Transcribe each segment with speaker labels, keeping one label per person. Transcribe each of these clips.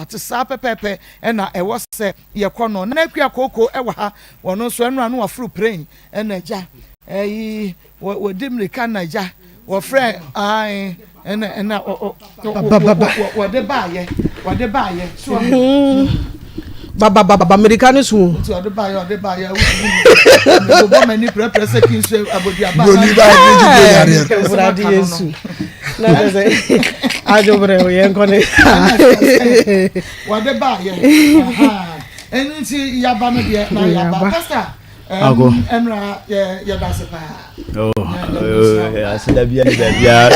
Speaker 1: Ate saa pɛpɛɛpɛ na ɛwɔ sɛ yɛkɔ no. Nana Akua Kooko wɔ ha, ɔno nso ɛno ano waforo plane ɛna agya ɛyi wɔdi mmirika na agya wɔfrɛ ae ɛna ɛna wɔde baayɛ wɔde baayɛ so
Speaker 2: babababa mmirika no so.
Speaker 1: Nti ɔde baayɛ ɔde baayɛ wotumi bobɔ m'ani prɛprɛ sɛ ki nso aboduaba.
Speaker 3: Broni ba yɛ gye broni adeɛ.
Speaker 2: Awurade Yesu. Na kyerɛ sɛ adwobrɛ o yɛn kɔ ne.
Speaker 1: Wɔde baayɛ ɛno nti yaba no deɛ na yaba pastor ɛnura yɛda ase paa.
Speaker 4: Aseda bia ne baabia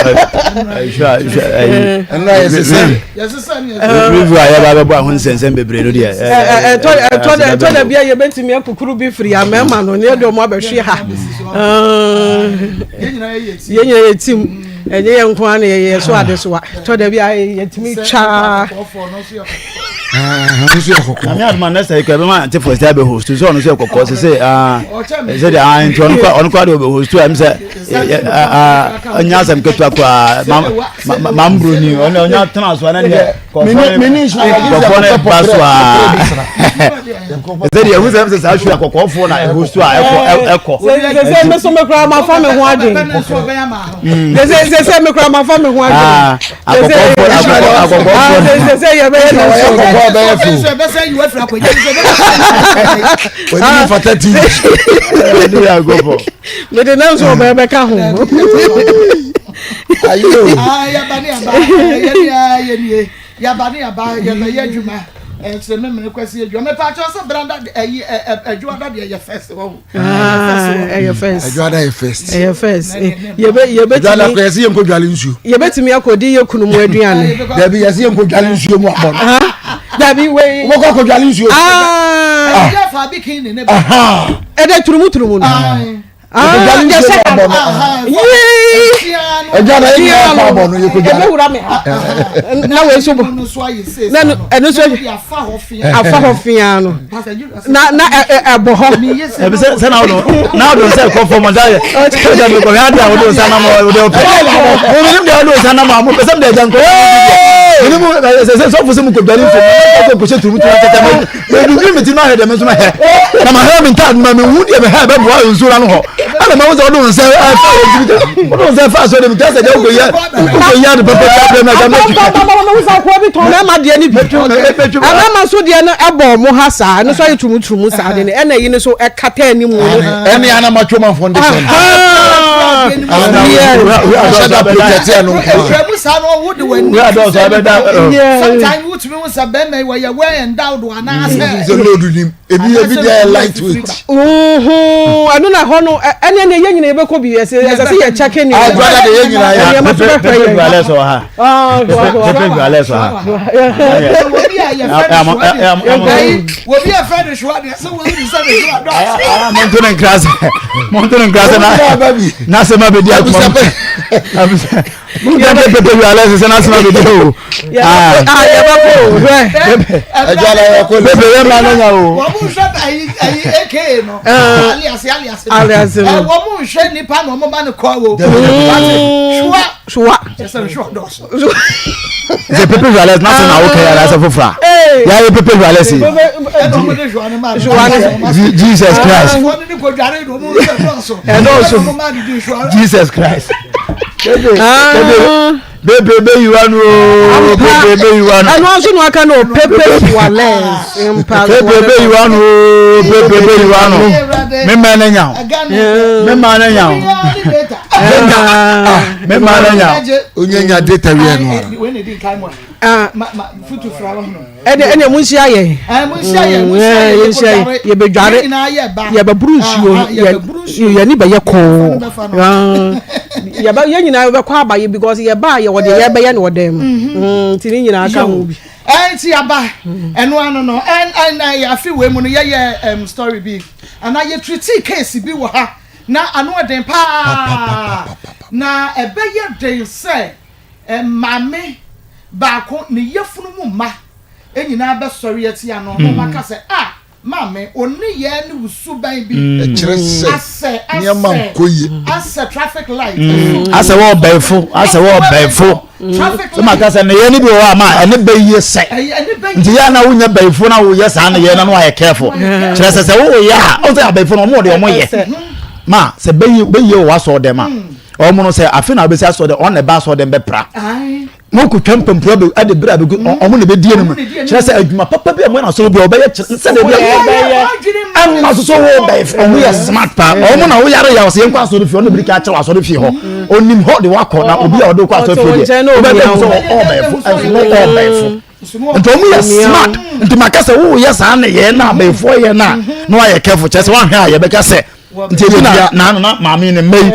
Speaker 4: review a yɛba bɛbɔ aho nsɛnsɛm bebree no deɛ
Speaker 2: ɛtɔ da bia yɛbɛtumi akukuru bi firi amɛma no ne yɛde ɔmo abɛhwe ha yɛn nyinaa yɛ tim ɛnyɛ yɛn nko ara na yɛyɛ so adesoa tɔ da bi a yɛtumi twaa
Speaker 4: nyame adoma next time kɔ ɛbɛma ante fɔ sɛ abɛ host sɛ ɔno nso yɛ kɔkɔɔ sɛ sɛ sɛ deɛ ah nti ɔno kora ɔno kora deɛ ɔbɛ host a ɛm sɛ ɔnyɛ asɛm ketewa koraa ma mbroni ɔno ɔnyɛ tena so ɛna deɛ kɔfɔ ne ba so a sɛ deɛ ɛhu sɛ ɛm sɛ saa hwi akɔkɔɔfoɔ na ɛhost a ɛkɔ ɛkɔ
Speaker 2: sɛ sɛ me so me koraa ma fa me ho adwen sɛ sɛ sɛ me koraa ma fa me ho adwen
Speaker 4: akɔkɔɔfoɔ
Speaker 2: sɛ sɛ yɛbɛyɛ ne nso
Speaker 3: kɔkɔɔ bɛyɛ fo wani fata ti
Speaker 4: ɛne yɛ agɔfɔ
Speaker 2: mede ne nso ɔbɛyɛ bɛka ho
Speaker 3: ayo
Speaker 1: yaba ne yaba yɛne yɛnie yaba ne yaba yɛbɛyɛ adwuma ɛkyerɛ me mene kwasi adwuma mepa kyɛw sɛ branda ɛyi adwuma deɛ yɛ fɛs wɔ ho
Speaker 2: ɛyɛ first
Speaker 3: adwada yɛ first
Speaker 2: ɛyɛ first yɛbɛ
Speaker 3: adwada
Speaker 2: yɛbɛtumi
Speaker 3: kɔ yɛsɛ yɛnkɔ dwale nsuo
Speaker 2: yɛbɛtumi akɔdi yɛ kunu mu aduane
Speaker 3: dabi yɛsɛ yɛnkɔ dwale nsuo mu abɔ no
Speaker 2: dabi wei
Speaker 3: wobɛkɔ akɔ dwale nsuo
Speaker 2: aa
Speaker 1: ɛyɛ fa bi kin ne ne ba
Speaker 3: aha
Speaker 2: ɛdɛ turumuturumu no
Speaker 3: yɛkɔ dwale nsuo mu abɔ no
Speaker 2: yii
Speaker 3: adwada yɛ nyinaa kɔ abɔ no yɛkɔ dwale
Speaker 2: ɛbɛwura me ha na wei nso bɔ na ɛno nso afa hɔ fia no na na ɛbɔ hɔ
Speaker 4: ɛbi sɛ sɛ na ɔdɔ na ɔdɔ sɛ ɛkɔ fam ɔdɔ ayɛ sɛ mi kɔ hwɛ adi a ɔdɔ nsa nam ɔdɔ pɛ mo mi nim deɛ ɔdɔ nsa nam a mo pɛ sɛ mi deɛ ɛgya nkɔ mi ni mo sɛ sɛ sɔfo sɛ mo kɔ dwale nsuo mo kɔ kɔ hyɛ turumu turumu tɛtɛ mo ebi bi mi ti ma hɛ deɛ mi nso ma hɛ na ma hɛ mi nta ma mi hu deɛ mi hɛ bɛ bua nsuo la no hɔ ɛna ma mo sɛ ɔdɔ nsa ɛfa ɔdɔ nsa ɛfa so de mi tɛ sɛ deɛ ɔkɔ yɛ ɔkɔ yɛ adi pɛpɛ yɛ abirɛ mi ɛgya mi
Speaker 2: mmarima deɛ no bi mmarima nso deɛ no ɛbɔ ɔmo ha saa ɛno nso ayɛ turumuturumu saa de no ɛna ɛyi no nso ɛkata anim no
Speaker 3: ɛne anamatwo manfoɔ de hyɛ no ɔhyɛ da protect ɛno nko
Speaker 1: ɛhwɛ mu saa no wo de w'ani sometimes wotumi wo sɛ bɛrima yi wɔyɛ well endowed anaasɛ
Speaker 3: sɛ load nim ebi ebi deɛ yɛ light weight
Speaker 2: ɛno na ɛhɔ no ɛne ɛne yɛn nyina yɛbɛkɔ bi ɛsɛ ɛsɛ sɛ yɛ kyɛke ne
Speaker 3: adwada de yɛn nyinaa yɛ
Speaker 2: nneɛma so bɛhwɛ
Speaker 4: pepe
Speaker 2: yɛn
Speaker 4: juales wɔ ha pepe juales wɔ ha
Speaker 1: obi a yɛfrɛ no obi a yɛfrɛ no hwa deɛ sɛ wɔn sɛ ne hwa dɔ
Speaker 4: monto ne nkra sɛ monto ne nkra sɛ na asɛm abɛdi akoma mu monka pepe juales sɛ na asɛm abɛdi o
Speaker 2: yɛbɛkɔ o hwɛ
Speaker 3: adwada yɛ kɔ
Speaker 4: pepe yɛ mma no nya o
Speaker 1: wɔn mu nhwɛ ayi ayi aka no alias alias
Speaker 2: Alias no.
Speaker 1: wɔn mu nhwɛ nipa na wɔn ba no kɔ o hwa
Speaker 2: soa
Speaker 1: kyɛ sɛ hwa dɔɔso
Speaker 4: sɛ pepe juales na asɛm na wokɛ yɛ asɛ foforɔ a yɛayɛ pepe juales yi
Speaker 1: ɛna wɔn de hwa no ma
Speaker 2: Hwa no.
Speaker 4: Jesus Christ
Speaker 1: wɔn ne kɔ dware na wɔn nhwɛ dɔɔso
Speaker 2: Ɛdɔɔso.
Speaker 1: ɛna wɔn ma no di hwa
Speaker 4: Jesus Christ pepe pepe pepe bɛyiwa no o pepe bɛyiwa no
Speaker 2: ɛno nso na waka no pepe suales mpa
Speaker 4: pepe bɛyiwa no o pepe bɛyiwa no mema ne nya o mema ne nya o mema ne nya o
Speaker 3: onyanya data wiɛ no a
Speaker 1: wei na di nkan mu
Speaker 2: Ah.
Speaker 1: a ma ma futu fura wɔ ho
Speaker 2: ɛne ɛne mu nhyia yɛn
Speaker 1: ɛɛ mo nhyia yɛ mo nhyia yɛ
Speaker 2: yɛnhyia yɛ yɛbɛdware
Speaker 1: yɛn nyinaa yɛ ba
Speaker 2: yɛbɛboro nsuo
Speaker 1: Ah, ah, yɛbɛboro nsuo
Speaker 2: yɛni bɛyɛ kɔɔ
Speaker 1: Bɛfa no.
Speaker 2: yɛbɛ yɛn nyinaa yɛbɛkɔ aba yɛ because yɛba a yɛwɔ deɛ yɛbɛyɛ no wɔ dan mu nti ne nyinaa ka ho bi
Speaker 1: ɛnti aba ɛno ano no ɛn ɛn ɛn afi wei mu no yɛyɛ ɛm story bi anaa yɛtiriti case bi wɔ ha na ano ɔden paa na ɛbɛyɛ den sɛ maame baako ne yafunu mu mma nyinaa bɛsɔre atia no na ɔmo aka sɛ a. Maame, wo nneyɛɛ ne wo suban bi.
Speaker 3: Ɛkyerɛ sɛ
Speaker 1: asɛ
Speaker 3: nneɛma
Speaker 1: asɛ
Speaker 3: nkɔ yie.
Speaker 1: asɛ traffic light. Mm.
Speaker 4: Asɛ wɔ ɔbɛnfo, asɛ wɔ ɔbɛnfo.
Speaker 1: Traffic
Speaker 4: Sɛ maka
Speaker 1: light.
Speaker 4: sɛ nneyɛɛ no bi wɔ hɔ a ma ɛne bɛyie sɛ.
Speaker 1: Ɛyɛ ɛne bɛyie.
Speaker 4: Nti yɛ a na wonyɛ bɛnfo na woyɛ saa nneyɛɛ no na wayɛ careful. Kyerɛ sɛ sɛ woyɛ a, ɔsɛ abɛnfo no ɔmo de ɔmo yɛ. Ma sɛ bɛyie bɛyie wɔ w'asɔɔ dɛm a, ɔmo no sɛ afe na wobɛsi asɔɔ dɛm, ɔno na ɛba asɔɔ dɛm bɛpra.
Speaker 1: Ae.
Speaker 4: Mokotwa mpampuro abe ɛde bere abegu mm. ɔmo na ebedi anim kyerɛ sɛ adwuma papa bi a mo yɛ na asɔrɔ bi a ɔbɛyɛ kyerɛ sɛ de bi a ɛma soso wo bɛyɛ ɔmo yɛ smart paa ɔmo na woyare yɛ ɔsɛ yɛn kɔ asɔrɔ fie ɔno biri ka kyerɛ asɔrɔ fie hɔ onim hɔ de wakɔ na obi a ɔde kɔ asɔrɔ fie deɛ ɔbɛbɛ sɛ ɔbɛyɛfo ɛnso no ɔbɛyɛfo nti ɔmo yɛ smart nti maka sɛ woyɛ saa ne yɛ na abɛɛfoɔ yɛ na na wayɛ careful kyerɛ sɛ wahwɛ a yɛbɛka sɛ nti ebi na na na maame ne mma yi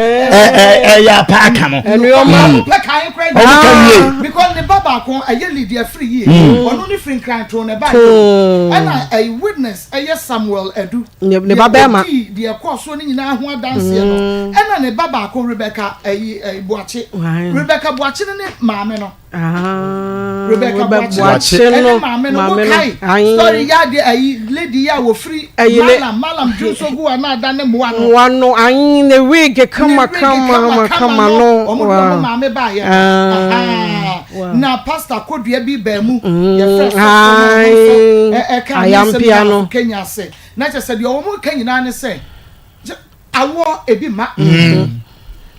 Speaker 4: ɛyɛ apa aka no.
Speaker 1: Nneɛma
Speaker 4: mm.
Speaker 1: pɛ kan kura
Speaker 4: ɔmo ka wie.
Speaker 1: Because ne ba baako ɛyɛ lead afiri yie mm. ɔno ne firi nkran to ne ba yɛ ɛna ɛyɛ witness ɛyɛ Samuel Edu.
Speaker 2: Ne ba bɛrima.
Speaker 1: Deɛ ɛkɔɔ so ne nyinaa ho adanseɛ no mm. ɛna ne ba baako Rebecca ɛyi ɛyi Buakye Rebecca Buakye ne ne maame no.
Speaker 2: Ah,
Speaker 1: Rebecca Boakye ɛne maame no wokae story yɛ adeɛ ayi lady yi a wɔfiri malam malam dwonso gu a na ada ne mmoa no
Speaker 2: mmoa no ayi ne wig kama kama kama no
Speaker 1: wɔn de wɔn maame baayɛ no na pastor kodua bi baa mu mm, yɛfrɛ sɔfo no nso ɛka ne nsɛm no Kenya ase na kyerɛ sɛ deɛ wɔn ka nyinaa ne sɛ Awoɔ ebi mma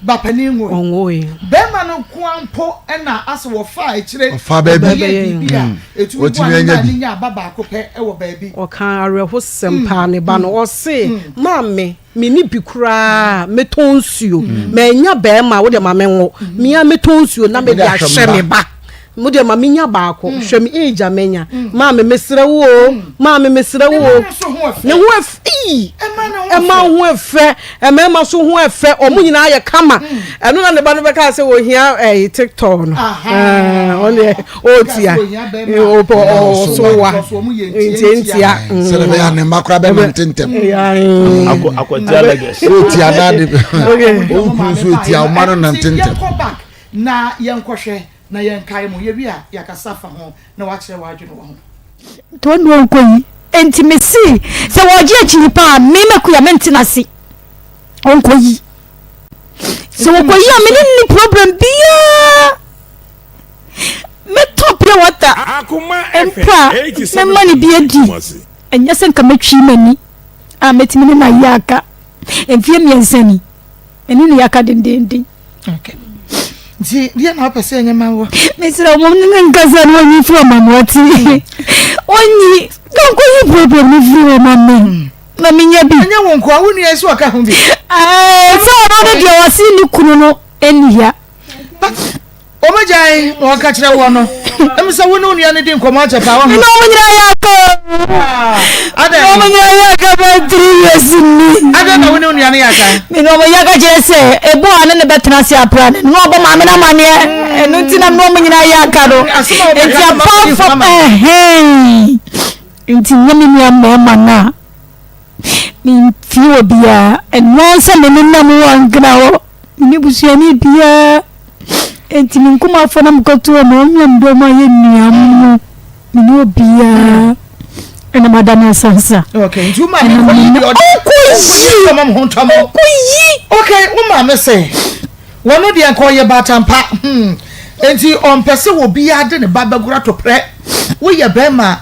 Speaker 1: ba panin nwoe. Bɛɛma no nkoa mpo na ase wɔfaa akyire bɛyɛɛ biribi a ɛtumi boa no maa no nyaa ba baako pɛ wɔ baabi.
Speaker 2: Ɔkaa awerɛhosɛm paa ne ba no ɔse maame menni bi koraa mɛtɔn nsuo mannya bɛɛma a wodeɛ ma menwo mea mɛtɔn nsuo na mede ahwɛ me ba. Mo deɛ ma menya baako. Mm. Hwɛ me age a manya. Mm. Maame mesrɛ wo o. Mm. Maame mesrɛ wo o. Ne ho ɛfɛ. Ii. Ɛma ho ɛfɛ. Ɛmɛɛma so ho ɛfɛ. Ɔmo mm. nyinaa yɛ kama. Mm. Ɛno na ne ba no bɛka sɛ ohia ɛyi TikTok no. Ɔno deɛ ɔɔtia. Ɔso wa. Ntiantia.
Speaker 3: Sɛdeɛ bɛyɛ a ne mma koraa bɛnante ntɛm.
Speaker 4: Akwatia Lagos.
Speaker 3: Ɔɔtia naa de. Ɔnkuru nso ɔtia ɔma no nante ntɛm.
Speaker 1: Na yɛnkɔhwɛ na yɛnkae mo. Yɛwie a, yɛakasa afa ho na woakyerɛ w'adwene wɔ ho.
Speaker 5: Nti ɔno ɔnkɔ yi. Enti mese sɛ wɔgye akyiri paa me Makuya mente n'ase. Ɔnkɔ yi. Sɛ wɔkɔ yi a me ne nni problem biara. Mɛtɔ pure water mpo a mɛma no bi adi. Ɛnyɛ sɛ nka mɛtwi m'ani a mɛtumi ne no ayɛ aka mfeɛ mmiɛnsa ni. Ɛne ne yɛaka dendeenden.
Speaker 1: Okay. Nti deɛ na wopɛ sɛ ɛnyɛ ma wɔ?
Speaker 5: Mesrɛ mo ne ne nkasa no ɔnyi firi ɔma me ɔte. Ɔnyi kanko yi problem no firi ɔma me. Hmm. Na menya bi.
Speaker 1: Ɛnyɛ wo nkoa wo nua nso ɔka ho bi.
Speaker 5: Ɛɛ sɛ ɔno no deɛ ɔse ne kunu no ɛnni ya.
Speaker 1: But Wɔn gyae na wɔka kyerɛ wɔn no. Ɛmu sɛ wo ne wo nua no di nkɔmɔ akyɛ paa wɔn.
Speaker 5: Ɛna wɔn nyinaa yɛ aka.
Speaker 1: Adɛn.
Speaker 5: Ɛna wɔn nyinaa yɛ aka bɛn 3 years ni.
Speaker 1: Adɛn na wo ne wo nua no yɛ aka.
Speaker 5: Me ne wɔn yɛ aka kyerɛ sɛ ebu a ne ne bɛtena ase apra ne na ɔbɔ maame no amaneɛ. Ɛno nti na me ne wɔn nyinaa yɛ aka no. Nti apart from ɛhɛn nti nyɛ me nua mmarima no a memfie wɔ biara ɛno ara sɛ me nenam wɔ ankena hɔ. Menni busuani biara, enti me nkumafoɔ na mekɔto wɔn, wɔn na mede wɔn ayɛ nnuam. Menni obiara, ɛna madane asansa.
Speaker 1: Okay, nti wo maame kɔ yi deɛ ɔde
Speaker 5: ɔnkɔ yi
Speaker 1: ɔma ho ntɔ mo.
Speaker 5: Ɔnkɔ yi.
Speaker 1: Okay, wo maame sɛ wɔn deɛ nka ɔyɛ baatampa hmm nti ɔmpɛ sɛ obiara de ne ba bɛgoro atoprɛ. Woyɛ bɛrima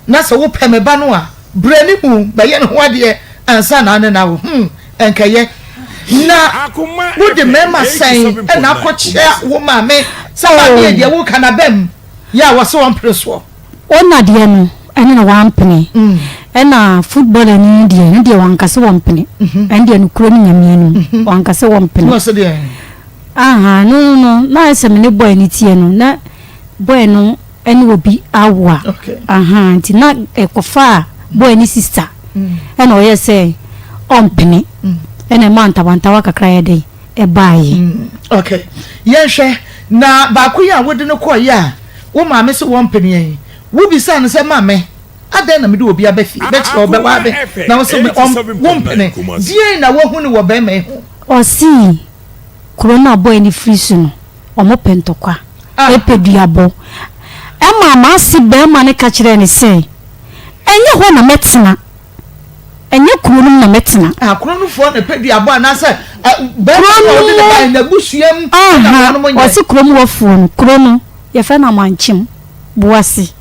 Speaker 1: na sɛ wopɛ me ba no a Brɛ ne mu bɛyɛ ne ho adeɛ ansa na ne no awo. Hmm, ɛnkɛyɛ. Na wode mmarima sɛn na akɔkyea wo maame sɛ maame yɛ deɛ woka no abam yɛ a wɔse wɔmpene soɔ?
Speaker 5: Ɔna deɛ no ɛne na wampene ɛna footballer ni no deɛ ne deɛ wanka sɛ wɔmpene ɛne deɛ nokorɛ no Nyame anim wanka sɛ wɔmpene.
Speaker 1: Na ɔse deɛn?
Speaker 5: Aha no no na ayɛ sɛ me ne boy no teɛ no na boy no ɛne obi awo a ahaa nti na ɛkɔfaa boy ne sister ɛna ɔyɛ sɛ ɔmpene ɛna ɛmaa ntawantawa kakra yɛ dɛn ɛbaeɛ.
Speaker 1: Okay yɛnhwɛ na baako yi a wode no kɔeɛ a wo maame se wɔmpene yi wobisaa no sɛ maame adɛn na mede obi aba fie bɛkyerɛ wo bɛwaa me na wo se wompene deɛn na woahu no wɔ bɛrima yi ho?
Speaker 5: Ɔsee kuro no a boy no firi so no wɔpɛ ntɔkwa, pɛ duabɔ. Ɛmaa m'ase barima no ka kyerɛɛ no sɛ, Ɛnyɛ hɔ na mɛtena. Ɛnyɛ kuro no mu na mɛtena.
Speaker 1: Ah, kuro no foɔ na ɛpɛ duabɔ anaasɛ bɛrima na ɔde ne ba n'abusua mu na wɔn nyɛ.
Speaker 5: Ɔsi kurom hɔfoɔ no, kuro no yɛfrɛ no Amankyem, Boase.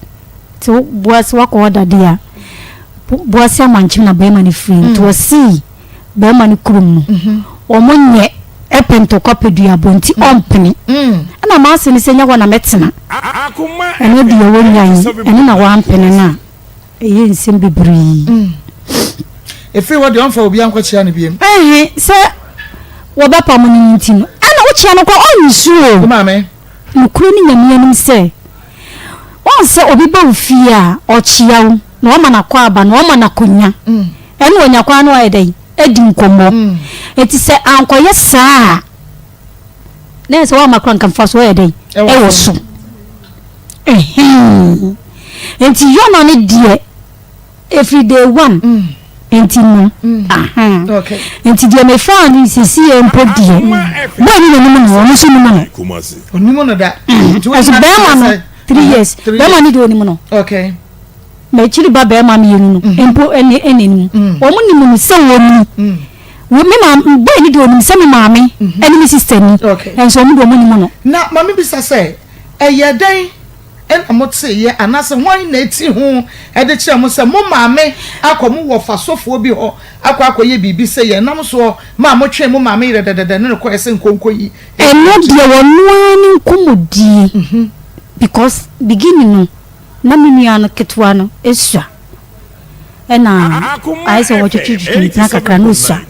Speaker 5: Nti Boase wakɔ hɔ dadeɛ a, Boase Amankyem na bɛrima no firi. Nti ɔsi bɛrima no kurom no, wɔn nyɛ ɛpɛ ntɔkwa pɛ duabɔ nti ɔmpene. Ɛna m'ase no sɛ nyɛ hɔ na mɛtena. Ɛno deɛ wɔnyan, ɛno na wampene no a. Ɛyɛ nsɛm bebree.
Speaker 1: Mm. Ɛfiri hɔ deɛ ɔmfa obiara nkɔkyea no biom.
Speaker 5: Ɛhe sɛ wɔbɛpam no no nti no, ɛna wokyea no kɔ ɔnsu o.
Speaker 1: Wo maame.
Speaker 5: Nokorɛ ne Nyame anim sɛ, woahu sɛ obi ba wo fie a, ɔkyea wo, na wama no akwaaba, na wama no akonya. Mm. Ɛna ɔnya kwan na wayɛ dɛn? Adi nkɔmmɔ. Mm. Enti sɛ ankɔyɛ saa a, na ɛsɛ woama kora nka mfasoɔ yɛ dɛn? Ɛwɔ so. Ɛhɛn. Nti Yona no deɛ ɛfiri day one mm. nti no mm. ahan nti deɛ mefaa no sisi yɛ mpo deɛ bɔɔ ne n'anim no ɔno nso nim no
Speaker 1: onim no da
Speaker 5: ɛso bɛrima no three years bɛrima no deɛ onim no m'akyiri ba bɛrima mmienu no mm. mpo ɛne ɛne nim mm. wɔn nim no sɛ wɔn ni me maame bɔɔ ne deɛ onim sɛ me maame mm-hmm. ɛne me sister ni ɛnso wɔn deɛ wɔn nim no.
Speaker 1: Na maame bisa sɛ ɛyɛ dɛn na moteeɛ, anaasɛ hwan na ɛti ho de kyerɛɛ mo sɛ mo maame akɔ mo wɔfa sɔfoɔ bi hɔ akɔ akɔyɛ biribi sɛ yɛn nam soɔ maa motwee mo maame yerɛ dɛdɛdɛ ne no kɔeɛ sɛ nkonko yi
Speaker 5: Ɛno deɛ ɔno ara ne nkɔmmɔdie because beginning no na me nua no ketewa no sua ɛna ayɛ sɛ wɔtwetwetwe mpena kakra na ɔsua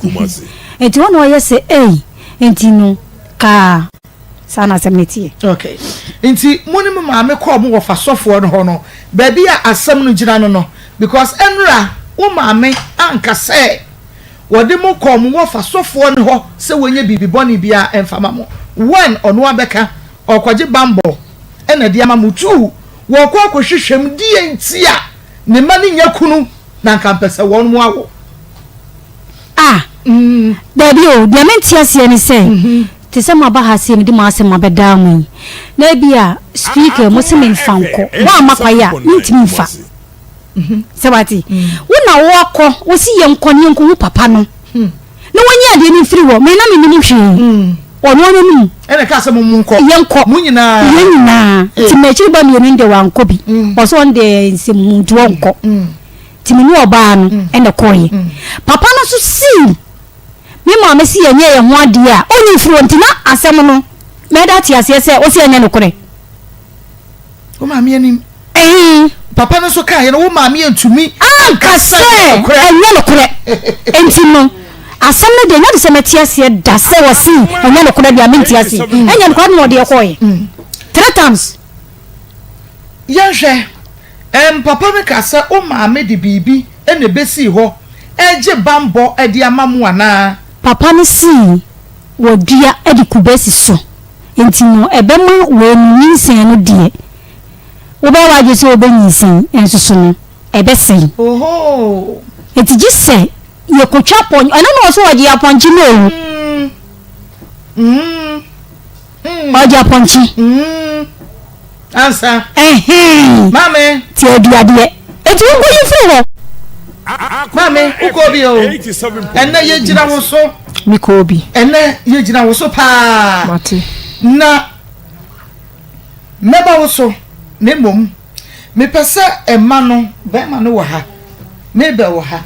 Speaker 5: nti hɔ na ɔyɛ sɛ ei nti no kaa Saa na asɛm no teɛ.
Speaker 1: Okay. Nti mo ne mo maame kɔɔ mo wɔfa sɔfoɔ no hɔ no, baabi a asɛm no gyina no no, because ɛnora wo maame anka sɛ wɔde mo kɔɔ mo wɔfa sɔfoɔ no hɔ sɛ wɔnyɛ biribi bɔne biara ɛmfa ma mo. One, ɔno abɛka, ɔrekɔgye bammɔ ɛna ɛde ama mo. Two, wɔrekɔ akɔhwehwɛ mu deɛ nti a ne mma no nnya kunu na anka mpɛ sɛ wɔn awo.
Speaker 5: Ah, daabi o, deɛ mente aseɛ ne sɛ, te sɛ moaba ha sei mede mo asɛm abɛdaa mo yi, na ebi a speaker mo se memfa nkɔ, woamma kwae a, mentumi mfa. Sɛ wate, wo na woakɔ, wo se yɛnkɔ na yɛnkɔhu papa no, na wɔnyi adeɛ no mfiri hɔ, me na mennim hwee, ɔno ara n'anim.
Speaker 1: Ɛna ɛkaa sɛ mo mo nkɔ.
Speaker 5: Yɛnkɔ.
Speaker 1: Mo nyinaa.
Speaker 5: Yɛn nyinaa. Nti m'akyiri ba mmienu no deɛ wankɔ bi, ɔse ɔno deɛ nsɛmhunu nti ɔnkɔ. Nti me ne ɔbaa no na ɛkɔeɛ. Papa no nso sii me maame se yɛnyɛ yɛn ho adeɛ a ɔnyi mfiri hɔ nti na asɛm no mɛda ate aseɛ sɛ ɔse ɛnyɛ nokorɛ.
Speaker 1: Wo maame anim.
Speaker 5: Ɛhe.
Speaker 1: Papa no nso kaeɛ no wo maame antumi
Speaker 5: anka sɛ ɛnyɛ nokorɛ. Nti no asɛm no deɛ ɛnyɛ de sɛ mɛte aseɛ da sɛ ɔse ɛnyɛ nokorɛ deɛ a mente aseɛ. Ɛnyɛ nokorɛ na ɔde ɛkɔeɛ. Three times.
Speaker 1: Yɛnhwɛ. Ɛm, papa no ka sɛ wo maame de biribi na ebesii hɔ regye bammɔ de ama mo anaa?
Speaker 5: Papa no sii wɔ dua de kube asi so, enti no ɛbɛma w'anu nyinsɛn no deɛ, wobɛyɛ w'adwene sɛ wobɛnyinsɛn nso so no, ɛbɛsɛe.
Speaker 1: Ohoo!
Speaker 5: Enti gye sɛ yɛkɔtwa apɔn, ɛno na ɔse ɔgye apɔnkye no o.
Speaker 1: Mm, mm, mm.
Speaker 5: Ɔgye apɔnkye.
Speaker 1: Mm. Ansa.
Speaker 5: Ɛhɛn.
Speaker 1: Maame.
Speaker 5: Ti aduadeɛ. Eti wo nkɔ yi firi hɔ.
Speaker 1: Maame, wokɔ bi o. Ɛnɛ yɛ gyina wo so.
Speaker 2: Mi kɔ bi.
Speaker 1: Ɛnɛ yɛ gyina wo so paa.
Speaker 2: Mate.
Speaker 1: Na mɛba wo so na mmom mepɛ sɛ ɛma no bɛrima no wɔ ha. Mabel wɔ ha.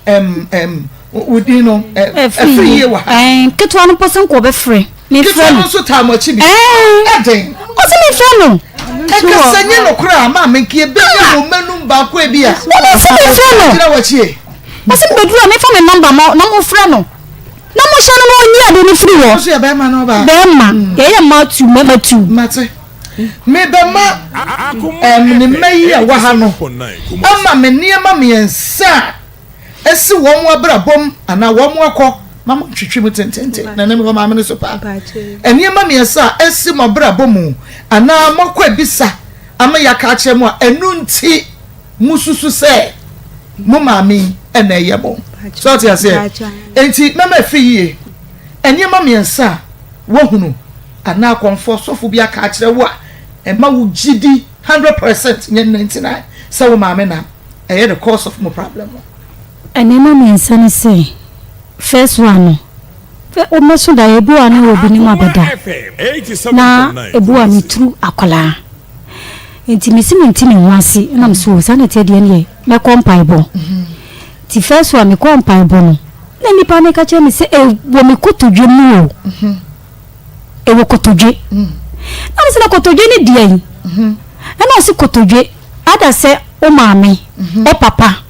Speaker 1: Ɛm ɛm wo din no ɛfiri yie wɔ ha.
Speaker 5: Ɛn ketewa no mpo sɛ nka ɔbɛfrɛ.
Speaker 1: Ketewa no nso taa mo akyi bi. Ɛden.
Speaker 5: Ɔsɛ mefrɛ no.
Speaker 1: Ɛkasa nye nokorɛ a maame nka ebɛnya mo mmanum baako ebi a.
Speaker 5: Ɔsɛ mefrɛ no.
Speaker 1: Gyina w'akyi.
Speaker 5: Ɔsɛ mebɛduru a mefa me nɔmba ma na mofrɛ no. Na mohyɛ no na ɔnyi ade no firi hɔ.
Speaker 1: Ɔso yɛ bɛrima na ɔbaa.
Speaker 5: Bɛrima. Yɛyɛ mmaa tu mmarima tu.
Speaker 1: Mate. Mebɛma ɛm ne mma yi a ɛwɔ ha no ama me nneɛma mmiɛnsa a asi wɔn abrabɔ mu anaa wɔn akɔ ma mo ntwetwe mu tententen na ne mewɔ maame no so paa nneɛma mmiɛnsa a asi mo abrabɔ mu anaa moakɔ abisa ama yɛaka akyerɛ mo a ɛno nti mususu sɛ mo maame yi ɛna ɛyɛ mo sɛ ɔte aseɛ nti mɛma ɛfiri yie nneɛma mmiɛnsa a woahunu anaa akɔmfoɔ sɔfo bi aka akyerɛ wo a ɛma wo gye di 100% nyɛ 99 sɛ wo maame na ɛyɛ the cause of mo problem no.
Speaker 5: Nneɛma mmiɛnsa ne sɛ, first one no, wobɛso daeɛ ebi wɔ a na obi ne mu abɛda na ebi wɔ a meturu akwadaa nti mesi mente me ho ase na mese o saa na ɛteɛ deɛ neɛ mɛkɔ mpaebɔ nti first one mekɔ mpaebɔ no na nipa no ka kyerɛ me sɛ ɛwɔ me kotodwe mu o ɛwɔ kotodwe na mesɛ na kotodwe ne deɛ yi ɛna ɔse kotodwe ada sɛ wo maame wo papa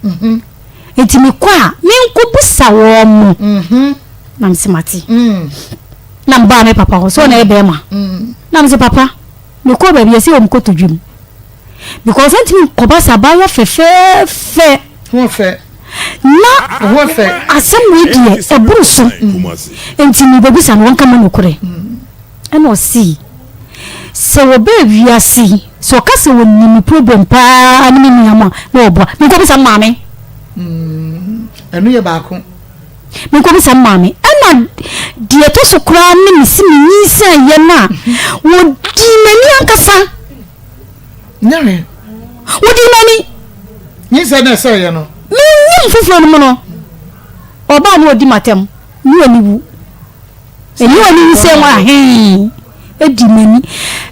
Speaker 5: nti mekɔ a menkɔbusa wɔn mo na mese mate na mebaa me papa hɔ sɛ ɔna yɛ bɛrima na mese papa mekɔɔ baabi yɛsɛ wɔ me kotodwe mu because ɛntumi nkɔba sɛ abaayewa fɛfɛɛfɛ na asɛm wei deɛ ɛboro so nti mebɛbisa no wɔnka ma nokorɛ ɛna ɔsee sɛ wɔbɛɛ wiase yi sɛ ɔka sɛ wɔnim me problem paa ne me nua mu a na ɔboa menkɔbisa maame
Speaker 1: ɛno yɛ baako
Speaker 5: menkɔbisa maame ɛna deɛ ɛtɔ so koraa ne mesi menyinsɛn yɛ no a wɔdii m'ani ankasa
Speaker 1: nyame
Speaker 5: wodii m'ani
Speaker 1: nyinsɛn na ɛsɛ yɛ no
Speaker 5: menyim foforɔ no mu no ɔbaa ne ɔdi m'atɛm ne ɔni wu Ɛnyɛ ɔne yi sɛ wɔn ahee adi m'ani.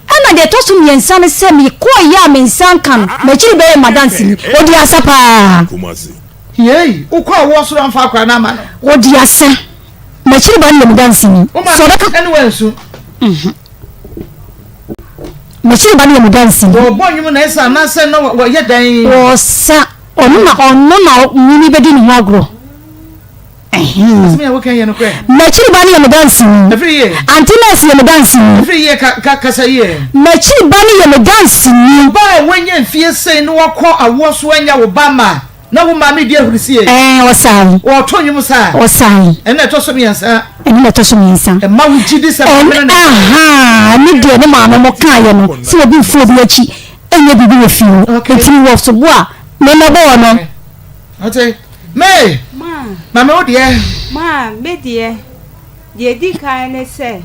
Speaker 5: Ɛna deɛ ɛtɔ so mmiɛnsa ne sɛ mekɔeɛ a me nsa nka no, m'akyiri bɛyɛ m'adanseni. Ɔdi asa paa.
Speaker 1: Yei, wokɔ a woɔ soro amfa akora no ama
Speaker 5: no. Ɔdi asa. M'akyiri ba no yɛ me danseni.
Speaker 1: Wo maame ɛne wansu.
Speaker 5: Mhm. M'akyiri ba no yɛ me danseni.
Speaker 1: Wɔbɔ nnwom na ɛsa anaasɛ na wɔyɛ dɛn?
Speaker 5: Wɔsa. Ɔno na ɔno na nwini bɛdi ne ho agorɔ. M'akyiri ba no yɛ me danseni. Aunty Nurse yɛ me danseni. M'akyiri ba no yɛ me danseni.
Speaker 1: Ɔbaa a wanya mfie sei na wakɔ awoɔ so anya wo ba ma na wo maame di ahurisie.
Speaker 5: Ɛɛ ɔsan.
Speaker 1: Ɔto nnwom saa.
Speaker 5: Ɔsan.
Speaker 1: Ɛna ɛtɔ so mmiɛnsa.
Speaker 5: Ɛno na ɛtɔ so mmiɛnsa.
Speaker 1: Ɛma wo gyi di sɛ maame no na.
Speaker 5: Ɛna ne deɛ ne maame mo kaayɛ no sɛ obi nfu obi akyi ɛnyɛ biribi wɔ fie hɔ. Nti wɔ sobo a mɛmɛbɔ wɔ no.
Speaker 1: Ɔte, May,
Speaker 6: Ma.
Speaker 1: ma me wo deɛ.
Speaker 6: Ma, me deɛ, deɛ ɛdi kan ne sɛ,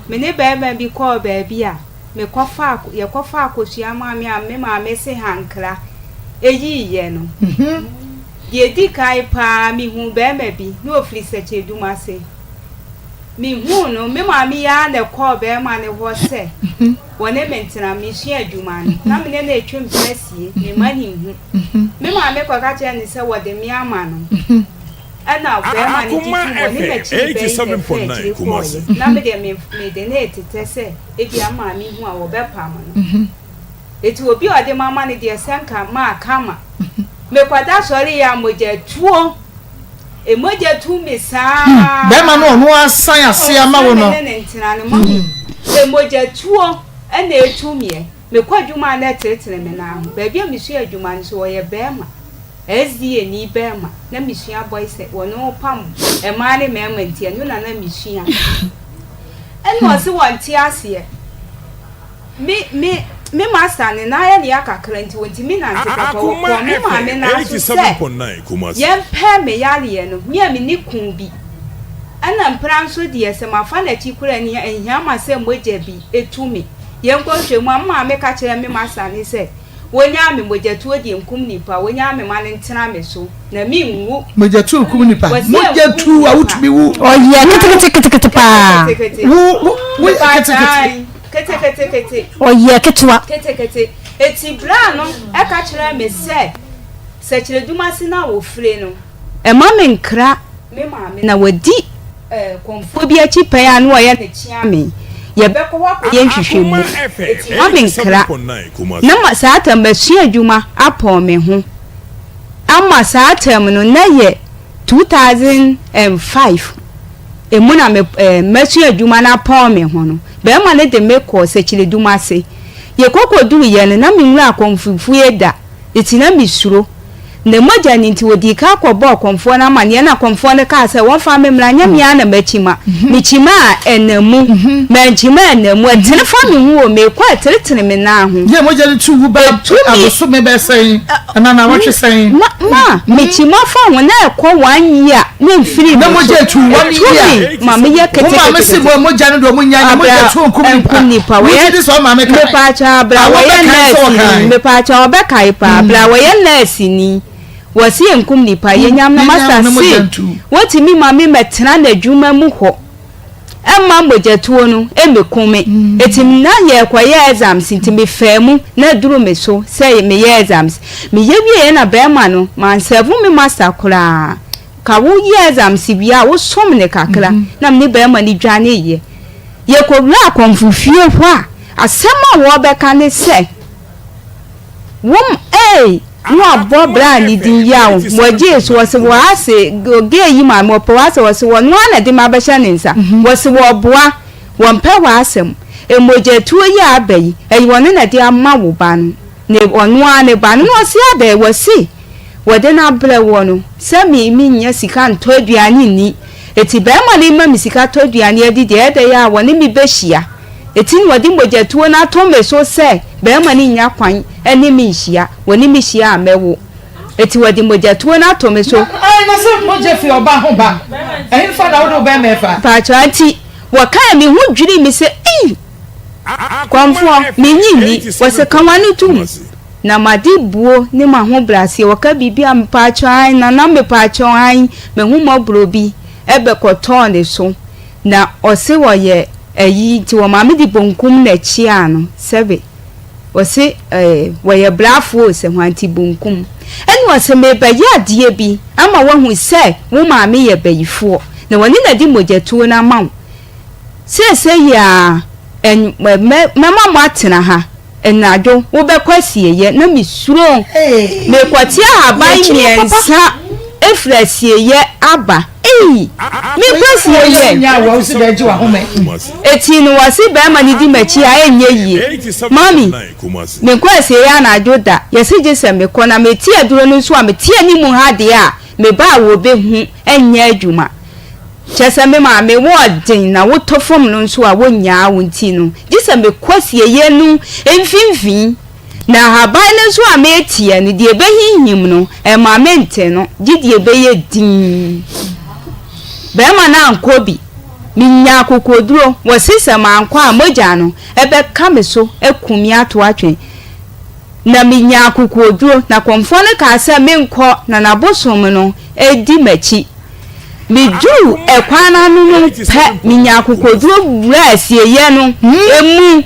Speaker 6: me ne barima bi kɔɔ baabi a, mekɔfaa, yɛkɔfaa kosua maa me a me maame se hankra yiiɛ no. Deɛ ɛdi kan pa ara, mehuu barima bi, na ɔfiri Sɛkyɛdum ase. Mehuu no, me maame yi ara na ɛkɔɔ barima no hɔ sɛ wɔne me ntena, mesua adwuma no. Na me ne no retwe mpena asie, memma no nhu. Me maame kɔka kyerɛɛ no sɛ wɔde me ama no. Ɛnna barima no gye toom, ɔne m'akyiri bɛn na ɛfaa akyiri kɔeɛ. Na me deɛ, mede no retetɛ sɛ ebia me maame hu a, wɔbɛpam no. Enti obi a ɔde me ama no deɛ, sɛ anka maka ma. Mekɔda sɔreeɛ a, mogya tuo. Mogya tu me saa.
Speaker 1: Barima no ɔno asan ase ama wo no.
Speaker 6: Ɔsɛ me ne no ntena no, mami. Mogya tuo na ɛtu meɛ. Mekɔ adwuma a na ɛtenetene me nan ho. Baabi a mesua adwuma no nso, ɔyɛ barima, SDA ni barima. Na mesua boys, wɔne pam mmaa ne mmarima nti, ɛno na na mesua. Ɛna ɔse wɔnte aseɛ. Me, me, me master ne nan ayɛ ne ya kakra nti ɔntumi nante papa. Ɔkɔɔ me maame nan so sɛ yɛmpɛ me yareɛ no, me a menni ko bi. Ɛna mpra nso deɛ, sɛ mafa n'akyi koraa a, ɛnhia ma sɛ mogya bi tu me. Yɛnkɔ nhwɛ mu a, me maame ka kyerɛɛ me masta no sɛ, Wonyaa me mogyatuo deɛ nkum nipa, wonyaa me ma no ntena me so, na menwu.
Speaker 1: Mogyatuo nkum nipa.
Speaker 6: Wɔse
Speaker 1: Mogya
Speaker 6: ɛnkum
Speaker 1: tu a
Speaker 6: nipa.
Speaker 1: wotumi wu.
Speaker 5: Ɔyɛ ketekete ketekete paa.
Speaker 6: Ketekete.
Speaker 1: Wo wo wo yɛ
Speaker 6: Mepa
Speaker 1: ketekete.
Speaker 6: kyɛw, ketekete.
Speaker 5: Ɔyɛ ketewa.
Speaker 6: Ketekete. Eti bra no ɛka kyerɛɛ me sɛ, sɛkyerɛdumase no a wɔfire no, Mma me nkra me maame na wadi kɔmfoɔ bi akyi pɛn a na ɔyɛ no kyeame. Yɛbɛkɔ hɔ akɔyɛ nhwehwɛmu. Enti mma me nkra. Na ma saa tam masua adwuma apɔn me ho ama saa tam no na yɛ 2005 emu na me eh, masua adwuma no apɔn me ho no. Bɛrima no de me kɔɔ Sɛkyerɛdum ase. Yɛkɔkɔduruiɛ no na menwura akɔmfofie da. Enti na mesuro. Na mogya no nti, wɔdii kan kɔbɔɔ kɔmfoɔ no amanneɛ, ɛnna kɔmfoɔ no kaa sɛ, Wɔmfa me mmra, nyɛ me ara na makyima. Mekyima a, ɛnna mu. Mankyima a, ɛnna mu. Ɛtene fa me ho o, merekɔ a, ɛtenetene me nan ho.
Speaker 1: Yɛ mogya no tu wo ba abosome bɛyɛ sɛn anaa naawɔtwe sɛn?
Speaker 6: Ma, ma, mekyima fa ho na ɛkɔ one year na ɛmfiri me so.
Speaker 1: Na mogya tu one year.
Speaker 6: Ɛtu me ma meyɛ ketekete.
Speaker 1: Wo maame se mogya no deɛ ɔmo nya na mogya tu nkum nipa. Wogye di sɛ ɔmaame kae?
Speaker 6: Mepaakyɛw abra wɔyɛ nurse ni. Mepaakyɛw ɔbɛkae paa. Bra wɔyɛ nurse ni. Wɔse yɛnkum nipa, yɛnyam no. Master se wotumi ma me mɛtena n'adwuma mu hɔ ɛmma mogyatuo no ɛmmɛku me. Eti na yɛrekɔyɛ exams nti mefaa mu na aduru me so sɛ meyɛ exams. Meyɛ wieɛ na bɛrima no mansɛvo me master koraa. Ka woyɛ exams wie a wosom no kakra na mene bɛrima no dwaneeɛ. Yɛkɔwuraa akɔmfo fie hɔ a asɛm a wɔbɛka ne sɛ. Wom eei na wabɔ bra ne din yaw wɔgyee so wɔse wɔ ase gay yi maame wɔpɛ w'asɛm wɔse wɔno ara na de me abɛhyɛ ne nsa wɔse wɔboa wɔmpɛ w'asɛm mogyatuo yi a aba yi ɛyɛ ɔno na de ama wo ba no ne ɔno ara ne ba no na ɔse adɛn wɔse wɔde no abrɛ woɔ no sɛ me mennya sika ntɔ aduane nni eti bɛrima no ma me sika tɔ aduane adi deɛ ɛdɛn a wɔne me bɛhyia Enti na wɔde mogyatuo no ato me so sɛ barima no nnya kwan ne me nhyia, wɔne me hyia a mɛwo. Enti wɔde mogyatuo no ato me so.
Speaker 1: Na ae na sɛ mogya fi ɔbaa ho ba, ɛhefa na wode wo bɛrima ɛfa?
Speaker 6: Mpakyɛw, enti wɔkae me ho dwirii me sɛ, Ei! Kɔmfoɔ, mennye nni. Wɔse ka w'ano tom. Na m'ade buo ne m'ahobrɛaseɛ, wɔka biribi a mpakyɛw ae, nana mepakyɛw ae, m'ahummɔborɔ bi bɛkɔtɔɔ ne so. Na ɔse ɔyɛ ayi nti wɔma me de bonkum na kyiaa no sɛbe ɔse eh wɔyɛ brafoɔ o sɛ hwan nti bonkum ɛna ɔse mebɛyɛ adeɛ bi ama wahu sɛ wo maame yɛ bayifoɔ na wɔne na de mogyatuo no ama wo seesei yi ara mɛma mo atena ha Anadwo wobɛkɔ asieeɛ na mesuro. Merekɔte ahaban mmiɛnsa afiri asieeɛ aba. Ei! Merekɔ asieeɛ. Eti no wɔse barima no di m'akyi a ɛnyɛ yie. Mummy, menkɔ asieeɛ anadwo da. Yɛse gye sɛ mekɔ na mete aduro no nso a mete anim ha deɛ a meba a wɔbɛhu ɛnyɛ adwuma. Kyerɛ sɛ me maame wo ɔden na wotɔ fam no nso a wonnyaa wo nti no, gye sɛ mekɔ asieeɛ no mfimfini, na ahaban no nso a mereteɛ no, deɛ ɛbɛhinhim no, ɛmma mente no, gye deɛ ɛbɛyɛ dinn. Barima no ankɔ bi. Menyaa akokoɔduro. Wɔse sɛ mankɔ a, mogya no bɛka me so aku me ato atwene. Na menyaa akokoɔduro, na kɔmfoɔ no kaa sɛ menkɔ na n'abosom no di m'akyi. Meduruu ɛkwan no ano no pɛ, menyaa akokoɔduro wuraa asieeɛ no mu.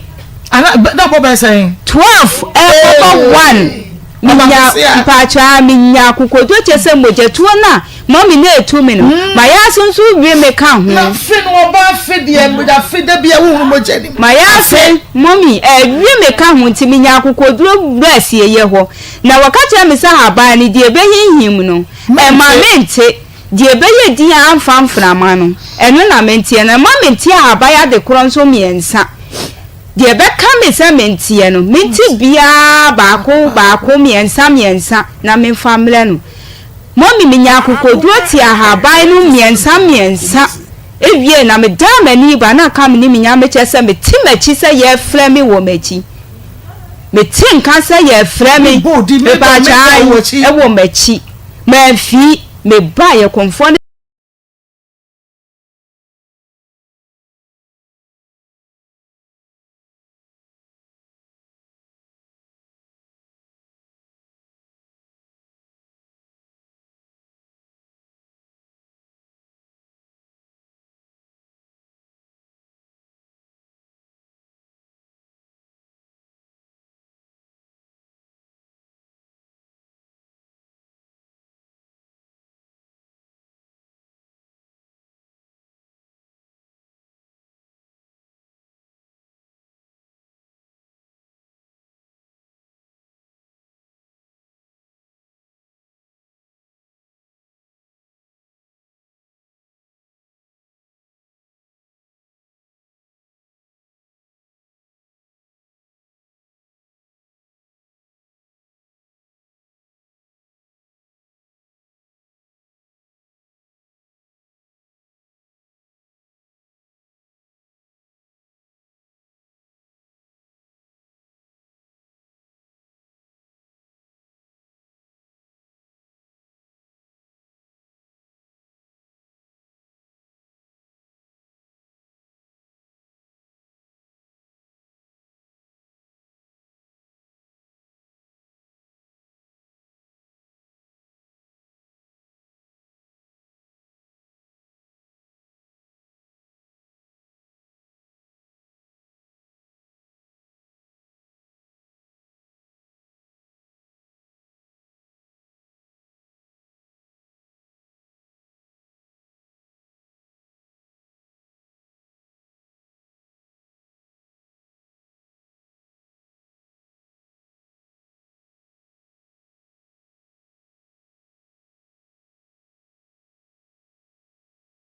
Speaker 1: Na bɔ bɛyɛ sɛn?
Speaker 6: 12 ɛrekɔbɔ 1. Menya mpakyɛ a menya akokoɔduro kyɛ sɛ mogyatuo no a mɔmi na ɛtu me no, mayɛ nso we me ka ho.
Speaker 1: Na fe no ɔbaa fe deɛ mogya fe da bi a wohunu mogya nim.
Speaker 6: Mayɛ ase mɔmi ɛwe me ka ho nti menya akokoɔduro wuraa asieeɛ hɔ. Na wɔka kyerɛɛ me sɛ ahaban no deɛ ɛbɛhinhim no, Ɛmma mente deɛ ɛbɛyɛ din a amfa mframa no, ɛno na menteɛ, na ɛmma mente ahaban adekorɔ nso mmiɛnsa. Deɛ ɛbɛka me sɛ menteɛ no, mente biara baako baako, mmiɛnsa mmiɛnsa, na memfa mmrɛ no. Mummy, menya akokoɔduro tee ahaban no mmiɛnsa mmiɛnsa wiee na medan m'ani ba na aka me ne me Nyame kyerɛ sɛ mete m'akyi sɛ yɛrefrɛ me wɔ m'akyi. Mete nka sɛ yɛrefrɛ me, mepaakyɛw, wɔ m'akyi. Mamfi, mebaeɛ, kɔmfoɔ no.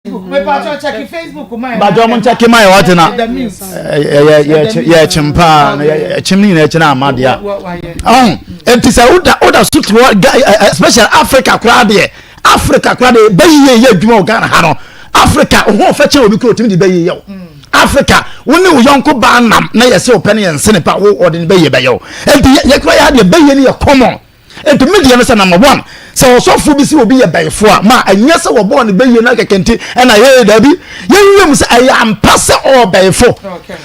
Speaker 4: Bàtɛ ɔmo nkyɛke ma yɛ wate na yɛ kyem paa na yɛ kyem ne nyinaa akyi na ama deɛ ɔn nti sɛ woda woda so te hɔ especially Africa koraa deɛ Africa koraa deɛ bɛyi yɛ yɛ adwuma wɔ Ghana ha no Africa ho ɔfɛ kyɛn obi kura otumi de bɛyi yɛ o Africa wo ne wo yɔnko baa nam na yɛ sɛ ɔpɛ ne yɛ nsene pa wo ɔde ne bɛyɛ bɛyɛ o nti yɛ kura yɛ adeɛ bɛyɛ ne yɛ common. Enti me deɛ no sɛ number one sɛ ɔsɔfo bi sɛ obi yɛ bɛyifoɔ a ma ɛnyɛ sɛ wɔbɔɔ ne bɛyie no kɛkɛ nti ɛna yɛyɛ daabi yɛnwie mu sɛ ɛyɛ ampa sɛ ɔwɔ bɛyifo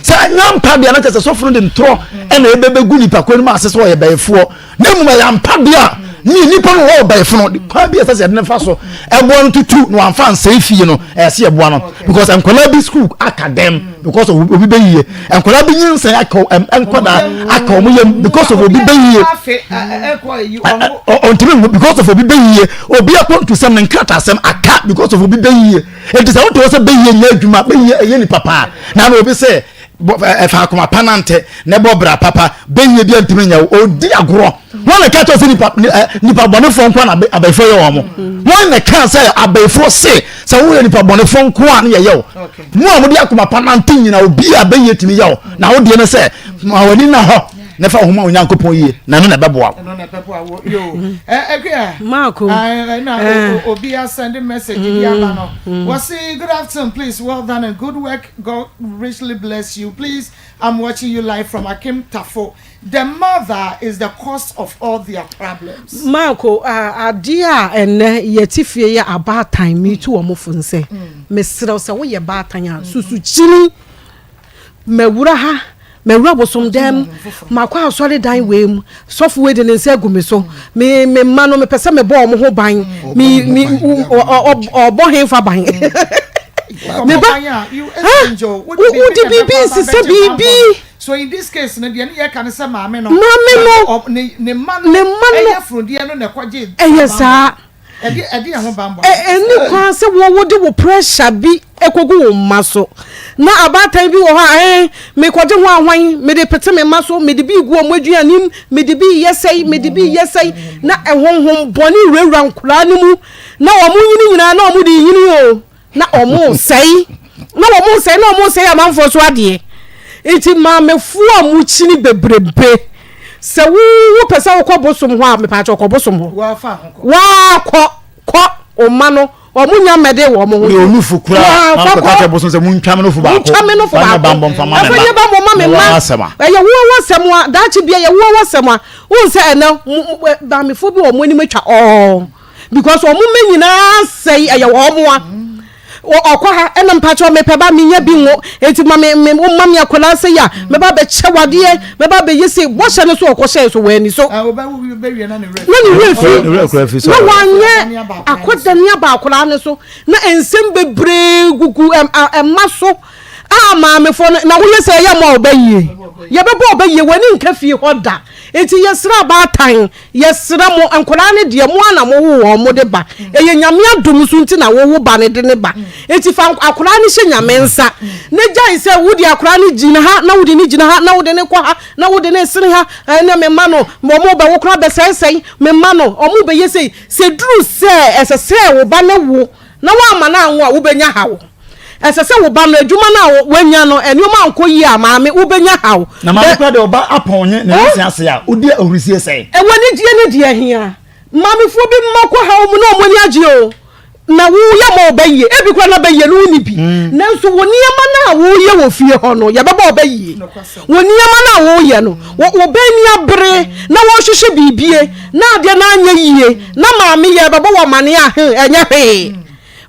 Speaker 4: sɛ ɛnyɛ ampa deɛ no kyɛ sɛ sɔfo no de ntorɔ ɛna ɛbɛbɛgu nipa kwan mu ase sɛ ɔyɛ bɛyifoɔ na mmom ɛyɛ ampa deɛ a ne nipa no wɔwɔ bɛyifo no kwan bi ɛsɛ sɛ yɛde ne fa so ɛboa no tutu na wamfa nsɛe fie no ɛsɛ yɛboa no because nkwadaa bi school aka dɛm because of obi bɛ yie nkwadaa bi nyinsɛn aka nkwadaa aka wɔn yam because of obi bɛ yie ɔntumi nhu because of obi bɛ yie obi akɔntusɛm ne nkratasɛm aka because of obi bɛ yie eti sɛ wote hɔ sɛ bɛ yie nyɛ adwuma bɛ yie ɛyɛ nipa paa na na obi sɛ ɛfa akoma pa nante na ɛbɔ bra papa bɛ yie bi ntumi nyɛ odi agorɔ wɔn na ɛka kyerɛ sɛ nipa nipa bɔnefoɔ nko na abɛɛfoɔ yɛ wɔn wɔn na ɛka sɛ abɛɛfoɔ se sɛ woyɛ nipa bɔnefoɔ nko a ne yɛyɛ o mo a mode akoma pa nante nyina obi a bɛyie tumi yɛ o na wo deɛ no sɛ ma w'ani na hɔ na fa wo ho ma Onyankopɔn yie na ɛno na ɛbɛboa wo.
Speaker 1: Ɛno na ɛbɛboa wo yoo. Ɛkua.
Speaker 2: Marco.
Speaker 1: Na obi asɛnde message bi aba no. Wɔsi good afternoon please well done and good work God richly bless you please I'm watching you live from Akim Tafo The mother is the cause of all their problems.
Speaker 2: Marco, adeɛ a ɛnnɛ yɛte fie yɛ abaatan metu wɔn fo nsɛ mesrɛ wo sɛ woyɛ baatan a susu kyini mawura ha mawura bosom dɛm makɔ asɔre dan wei mu sɔfo wei de ne nsa agu me so me me mma no mepɛ sɛ mebɔ wɔn ho ban me me ɔbɔ henfa ban
Speaker 1: me ba
Speaker 2: wode biribi nsesa biribi
Speaker 1: So in this case no deɛ ne yɛka ne sɛ maame no
Speaker 2: maame no
Speaker 1: ne ne mma no
Speaker 2: ne mma no
Speaker 1: ɛyɛ fundeɛ no na ɛkɔgye
Speaker 2: ɛyɛ saa
Speaker 1: ɛde ɛde ɛho banbɔ
Speaker 2: ɛni kwan sɛ wɔwɔ de wo pressure bi ekogu wo mma so na abaatan bi wɔ hɔ a ɛn mekɔgye ho ahwan mede pete me mma so mede bi gu wɔn aduane mu mede bi yɛ sɛyi mede bi yɛ sɛyi na ɛhonhom bɔne wurawura nkoraa no mu na wɔn nyini nyinaa na wɔn de nyini o. na wɔresɛe na wɔresɛe na wɔresɛe amanfoɔ so adeɛ nti maamefoɔ a mokyini bebrebe sɛ wo wopɛ sɛ wokɔ bosom hɔ a mepaakyɛ kɔ bosom hɔ waakɔ kɔ ɔma no wɔn nya mmɛde wɔn ho
Speaker 4: ne onufo kura na kɔka kyɛ bosom sɛ muntwa me nofo baako
Speaker 2: muntwa me nofo baako
Speaker 4: bambɔ mfa ma me
Speaker 2: ma ɛfɛ nyɛ bambɔ ma me ma ɛyɛ wo wɔ sɛm a daakye bia yɛ wo wɔ sɛm a wohu sɛ ɛnɛ maamefoɔ bi wɔ wɔn anim atwa ɔɔ because wɔn mma nyinaa sɛe ɛyɛ wɔn a ɔkɔ ha ɛna mpakyɛ mepɛ ba menya bi ngo eti ma me me ma me akwadaa sɛ ya mɛba bɛkyɛ wadeɛ mɛba bɛyɛ se bɔhyɛ no so ɔkɔhyɛ so wɔ ani so na ne werɛ fi na wanyɛ akɔda ne aba akwadaa no so na nsɛm bebree gugu ɛma so a maamefoɔ no na woyɛ sɛ ɛyɛ ma ɔbɛ yie yɛbɛbɔ ɔbɛ yie w'ani nka fie hɔ da eti yɛsrɛ abaatan Yɛsrɛ mo, nkwadaa no deɛ, mo ara na mowo wɔn mode ba. Ɛyɛ Nyame adom nso nti na wowo ba no de no ba. Nti fa akwadaa no hyɛ Nyame nsa, na gyae sɛ wode akwadaa no gyina ha, na wode no gyina ha, na wode no kɔ ha, na wode no resene ha, ɛnna me mma no, wɔn rebɛwo koraa bɛsɛesɛe, me mma no, wɔn rebɛyɛ sei. Sɛ ɛduru sɛ ɛsɛ sɛ wo ba no wo na woamma no anwo a, wobɛnya haw. Ɛsɛ sɛ wo ba no, adwuma no a wanya no, nneɛma ankɔ yie a, maame, wobɛnya haw.
Speaker 4: Na maame kura deɛ ɔba apɔn nye ne nse ase a, wodi ahurisie sɛn?
Speaker 2: Ɛwɔ anigyeɛ ne deɛ hia. Maamefoɔ bi mma kɔ haw mu na wɔn ani agye o. Na woyɛ ma ɔba yie. Ebi koraa na bɛyie no wonni bi. Nanso wo nneɛma no a woyɛ wɔ fie hɔ no, yɛbɛbɔ ɔba yie. Wo nneɛma no a woyɛ no, wo ba ani abere na wɔrehwehwɛ biribie na adeɛ no anyɛ yie na maame yɛbɛbɔ wo amaneɛ a, he, ɛnyɛ hwee.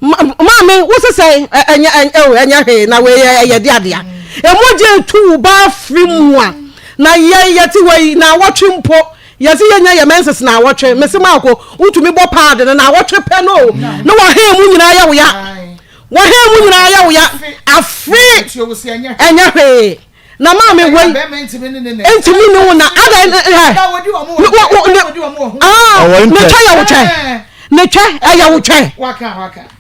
Speaker 2: Maame, wo sesɛ ɛnyɛ ɛnyɛ hwee na wei ɛyɛ de adea. Emogya etu wo ba afiri mu a, na yɛn yɛte hɔ yi na awɔtwe mpo yɛse yɛnya yɛ menses na awɔtwe. Mese maako, wotumi bɔ paade no na awɔtwe pɛ no o, na wahɛn mu nyinaa yɛ wo ya. Wahɛn mu nyinaa yɛ wo ya. Afe ɛnyɛ hwee. Na maame wei ntumi ne wo na adan ɛ ah ne twɛ yɛ wo twɛ ne twɛ ɛyɛ wo twɛ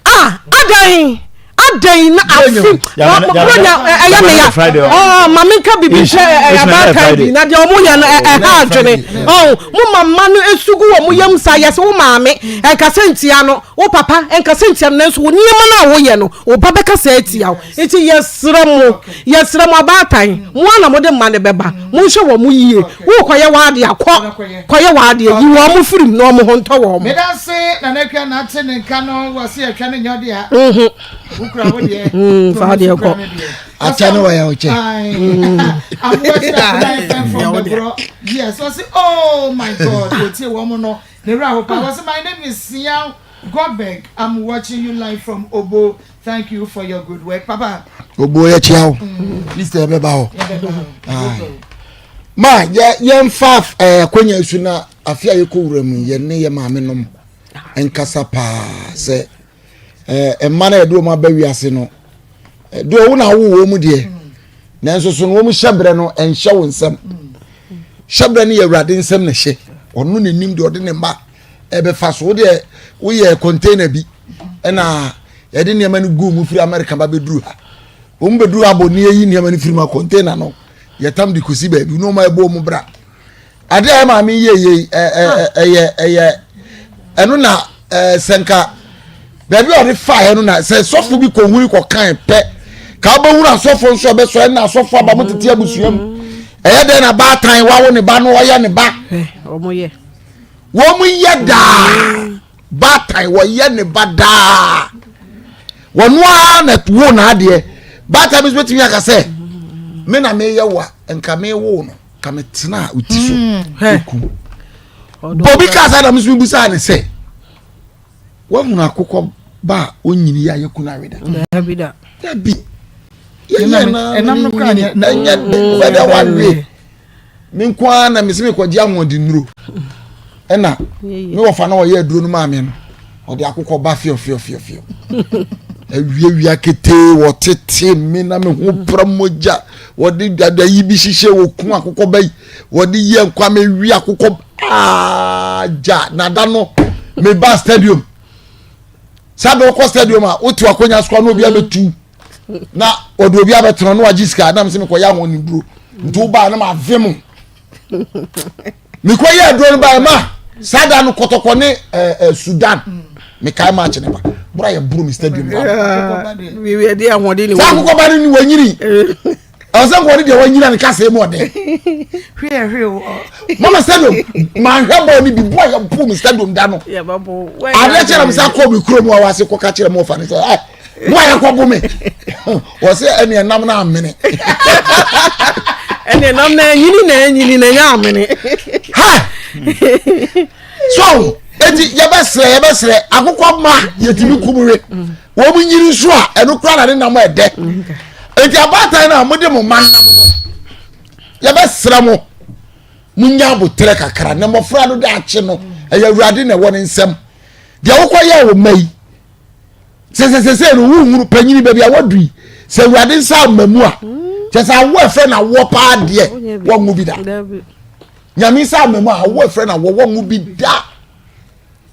Speaker 2: ah adan. Adɛn na afe bronya ɛyɛ me ya ɔɔ ma menka bibi nkyerɛ abaatan bi na deɛ ɔmo yɛ no ɛha adwene ɔɔ mo ma mma no esu gu wɔn yam saa yɛsɛ wo maame ɛnkasa ntia no wo papa ɛnkasa ntia no nanso wo nneɛma no a woyɛ no wo ba bɛkasa atia wo nti yɛsrɛ mo yɛsrɛ mo abaatan mo ara na mode mma no bɛba monhwɛ wɔn mo yie wokɔyɛ w'adeɛ a kɔ kɔyɛ w'adeɛ yi wɔn mo firim na wɔn ho ntɔ wɔn.
Speaker 1: Medase Nana Akua Nate ne nka no wɔ se ɛtwa no nyɛ ɔde a wokura wo deɛ
Speaker 2: fa deɛ kɔ
Speaker 3: akyɛ no wɔyɛ wo kyɛ
Speaker 1: aboa kyerɛ akona fm from bɛborɔ yes ɔse oh my god wɔtie wɔn no ne werɛ aho paa wɔse my name is Sian Godberg I'm watching you live from Obo thank you for your good work papa.
Speaker 3: Obo yɛ kyia wo list yɛ bɛba hɔ ma yɛ yɛnfa ɛɛ akonya su na afi a yɛkɔ wura mu yɛ ne yɛ maame nom nkasa paa sɛ ɛɛ mma na yɛde wɔn aba wiase no deɛ wɔn na awo wɔn mu deɛ nanso so no wɔn hyɛ brɛ no ɛnhyɛ wɔn nsam hyɛ brɛ no yɛ awurade nsam na hyɛ ɔno na nim deɛ ɔde ne mma ɛbɛfa so wodeɛ woyɛ container bi ɛna yɛde nneɛma no gu mu firi America ba bɛduru ha wɔn bɛduru ha bɔ ne yɛyi nneɛma no firi mu a container no yɛtam de kɔsi baabi na wɔn ɛbɔ wɔn bra adeɛ a maame yie yie ɛyɛ ɛyɛ ɛno na ɛɛ sɛnka baabi a ɔde faeɛ no na sɛ sɔfo bi kɔ huri kɔ kan pɛ ka wobɛhunu asɔfo nso ɛbɛsɔ ɛna asɔfo aba mo tete abusua mu ɛyɛ dɛn na baatan wawo ne ba no ɔyɛ ne ba wɔn yɛ daa baatan wɔyɛ ne ba daa wɔn ara na wo n'adeɛ baatan bi nso betumi aka sɛ me na meyɛ wo a nka mewo no ka me tena a oti so eku bobi kaa saa na me nso mebusaa ne sɛ wahunu akokɔ ba a onyini yɛ a yɛku no aweda dabi yɛyɛ na ɛnyɛ wɛdɛ wawe me nko ara na mesi mekɔgye ahoɔdennuro ɛna me wɔfa na ɔyɛ aduro no maa me no ɔde akokɔ ba fiɔfiɔfiɔfiɔ awiawia ketee wɔtete me na me ho pra mogya wɔde dada yi bi hyehyɛ wɔku akokɔ ba yi wɔde yɛ nkwa me wi akokɔ agya na da no me ba stadium saa bɛ wokɔ stadium a wote akonnwa so a na obi abɛtu na ɔde obi abɛtena na wagye sika na mesɛ mekɔyɛ ahoɔneduro nti wobaa na mave mo mekɔyɛ aduro no baɛ ma saa da no kɔtɔkɔ ne eh, eh, sudan mekae match ne ba bora yɛ boro me stadium saa akokɔ ba no ni wanyini ɔsɛ nkɔɔ ne deɛ wanyina ne kasa mu ɔden mama stadium manhwɛ bɔɔl no bi bɔ yɛ bo me stadium da no adeɛ kyerɛ me sɛ akɔ me kurom a wɔase kɔka kyerɛ me ɔfa ne sɛ ɛ mo a yɛkɔ bo me wɔ sɛ ɛne ɛnam no amene
Speaker 2: ɛne ɛnam no anyini na anyini na ɛnyɛ amene
Speaker 3: ha so eti yɛbɛsrɛ yɛbɛsrɛ akokɔ ma yɛtumi kum we wɔn nyini nso a ɛno kora na ne nam ɛdɛ eti abaatan no a mode mo ma nam no yɛbɛsrɛ mo munya abotrɛ kakra na mmɔfra no daakye no ɛyɛ awurade na ɛwɔ ne nsam deɛ wokɔyɛ wɔ mma yi sɛsɛsɛsɛ no wohunu panyini baabi a wadu yi sɛ awurade nsa ama mu a kyɛ sɛ awo ɛfrɛ no awoɔ paa deɛ wɔnwo bi da nyame nsa ama mu a awo ɛfrɛ no awoɔ wɔnwo bi da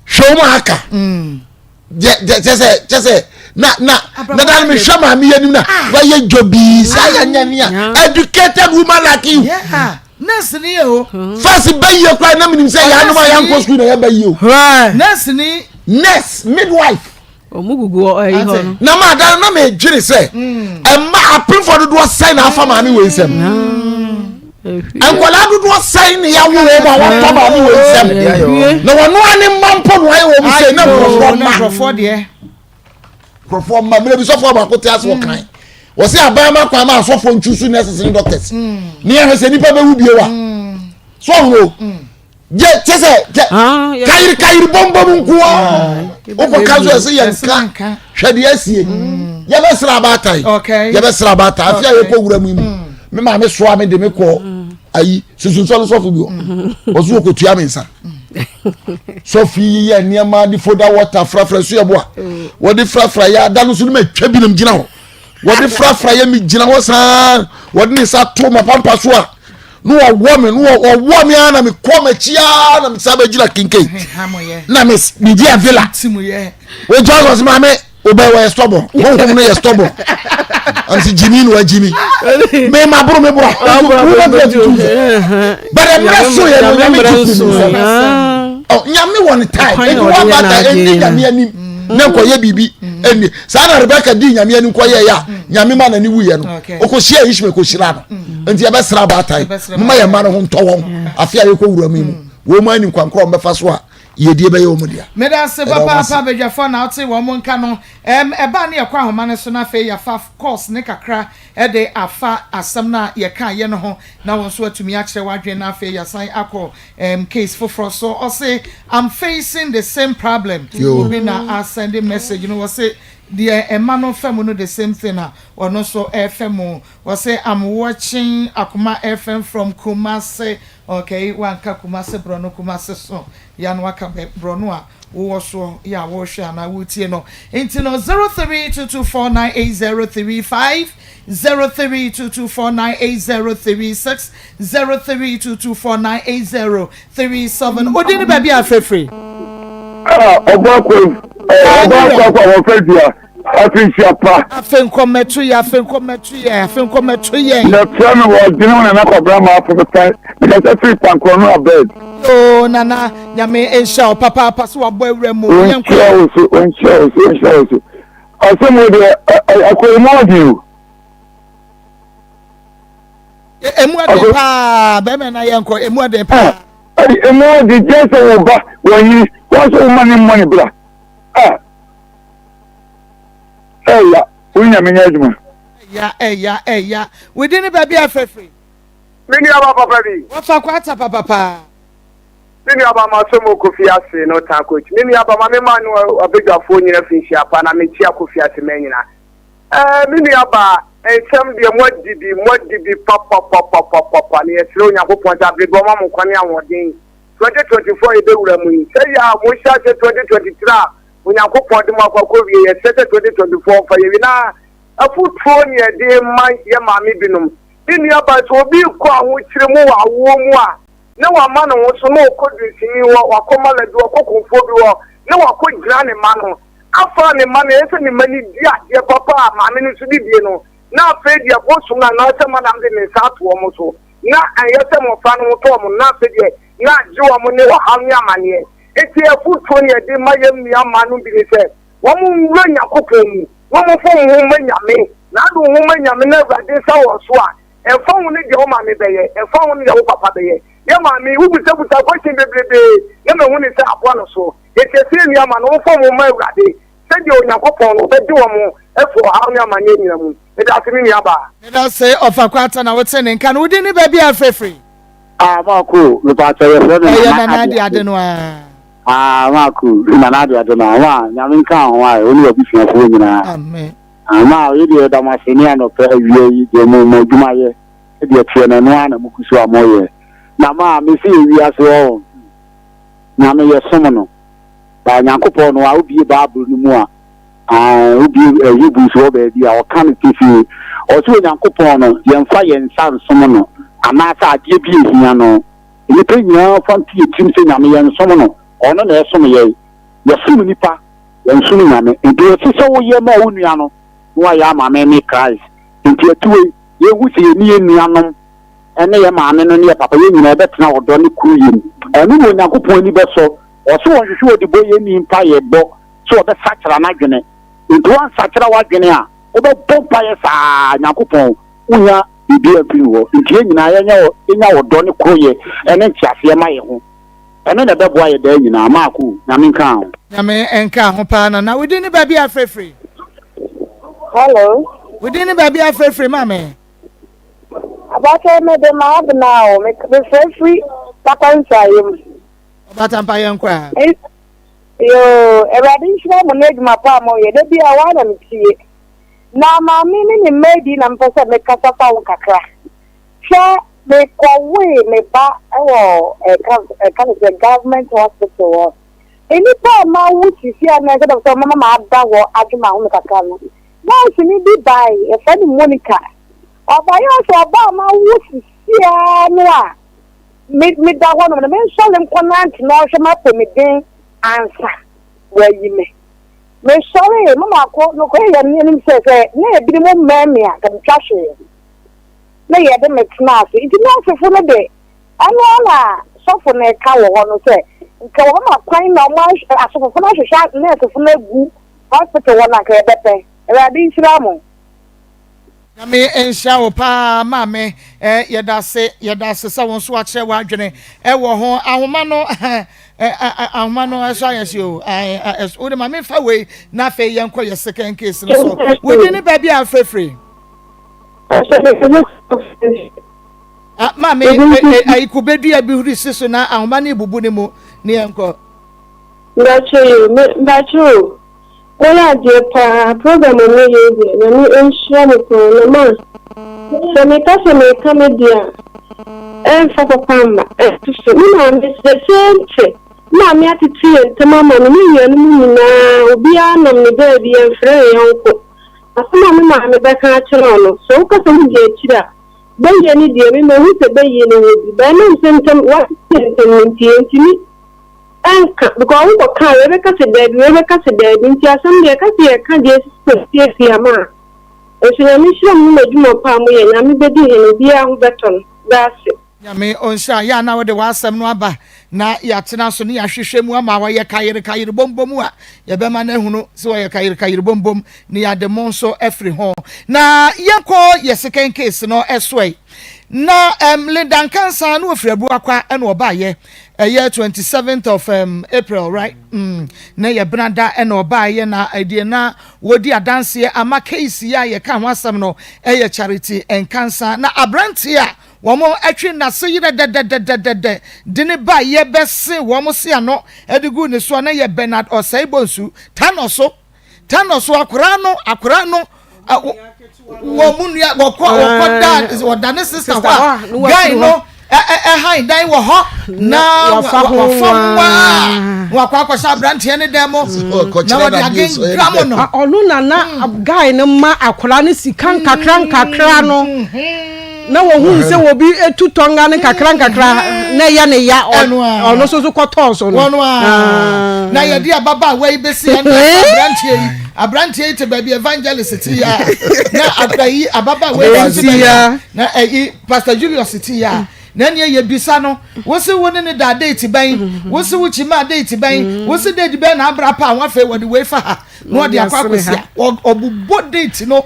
Speaker 3: hwɛ wɔn aka mm. kyɛ sɛ kyɛ sɛ na na na dan mi hwɛ maame yɛ nim na ah. wayɛ dwobii saa yɛ nyɛ nia educated woman like you.
Speaker 1: Yeah. Nurse ni yɛ o.
Speaker 3: First bɛ yie kura na minim sɛ yɛn anum a yɛn nkɔ sukuu na yɛ bɛ yie o.
Speaker 1: Nurse ni.
Speaker 3: Nurse midwife.
Speaker 2: Ɔmu gugu ɛyi hɔ no.
Speaker 3: Na maa dan na mi dwiri sɛ ɛma apemfo dodoɔ sɛn na afa maame wei nsam. Nkwadaa dodoɔ sɛn na yɛawo wɔn a wɔafa maame wei nsam. Na wɔn a ne mma mpo na wɔayɛ wɔn sɛ na nkurɔfoɔ mma. Nkurɔfoɔ mma mmerɛ bi sɔfoɔ baako te ase wɔ kan. Wɔsi aban ma kwan ma asɔfoɔ ntwi so nurses ne doctors. Ne yɛhwɛ sɛ nipa bɛwu bio a. So ɔhoro. Yɛ kyɛ sɛ kyɛ ah, kayiri kayiri bɔnbɔn nko ara wokɔ ka so ɛsɛ yɛn nka hwɛ deɛ asie mm. yɛbɛsrɛ abaatan yɛbɛsrɛ abaatan afi a yɛkɔ wura mu yi mu mm. me maame soa me de me kɔ mm. ayi sunsunsɔn sɔfo bi hɔ ɔso wɔ kɔtua me nsa sɔfo yi yɛ nneɛma de foda wɔta frafra so yɛ boa wɔde frafra yɛ ada no so no ma atwa binom gyina hɔ wɔde frafra yɛ me gyina hɔ saa wɔde ne nsa to ma pampa so a na wɔwɔ me na wɔwɔ me ara na mekɔ m'akyi ara na mesan bɛgyina kenken na megye avila wogya sɔ sɛ maame. Wobɛ wɔyɛ stubborn. Honhom no yɛ stubborn. Ɛnti sɛ gyimi na wagyimi. Me ma boro me bora. Wobɛ bɛ tutu. But mmerɛ so yɛ no nyame gye fi mi nsam. Nyame wɔ ne time. Enti wɔn ba ta ɛndi nyame anim. Na nkɔyɛ biribi. Ɛnni saa na Rebecca di nyame anim kɔyɛ yɛ a nyame ma n'ani wuyɛ no. Ɔkɔhyia Ishmael kɔhyira no. Nti yɛbɛsra abaatan. Moma yɛn mma no ho ntɔ wɔn. Afe a yɛkɔ wura mu yi mu. Wɔn mu ani nkwankorɔ wɔn bɛfa so a yiedie bɛyɛ wɔn dea.
Speaker 1: Meda ase papaapa badwafoɔ na wote wɔn nka no. Ɛm ɛbaa ne yɛkɔ ahoma no so na afei yɛafa course ne kakra de afa asɛm no a yɛkaeɛ no ho na wo nso atumi akyerɛ w'adwene na afei yɛasan akɔ ɛm case foforɔ so. Ɔse I'm facing the same problem. Obi na asɛnde message no ɔse deɛ ɛma no fa mu no the same thing a ɔno nso ɛrefa mu. Ɔse I'm watching Akoma FM from Kumasi. Okay wanka Kumase brɔno Kumase so ya no waka bɛ brɔno a wowɔ soɔ yɛ a worehwɛ anaa woretie no nti no 0322498035 0322498036 0322498037 Wodin ne baabi a afrɛfiri?
Speaker 7: Ah, ɔbɔ akɔ ɔbɔ akɔ akɔ wɔfɛ dua. Afinhyia pa.
Speaker 1: Afe nkɔmmɛto yɛ, afe nkɔmmɛto yɛ, afe nkɔmmɛto yɛn.
Speaker 7: Yɛfrɛ me wɔ ɔdwene ho Nana Kwabena Maafo Pepan, mekasa firi Pankorɔ no Abed.
Speaker 1: Yoo Nana, Nyame nhyira wo papaapa sɛ wabɔ awura mu.
Speaker 7: Ɔnhyira wo so, ɔnhyira wo so, ɔnhyira wo so. Asɛm wo deɛ, akɔ emu ɔden o.
Speaker 1: Emu ɔden paa, bɛrima na yɛnkɔ, emu ɔden paa.
Speaker 7: Emu ɔden, gyɛ sɛ wo ba, wɔnyi, wɔn sɛ wo ma ne mmɔ ne bra. Ah. Ɛya, wo nyame nyɛ adwuma.
Speaker 1: Ɛya, ɛya, ɛya. Wo din ne baabi a frɛfrɛ.
Speaker 8: Me nua ba papa bi.
Speaker 1: Wɔfa kwata papa paa.
Speaker 8: Me nua ba ma so mo kofi ase no tan coach. Me nua ba ma me ma no abedwafoɔ nyina fi nhyia pa na me kyia kofi ase ma nyina. Ɛɛ me nua ba nsɛm deɛ mo adi bi mo adi bi papapapapapa ne yɛsrɛ Onyankopɔn sɛ abere bi ɔma mo nkwa ne ahoɔden 2024 a yɛbɛwura mu yi sɛ yɛ a mo nhyɛ ase 2023 a Onyankopɔn de mo akɔ akɔwie. Yɛsrɛ sɛ 2024 mfa yɛwie na afotuo ne yɛde ma yɛ maame binom. Me nua baa sɛ obi rekɔ ahokyere mu wɔ awoɔ mu a na wama ne ho so na ɔkɔ dunsini hɔ, wakɔ mala bi, wakɔ komfoɔ bi hɔ na wakɔ gyina ne mma no afa ne mma no ɛyɛ sɛ ne mma no di adeɛ papa a maame no nso didie no na afei deɛ bosom no anaasɛ madam de ne nsa ato wɔn so na ɛnyɛ sɛ mmɔfra no ho tɔ wɔn na afei deɛ na agye wɔn ne ɔhaw ne amaneɛ. Enti afotuo ne yɛde ma yɛn nua mmaa nom bi ne sɛ, wɔn nwura Nyankopɔn mu, na wɔn mfa wɔn ho mma Nyame, na ade wɔn ho ma Nyame na Awurade nsa wɔn so a, ɛmfa ho ne deɛ wo maame bɛyɛ, ɛmfa ho ne deɛ wo papa bɛyɛ. Yɛ maame, wo busa busa question bebrebee, na mahu ne sɛ aboa no so. Enti ɛsɛ yɛn nua mmaa no, wɔn mfa wɔn ho mma Awurade, sɛdeɛ Onyankopɔn no, ɔbɛgye wɔn afiri ɔhaw ne amaneɛ nyina mu. Medase me nua baa.
Speaker 1: Medase Ɔfa Kwata na wote ne nka no. Wo din ne baabi a afrɛfiri?
Speaker 9: Ah, Marco, me pa kyɛ yɛfrɛ me
Speaker 1: Ɛyɛ Nana Ade Ade no ara.
Speaker 9: Ah, Marco, Nana Ade Ade no ara. Ma, Nyame nka ho ayɛ, wo ne w'abusuafoɔ nyinaa.
Speaker 1: Amen.
Speaker 9: Ah, ma, yi deɛ yɛda mo ase ne anɔpɛ awia yi deɛ mo mo adwuma yɛ, deɛ teɛ no ɛno ara na mo gu so a moyɛ. Na ma, me se yɛ wiase hɔ, Nyame yɛ som no. Ba Nyankopɔn no a wobie Bible no mu a, Aane, wobue Hebrews hɔ baabi a, ɔka no pefee. Ɔse Onyankopɔn no, yɛmfa yɛn nsa nsom no, anaasɛ adeɛ bi ɛhia no. Nnipa nyinaa fa nto yɛn tirim sɛ Nyame, yɛnsom no, ɔno na ɛsom yɛn. Yɛsom nnipa, yɛnsom Nyame. Nti ɔse sɛ woyɛ ma wo nua no, na wayɛ ama me, me Christ. Nti atuwei, yɛnhu sɛ yɛne yɛn nuanom, ne yɛn maame no ne yɛn papa, yɛn nyinaa yɛbɛtena ɔdɔ ne koroyɛ mu. Ɛno na Onyankopɔn ani bɛsɔ. Ɔse ɔnhwehwɛ ɔdebɔyɛni mpaeɛbɔ sɛ ɔbɛsakyera n'adwene. Nti woansakyera w'adwene a, wobɛbɔ mpaeɛ saa, Nyankopɔn, wonnya biribiara mfiri ne hɔ. Nti yɛn nyinaa yɛnyɛ yɛnya ɔdɔ ne koroyɛ ne nteaseɛ ma yɛn ho. Ɛno na ɛbɛboa yɛ daa nyinaa. Mark o, Nyame nka ho.
Speaker 1: Nyame nka ho paa Nana. Wo din ne baabi a frɛ firi?
Speaker 10: Hello.
Speaker 1: Wo din ne baabi a frɛ firi maame?
Speaker 10: Abakyɛ me de maa bena o, me frɛ firi papa nsuayɛ mu.
Speaker 1: Ɔbatampa yɛn kɔ a.
Speaker 10: Yoo, Awurade nhyira mo ne adwuma pa a moyɛ. Da biara waa na metie. Na maame ne ne mma adi na mepɛ sɛ mekasa fa ho kakra. Hwɛ, mekɔwoe me ba wɔ ɛka ɛka ne sɛ government hospital hɔ. Nnipa a mawo sisi a na ɛsɛ dɛ sɛ wɔma mada hɔ adwe m'ahome kakra no, nɛɛseni bi bae, yɛfrɛ no Monica. Ɔbaeɛ a sɛ ɔba a mawo sisi ara no a, Me meda hɔ nom no, mensɔre nkɔnante na ɔnhwɛ m'apɔmuden ansa wayi me. Mesɔree, me maako, nokorɛ yɛ me anim sɛ sɛ na ebinom mmɛn me a, nka metwa hwee. Na yɛde me tenaa ase. Nti nɛɛsefo no de, ɛno ara na sɔfo no reka wɔ hɔ no sɛ, nka wɔbɛma kwan na wɔn asɔfofo no ahwehwɛ nɛɛsefo no agu hospital hɔ no anka yɛbɛpɛ. Awurade nhyira mo.
Speaker 1: Nyame nhyira wo paa maame eh, yɛdase yɛdase sɛ wo nso wakyerɛ w'adwene ɛwɔ ho ahoma no eh, ahoma no ɛso ayɛ hye o eh, wode ma memfa wei na afei yɛnkɔ yɛ second case no so wodi ne baabi a afirafiri maame ayikubedua bi huri si so na ahoma no ebubu ne mu ne yɛnkɔ.
Speaker 11: Mbakyɛ yi mbakyɛ o. Moyɛ adeɛ paa, program a moyɛ yi deɛ Nyame nhyira mo paa na ma sɛ meka sɛ meka me deɛ a ɛmfa papa mma ɛnto so. Me maame the same thing, me maame atete yɛn ntam ama me ne nuanom nyinaa obiara nam ne baabi yɛmfrɛ yɛn yɔnko. Asɛm a me maame bɛka akyerɛ wo no sɛ woka sɛ wodi akyire a bɛyɛ ne deɛ me mahu sɛ bɛyɛ no wɔ bi but ɛnam sɛ ntam watete yɛn ntam no nti yɛntumi Ɛnka, because wo kɔ ka a, wei bɛka sɛ daabi, wei bɛka sɛ daabi, nti asɛm deɛ yɛka sɛ yɛka deɛ ɛsisi wɔ fie fie ama a, nso Nyame nhyira mo ne mo adwuma pa a mo yɛ, Nyame bɛdi hene, obiara ho bɛtɔ no. Daase.
Speaker 1: Nyame ɔnhyira yɛ a na wode w'asɛm no aba na yɛatena so ne yɛahwehwɛ mu ama wayɛ kayere kayere bombom a yɛbɛma no ahunu sɛ wɔyɛ kayere kayere bombom ne yɛade mo nso afiri ho na yɛnkɔ yɛ second case no ɛsoɛ na um, Linda Nkansa na wɔfiri Abuakwa ɛna ɔbaayɛ ɛyɛ 27th of um, April right mm, na yɛ benada ɛna ɔbaayɛ na ɛdeɛ na wɔdi adanseɛ ama case yi a yɛka ho asɛm no ɛyɛ Charity Nkansa na aberanteɛ a wɔn atwe n'ase yerɛ dɛdɛdɛdɛdɛ de ne ba yɛ bɛse wɔn se ano ɛde gu ne soɔ na yɛ Bernard Ɔsɛe Bonsu Tano so Tano so akwaraa no akwaraa no wɔn mu nua wɔkɔ wɔkɔ da wɔda ne sista hɔ a guy no ɛhan dan wɔ hɔ na wafa ho waa na wakɔ akɔhyɛ aberanteɛ ne dan mu na wɔde agengra mu no.
Speaker 2: Ɔno na na guy no ma akwaraa no sika nkakra nkakra no. na wɔhuu sɛ obi tu tɔnga no nkakra nkakra na ɛyɛ ne ya ɔno nso so kɔtɔɔ so no.
Speaker 1: Wɔn a na yɛde ababaawa yi bɛsi ɛna aberanteɛ yi aberanteɛ yi te baabi evangelist te ya na ayi ababaawa yi te baabi na ɛyi pastor Julius te ya na ɛnea yɛ bisa no wosi wo ne ne da date bɛn wosi wo kyima date bɛn wosi date bɛn na abra pa wɔn afei wɔde wei fa ha. na ɔde akɔ akɔsi a ɔbobɔ date no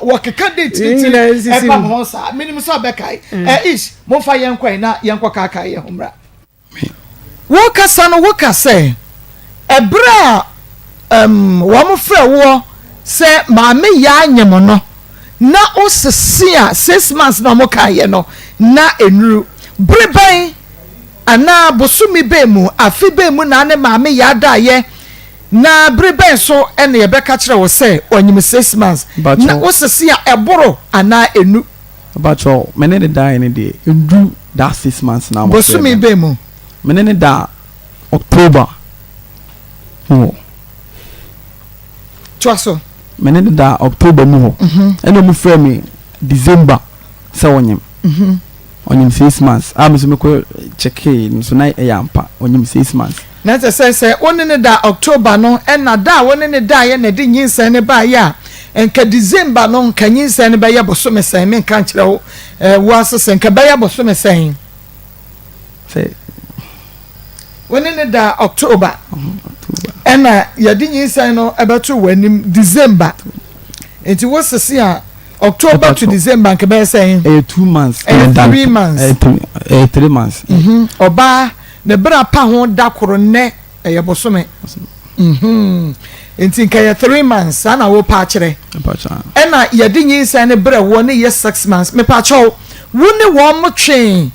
Speaker 1: wɔkeka date no tiri ɛpam ho saa menim sɛ ɔbɛkae mm. ish momfa yɛnkɔe na yɛnkɔ kaakae yɛ ho mmra wokasa no woka sɛ ɛberɛ a um, wɔn frɛ woɔ sɛ maame yɛ anyem no na wosese a six months na wɔn kaeɛ no na enuru bere bɛn anaa bosome bɛn mu afe bɛn mu na ne maame yɛ adaeɛ Na bere bɛn so na yɛbɛka kyerɛ wo sɛ wanyim six months na wo sese a ɛboro anaa enu?
Speaker 4: Mpakyɛw, me ne no daeɛ no deɛ ɛnduru that six months no a mofrɛɛ me
Speaker 1: Bosome
Speaker 4: no.
Speaker 1: bɛn mu?
Speaker 4: Me ne no daa October mu hɔ.
Speaker 1: Toa so.
Speaker 4: Me ne no daa October mu hɔ ɛna ɔmo frɛɛ me December sɛ ɔnyem. Ɔnyim six months a me so mekɔ checkee no so na ɛyɛ ampa ɔnyim six months.
Speaker 1: Na ɛsɛ sɛ sɛ wo ne no da October no ɛna da a wo ne no daeɛ na ɛde nyinsɛn no baeɛ a, nka December no nka nyinsɛn no bɛyɛ bosome sɛn? Menka nkyerɛ wo eh, wo ase sɛ nka bɛyɛ bosome sɛn?
Speaker 4: Sɛ.
Speaker 1: Wo ne no da October ɛna yɛde nyinsɛn no ɛbɛto w'anim December nti wo sese a October to December nka bɛyɛ sɛn?
Speaker 4: Ɛyɛ two months.
Speaker 1: Ɛyɛ three months.
Speaker 4: Ɛyɛ three months.
Speaker 1: Mhm. Ɔbaa ne bra pa ho da koro nnɛ ɛyɛ bosome. Mhm. Nti nka yɛ three months saa na wopa akyerɛ. Ɛna yɛde nyinsɛn ne brɛ woɔ ne yɛ six months. Mepakyɛw wo ne wɔn mo twee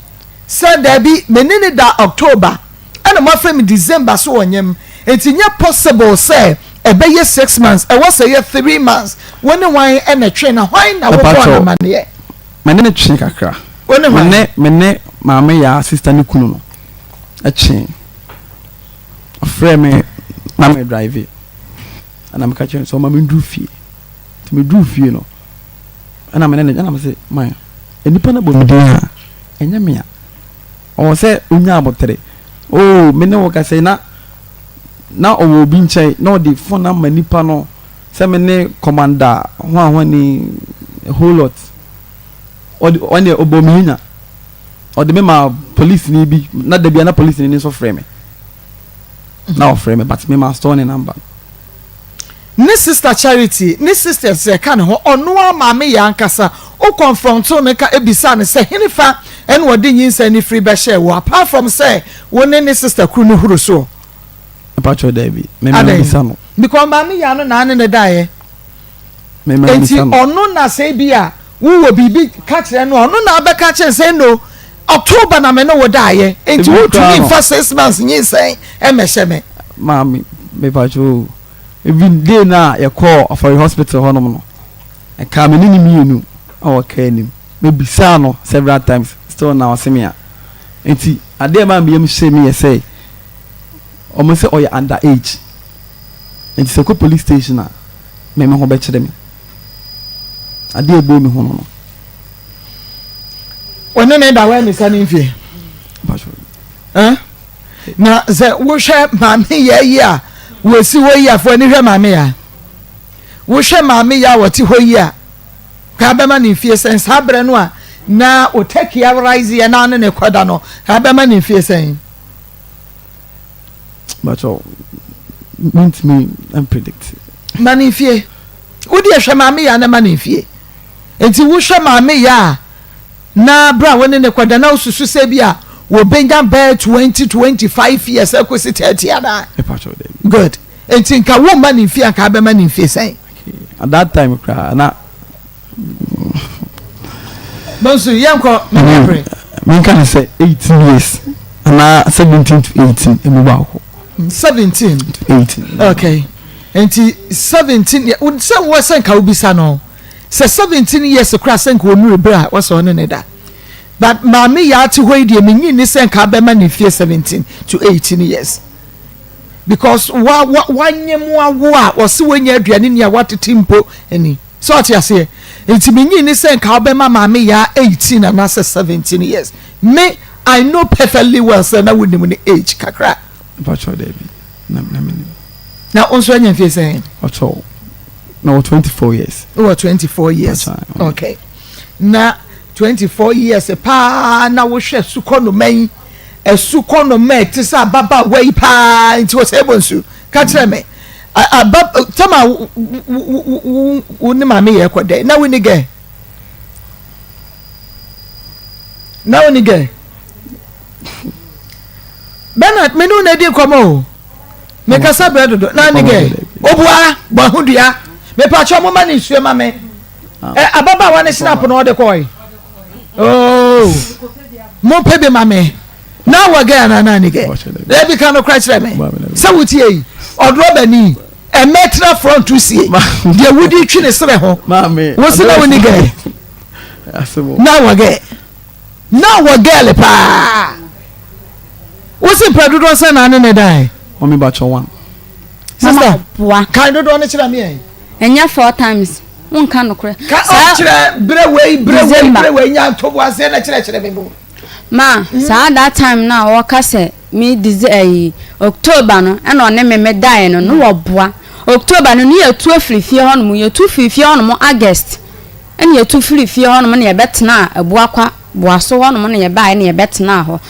Speaker 1: sɛ daabi me ne ne da October ɛna mo afrɛ me December so ɔnyem nti nyɛ possible sɛ ɛbɛyɛ six months ɛwɔ sɛ ɛyɛ three months wo ne hwan ɛna ɛtwe na hwan na wobɔɔ no amaneɛ.
Speaker 4: Me ne no twee kakra.
Speaker 1: Wo ne hwan?
Speaker 4: Me ne me ne maame yaa sister ne kunu no ɛtwee. Ɔfrɛɛ me na me drive ɛna meka kyerɛ no sɛ ɔma me nduru fie. Nti me duru fie no ɛna me ne no ɛna me se man nnipa no bɔ me din a ɛnyɛ me a. Ɔwɔ sɛ onya abotere. Oh me ne wo kasa yi na. Na ɔwɔ obi nkyɛn na ɔde phone ama nipa no sɛ me ne commander hwanhwani a whole lot. Ɔde ɔno deɛ ɔbɔɔ me hinya. Ɔde me maa polisini bi na da biara na polisini no nso frɛ me. Na ɔfrɛ me but me ma store ne number no.
Speaker 1: Ne sister Charity ne sisters a ɛka ne ho, ɔno ara maame yɛ ankasa, wo confrontoo no ka bisaa no sɛ henefa na ɔde nyinsɛn no firi bɛhyɛɛ wo apart from sɛ wo ne ne sister koro no huru soɔ?
Speaker 4: Mpakyɛw daabi, me
Speaker 1: Adɛn?
Speaker 4: mambisa no.
Speaker 1: Because maame yɛ ano na ne ne daeɛ.
Speaker 4: Me
Speaker 1: Enti
Speaker 4: mambisa no.
Speaker 1: ɔno na sɛ ebi a wowɔ biribi ka kyerɛ no a, ɔno na abɛka kyerɛ no sɛ no October na me ne wo daeɛ, enti
Speaker 4: Ebi koraa
Speaker 1: wontumi
Speaker 4: no.
Speaker 1: mfa 6 months nyinsɛn mmɛhyɛ me.
Speaker 4: Maame, mepakyɛw o, even day no a yɛkɔɔ Afɔre hospital hɔnom no, ɛkaa me ne no mmienu wɔ kaa anim. Mebisaa no several times, still na ɔse me a. Enti adeɛ a ɛmaa me yam hyee me yɛ sɛ, wɔn sɛ ɔyɛ under age. Enti sɛ ɛkɔ police station a, me me ho bɛkyere me. Adeɛ a ɛbɔɔ me hu no no.
Speaker 1: Ɔne ne da w'amisa ne mfie. Eh? Na sɛ wohwɛ maame yɛ yi a wɔsi hɔ yi a fo ani hwɛ maame yɛ a wohwɛ maame yɛ a wɔte hɔ yi a ka bɛma ne mfie sɛn saa berɛ no a na otakia rise yɛ na ne ne kɔda no ka bɛma ne mfie sɛn.
Speaker 4: Bàtchɔ mintumi mpredict.
Speaker 1: Ma ne mfie wodi ɛhwɛ maame yɛ a na ma ne mfie nti wohwɛ maame yɛ a na bere a wo ne ne kɔda na wosusu sɛ bi a wɔbɛnya bɛyɛ 20 25 years akɔsi 30 anaa? Good. Nti nka womma ne mfie anka abɛma ne mfie sɛn?
Speaker 4: At that time koraa na.
Speaker 1: Bonsu yɛnkɔ mene bere.
Speaker 4: Menka ne sɛ 18 years anaa 17 to 18 emu baako.
Speaker 1: 17
Speaker 4: to 18.
Speaker 1: Okay. Nti 17 sɛ wɔ sɛ nka wobisa no sɛ 17 years koraa sɛ nka ɔnuru berɛ a wɔsɛ ɔne ne da. But maame yaa te hɔ yi deɛ menyi nni sɛ nka abɛma ne mfie 17 to 18 years because wa wa wanye mu awo a ɔse wanya aduane ni a watete mpo ni sɛ ɔte aseɛ nti menyi nni sɛ nka wobɛma maame yaa 18 anaasɛ 17 years. Me I know perfectly well sɛ na wonim ne age kakra.
Speaker 4: Mpakyɛw daabi na na menim.
Speaker 1: Na wo nso anya mfie sɛn?
Speaker 4: Mpakyɛw na wɔ 24 years.
Speaker 1: Wɔ 24 years. Okay. Na 24 years paa na wohwɛ sukɔnoma yi asukɔnoma ɛte sɛ ababaawa yi paa nti wɔ sɛ ɛbɔ nsu ka kyerɛ me aba tama wo ne maame yɛ kɔ dɛ na wo ni gɛ na wo ni gɛ Bernard me ne wo na edi nkɔmɔ o mekasa brɛ dodo na ne gɛ obua bɔ ho dua mepatwɛ mo ma ne nsuo ma me. Ɛ ababaawa ne snap na ɔde kɔe. Oh, mo pɛ bi ma me. Na wɔ gɛ anaa na ne gɛ. Ebi ka no kora kyerɛ me. Sɛ wotie yi, ɔdorɔ bani, ɛmɛ tena front sie. Deɛ wodi twi ne serɛ ho. Wo se na wo ne gɛ. Na wɔ gɛ. Na wɔ gɛl paa. Wo se mpɛ dodoɔ sɛ na ne ne dae.
Speaker 4: Mami bakyɛ one.
Speaker 1: Sister, kan dodoɔ no kyerɛ me ɛ.
Speaker 12: Ɛnyɛ four times. Wonka nokorɛ.
Speaker 1: Ka ɔkyerɛ berɛ wei berɛ wei berɛ wei nya ntoboaseɛ na kyerɛkyerɛ me mu.
Speaker 12: Ma saa that time no a ɔka sɛ me Dece ɛyi October no ɛna ɔne me me daeɛ no no wɔboa October no ne yɛtu afiri fie hɔ nom yɛtu firi fie hɔ nom August ɛna yɛtu firi fie hɔ nom na yɛbɛtenaa Abuakwa Boaso hɔ nom na yɛbaeɛ na yɛbɛtenaa hɔ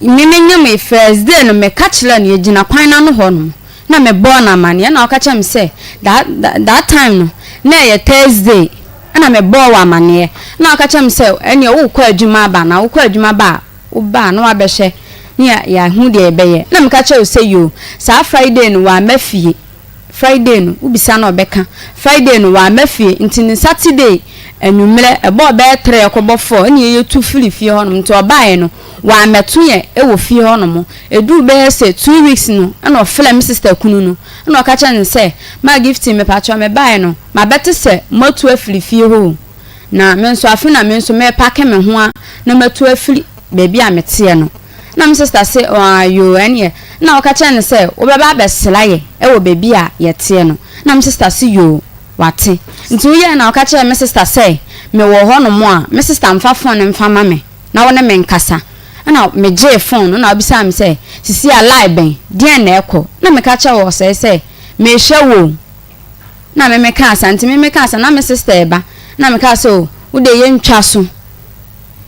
Speaker 12: me me nyem first day no meka kyerɛɛ no yɛgyina kwan no ano hɔ nom na mebɔɔ no amaneɛ ɛna ɔka kyerɛɛ me sɛ that that time no na ɛyɛ Thursday ɛna mebɔɔ wɔ amaneɛ ɛna ɔka kyerɛɛ me sɛ ɛneɛ wokɔ adwuma aba na wokɔ adwuma ba a woba a na wabɛhwɛ ne yɛahu deɛ yɛbɛyɛ na meka kyerɛ wo sɛ yoo saa Friday no wamma fie Friday no wobisa no a ɔbɛka Friday no wamma fie nti ne Saturday anwummerɛ ɛbɔɔ bɛyɛ three ɛkɔbɔ four ɛna yɛtu firi fie hɔnom nti ɔbaeɛ no wammɛto yɛn wɔ fie hɔnom ɛduru bɛyɛ sɛ 2 weeks no ɛna ɔfrɛ me sister kunu no ɛna ɔka kyerɛ no sɛ ma Gifty mepakyɛw mebaeɛ no mabɛte sɛ moatu afiri fie hɔ o na me nso afe na me nso merepack me ho a na matu afiri baabi a meteɛ no na me sister se ɔɔ yoo ɛneɛ na ɔka kyerɛ no sɛ wobɛba abɛsra yɛ wɔ baabi a yɛteɛ no na me sister se yoo wate nti woyɛɛ na ɔka kyerɛ me sister sɛ mewɔ hɔ nom a me sister mfa phone mfa ma me na wo ne me nkasa. Ɛna megyee phone no na ɔbisaa me sɛ, Sisi a lie bɛn? Deɛn na ɛkɔ? Na meka kyerɛɛ Ɔsɛe sɛ, Mehwɛ wo o. Na me mekaa saa, nti me mekaa saa, na me sister reba. Na mekaa sɛ, O, wo deɛ yɛntwa so.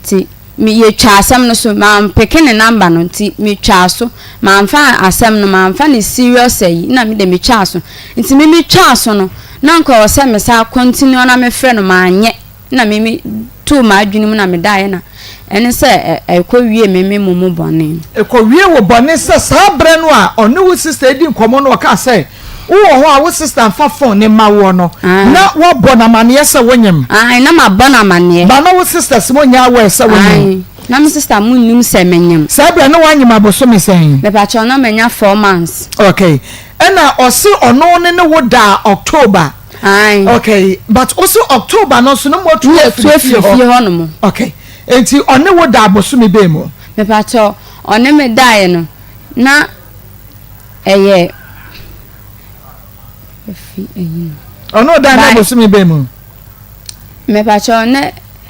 Speaker 12: Nti me yɛtwaa asɛm no so, mampeke ne number no, nti metwaa so. Mamfa asɛm no, mamfa no serious ayi, na me deɛ metwaa so. Nti me metwaa so no, na anka ɛwɔ sɛ mesan continue na mefrɛ no, manyɛ. Na me me too m'adwene mu na me daeɛ na ɛne sɛ ɛkɔ wie me me momo bɔne.
Speaker 1: Ɛkɔ wie wo bɔne sɛ saa berɛ no a ɔne wo sister redi nkɔmmɔ no ɔkaa sɛ wowɔ hɔ a wo sister mfa phone no mma woɔ no na woabɔ no amaneɛ sɛ wonyem.
Speaker 12: Ae na mabɔ no amaneɛ.
Speaker 1: But na wo sisters mo nyɛ aware sɛ wonyem.
Speaker 12: Ae na me sister mo nnim sɛ menyem.
Speaker 1: Saa berɛ no woanyem abosome sɛn?
Speaker 12: Mepakyɛw na manya 4 months.
Speaker 1: Okay ɛna ɔse ɔno ne ne wo daa October.
Speaker 12: Ae.
Speaker 1: Okay, but wo se October no nso no mo atu afiri fie
Speaker 12: hɔ. nom.
Speaker 1: Okay, nti ɔne wo da abosome bɛn mu?
Speaker 12: Mepakyɛw, ɔne me daeɛ no, na ɛyɛ efi ɛyi no.
Speaker 1: Ɔne wo daeɛ na abosome bɛn mu?
Speaker 12: Mepakyɛw, na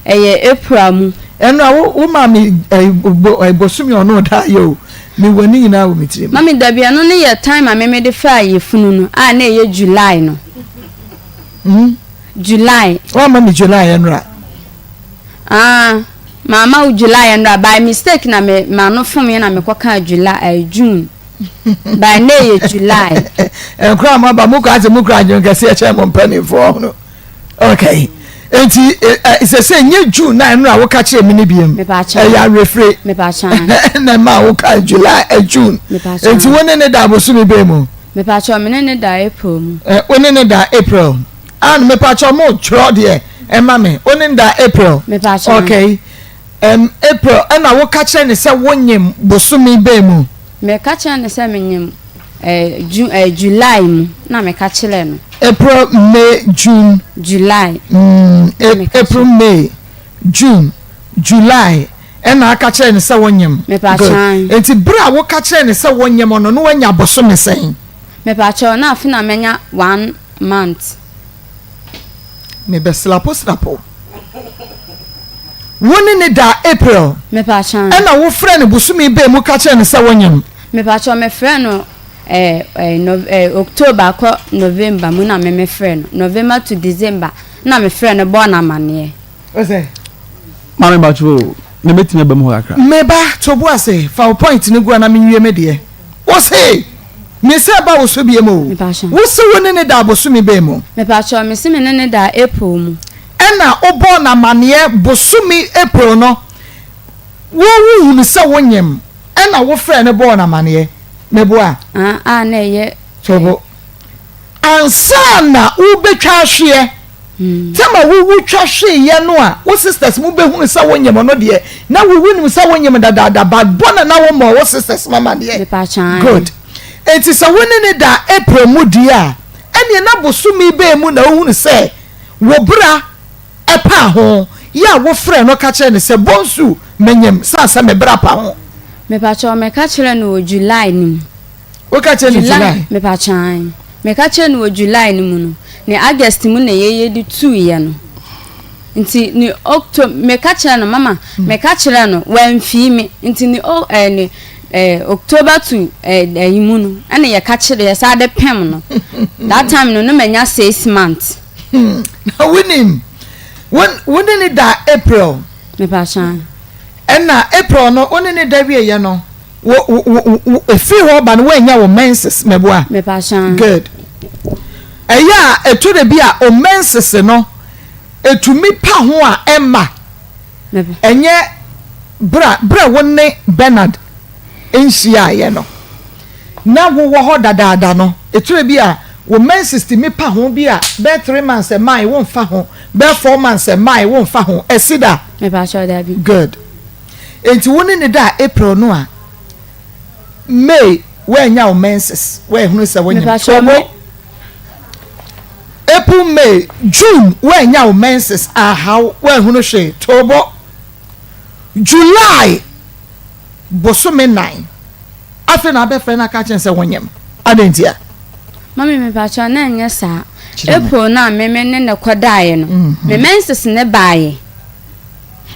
Speaker 12: Ɛyɛ April mu.
Speaker 1: Ɛno a wo wo maa me ɛyi bosome ɔno ɔda yɛ o me wɔ ne nyinaa wɔ me tirim.
Speaker 12: Mami dabi ɛno ne yɛ time a me me de faa yɛfunu no a na ɛyɛ July no.
Speaker 1: Mm.
Speaker 12: July.
Speaker 1: Wa ma me July ɛnora.
Speaker 12: Ah maama wo July ɛnora by mistake na me ma no fom yɛ na me kɔ kaa July ɛɛ June by na ɛyɛ July.
Speaker 1: Nkura mo aba mo kura ase mo kura adwene kɛseɛ kyɛn mo mpanimfoɔ no. okay nti sɛ sɛ nye june na ɛno a woka kyerɛ me no biam ɛyɛ awerɛfire na ɛma a woka july eh, june nti wo ne ne da abosome bɛn mu
Speaker 12: mepakyɛ me ne ne da april mu
Speaker 1: wo ne ne da april an mepakyɛ mo twerɛ deɛ ɛma me wo ne ne da april okay um, april ɛna woka kyerɛ ne sɛ wonyem bosome bɛn mu
Speaker 12: Meka kyerɛɛ no sɛ menyem eh, Ju eh, July mu na meka kyerɛɛ no.
Speaker 1: April, May, June.
Speaker 12: July.
Speaker 1: Mm, a April, May, June, July ɛna aka kyerɛɛ no sɛ wonyem.
Speaker 12: Mepaakyɛw.
Speaker 1: Good. Enti bere a woka kyerɛɛ no sɛ wonyem no, na wanya bosome sɛn?
Speaker 12: Mepaakyɛw, na afe na manya one month.
Speaker 1: Mebɛsrapo srapo. Wo ne no daa April.
Speaker 12: Mepakyɛw.
Speaker 1: Ɛna wo frɛ no bosome bɛn mu ka kyerɛ no sɛ wo nyem?
Speaker 12: Mepakyɛw me frɛ no eh, eh, no, eh, October kɔ November mu na me me frɛ no. November to December na me frɛ no bɔɔ no amaneɛ.
Speaker 1: Ɔsɛ.
Speaker 4: Maame mpakyɛw o, me mɛtumi aba mu hɔ kakra.
Speaker 1: Me ba, to bo ase, fa wo point no gu ha na menwie me deɛ. Wo se, me nsa ɛba wo so biom o.
Speaker 12: Mepakyɛw.
Speaker 1: Wo se wo ne no daa bosome bɛn mu?
Speaker 12: Mepakyɛw, me se me ne no daa April mu.
Speaker 1: Ɛna wobɔɔ no amaneɛ bosome April no wo wo hunu sɛ wo nyem ɛna wo frɛɛ no bɔɔ no amaneɛ meboa?
Speaker 12: Ah ah na ɛyɛ.
Speaker 1: Tobo. Ansa na wo bɛtwa ahweɛ tɛma wo wo twa hweeɛ no a wo sisters mo bɛhunu sɛ wo nyem no deɛ na wo wo nim sɛ wo nyem dadaada but bɔ na na wo mmɔɔ wo sisters mo amaneɛ. Good. Enti sɛ wo ne no da April mu deɛ a ɛneɛ na bosome bɛn mu na wohunu sɛ Wo bra paa ho yɛ a wo frɛ no ka kyerɛ no sɛ bonsu menyem san sɛ me bra pa ho.
Speaker 12: Mepakyɛw meka kyerɛɛ no wɔ July no mu.
Speaker 1: Wo ka kyerɛ no July?
Speaker 12: Mepakyɛw ae. Meka kyerɛɛ no wɔ July no mu no, ne August mu na yɛyɛ de tuu yɛ no. Nti ne October meka kyerɛɛ no mama meka kyerɛɛ no wamfii me nti ne o ɛɛ ne ɛɛ October to ɛɛ ɛyi mu no ɛna yɛka kyerɛ yɛsan de pem no. That time no no manya 6 months.
Speaker 1: Hmm, na wonim, wo wo ne ne da April.
Speaker 12: Mepakyɛw.
Speaker 1: Ɛna April no, wo ne ne da wieɛ no, wo wo wo wo efiri hɔ ba no woannya wo menses mɛboa.
Speaker 12: Mepakyɛw.
Speaker 1: Good. Ɛyɛ a ɛtɔ da bi a o menses no etumi pa ho a ɛmma. Ɛnyɛ bere a bere a wo ne Bernard nhyiaeɛ no na wowɔ hɔ dadaada no, ɛtire bi a wo menses tumi pa ho bi a bɛyɛ 3 months ɛmmae womfa ho, bɛyɛ 4 months ɛmmae womfa ho, ɛsi da?
Speaker 12: Mepakyɛw dabi.
Speaker 1: Good. Enti wo ne ne da a April no a, May woannya wo menses, woanhunu sɛ wonyem.
Speaker 12: Mepakyɛw me.
Speaker 1: April, May, June woannya wo menses ahaw, woanhunu hwee, toobo. July bosome nan afei na abɛfrɛ no aka akyerɛ no sɛ wonyem adɛn ntia?
Speaker 12: Mummy mepakyɛw na ɛnyɛ saa. April no a me me ne no kɔdaeɛ no, me menses no baeɛ.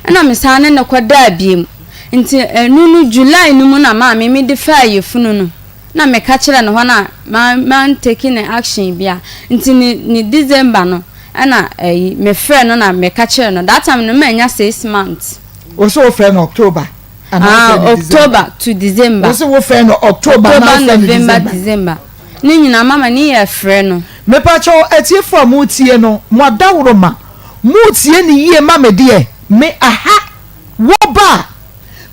Speaker 12: Ɛna me san ne no kɔdaa biom. Nti ɛno no July no mu na maame mede faa yafunu no na meka kyerɛ no hɔ na ma man take ne action bia. Nti ne ne December no ɛna ɛyi mefrɛ no na meka kyerɛ no that time no manya 6 months.
Speaker 1: Wo so wofrɛ no October anaa
Speaker 12: Ah,
Speaker 1: wofrɛ no December?
Speaker 12: October to December.
Speaker 1: Wo so wofrɛ no October anaa
Speaker 12: October,
Speaker 1: wofrɛ no
Speaker 12: November,
Speaker 1: December?
Speaker 12: December. Ne nyinaa mama ne yɛ frɛ no.
Speaker 1: Mepakyɛw atiefo a moretie no, mo adaworoma, moretie no yie ma me deɛ, me aha, wo ba a,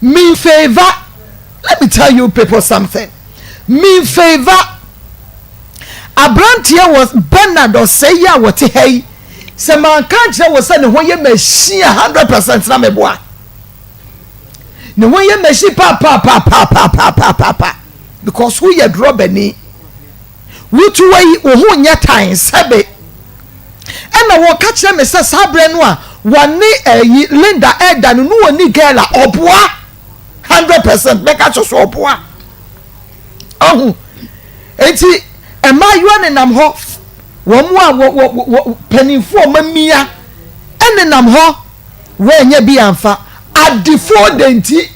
Speaker 1: me nfavour, let me tell you people something, me nfavour abranteɛ wɔ Bernard Ɔsɛe yi a wɔte ha yi, sɛ manka ankyerɛ wo sɛ ne ho yɛ machine a 100% na meboa. Ne ho yɛ machine paapaapaapaapaapaa because woyɛ drɔbani. Wotu wɔ yi wo ho nyɛ tan sɛbe. Ɛna wɔka kyerɛ me sɛ saa berɛ no a wɔne ɛyi Linda ɛda no no wɔni girl a ɔboa 100% mɛka kyerɛ so ɔboa. Ɔho enti mmaayewa nenam hɔ wɔn a wɔ wɔ wɔ mpanimfoɔ wɔn amia ɛnenam hɔ wɔanya bi amfa adefoɔ de nti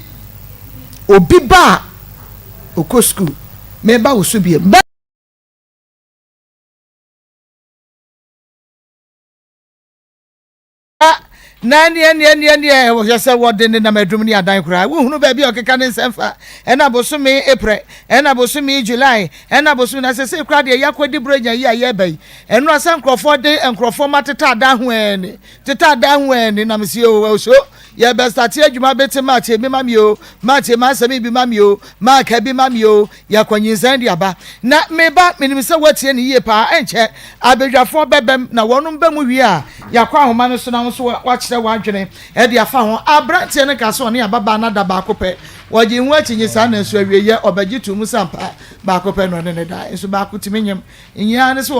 Speaker 1: obi ba a ɔkɔ sukuu meba wo so biem. Na neɛ neɛ neɛ neɛ wɔhwɛ sɛ wɔde nenam adum ne adan koraa wohunu baabi a ɔkeka ne nsɛm fa ɛna bosome April ɛna bosome July ɛna bosome na sese koraa deɛ yɛakɔdi buronya yi a yɛreba yi ɛno asɛ nkurɔfoɔ de nkurɔfoɔ ma teta adan ho ɛne teta adan ho ɛne nam si o oso yɛbɛstate adwuma bete March bi ma mi o March ma asɛm bi ma mi o Mark bi ma mi o Yɛakɔ nyinsɛn de aba. Na me ba, menim sɛ woatie no yie paa. Ɛnkyɛ, abadwafoɔ bɛbam, na wɔnom ba mu wie a, yɛakɔ ahoma no so na wo nso woakyerɛ w'adwene de afa ho. Aberanteɛ no kaa sɛ ɔne ababaa no ada baako pɛ. Wɔgyee ho akyinnye saa nanso awieeɛ ɔbɛgye too mu sɛ ampa baako pɛ na ɔne no dae. Nso baako tumi nyem. Nyɛ ara ne sɛ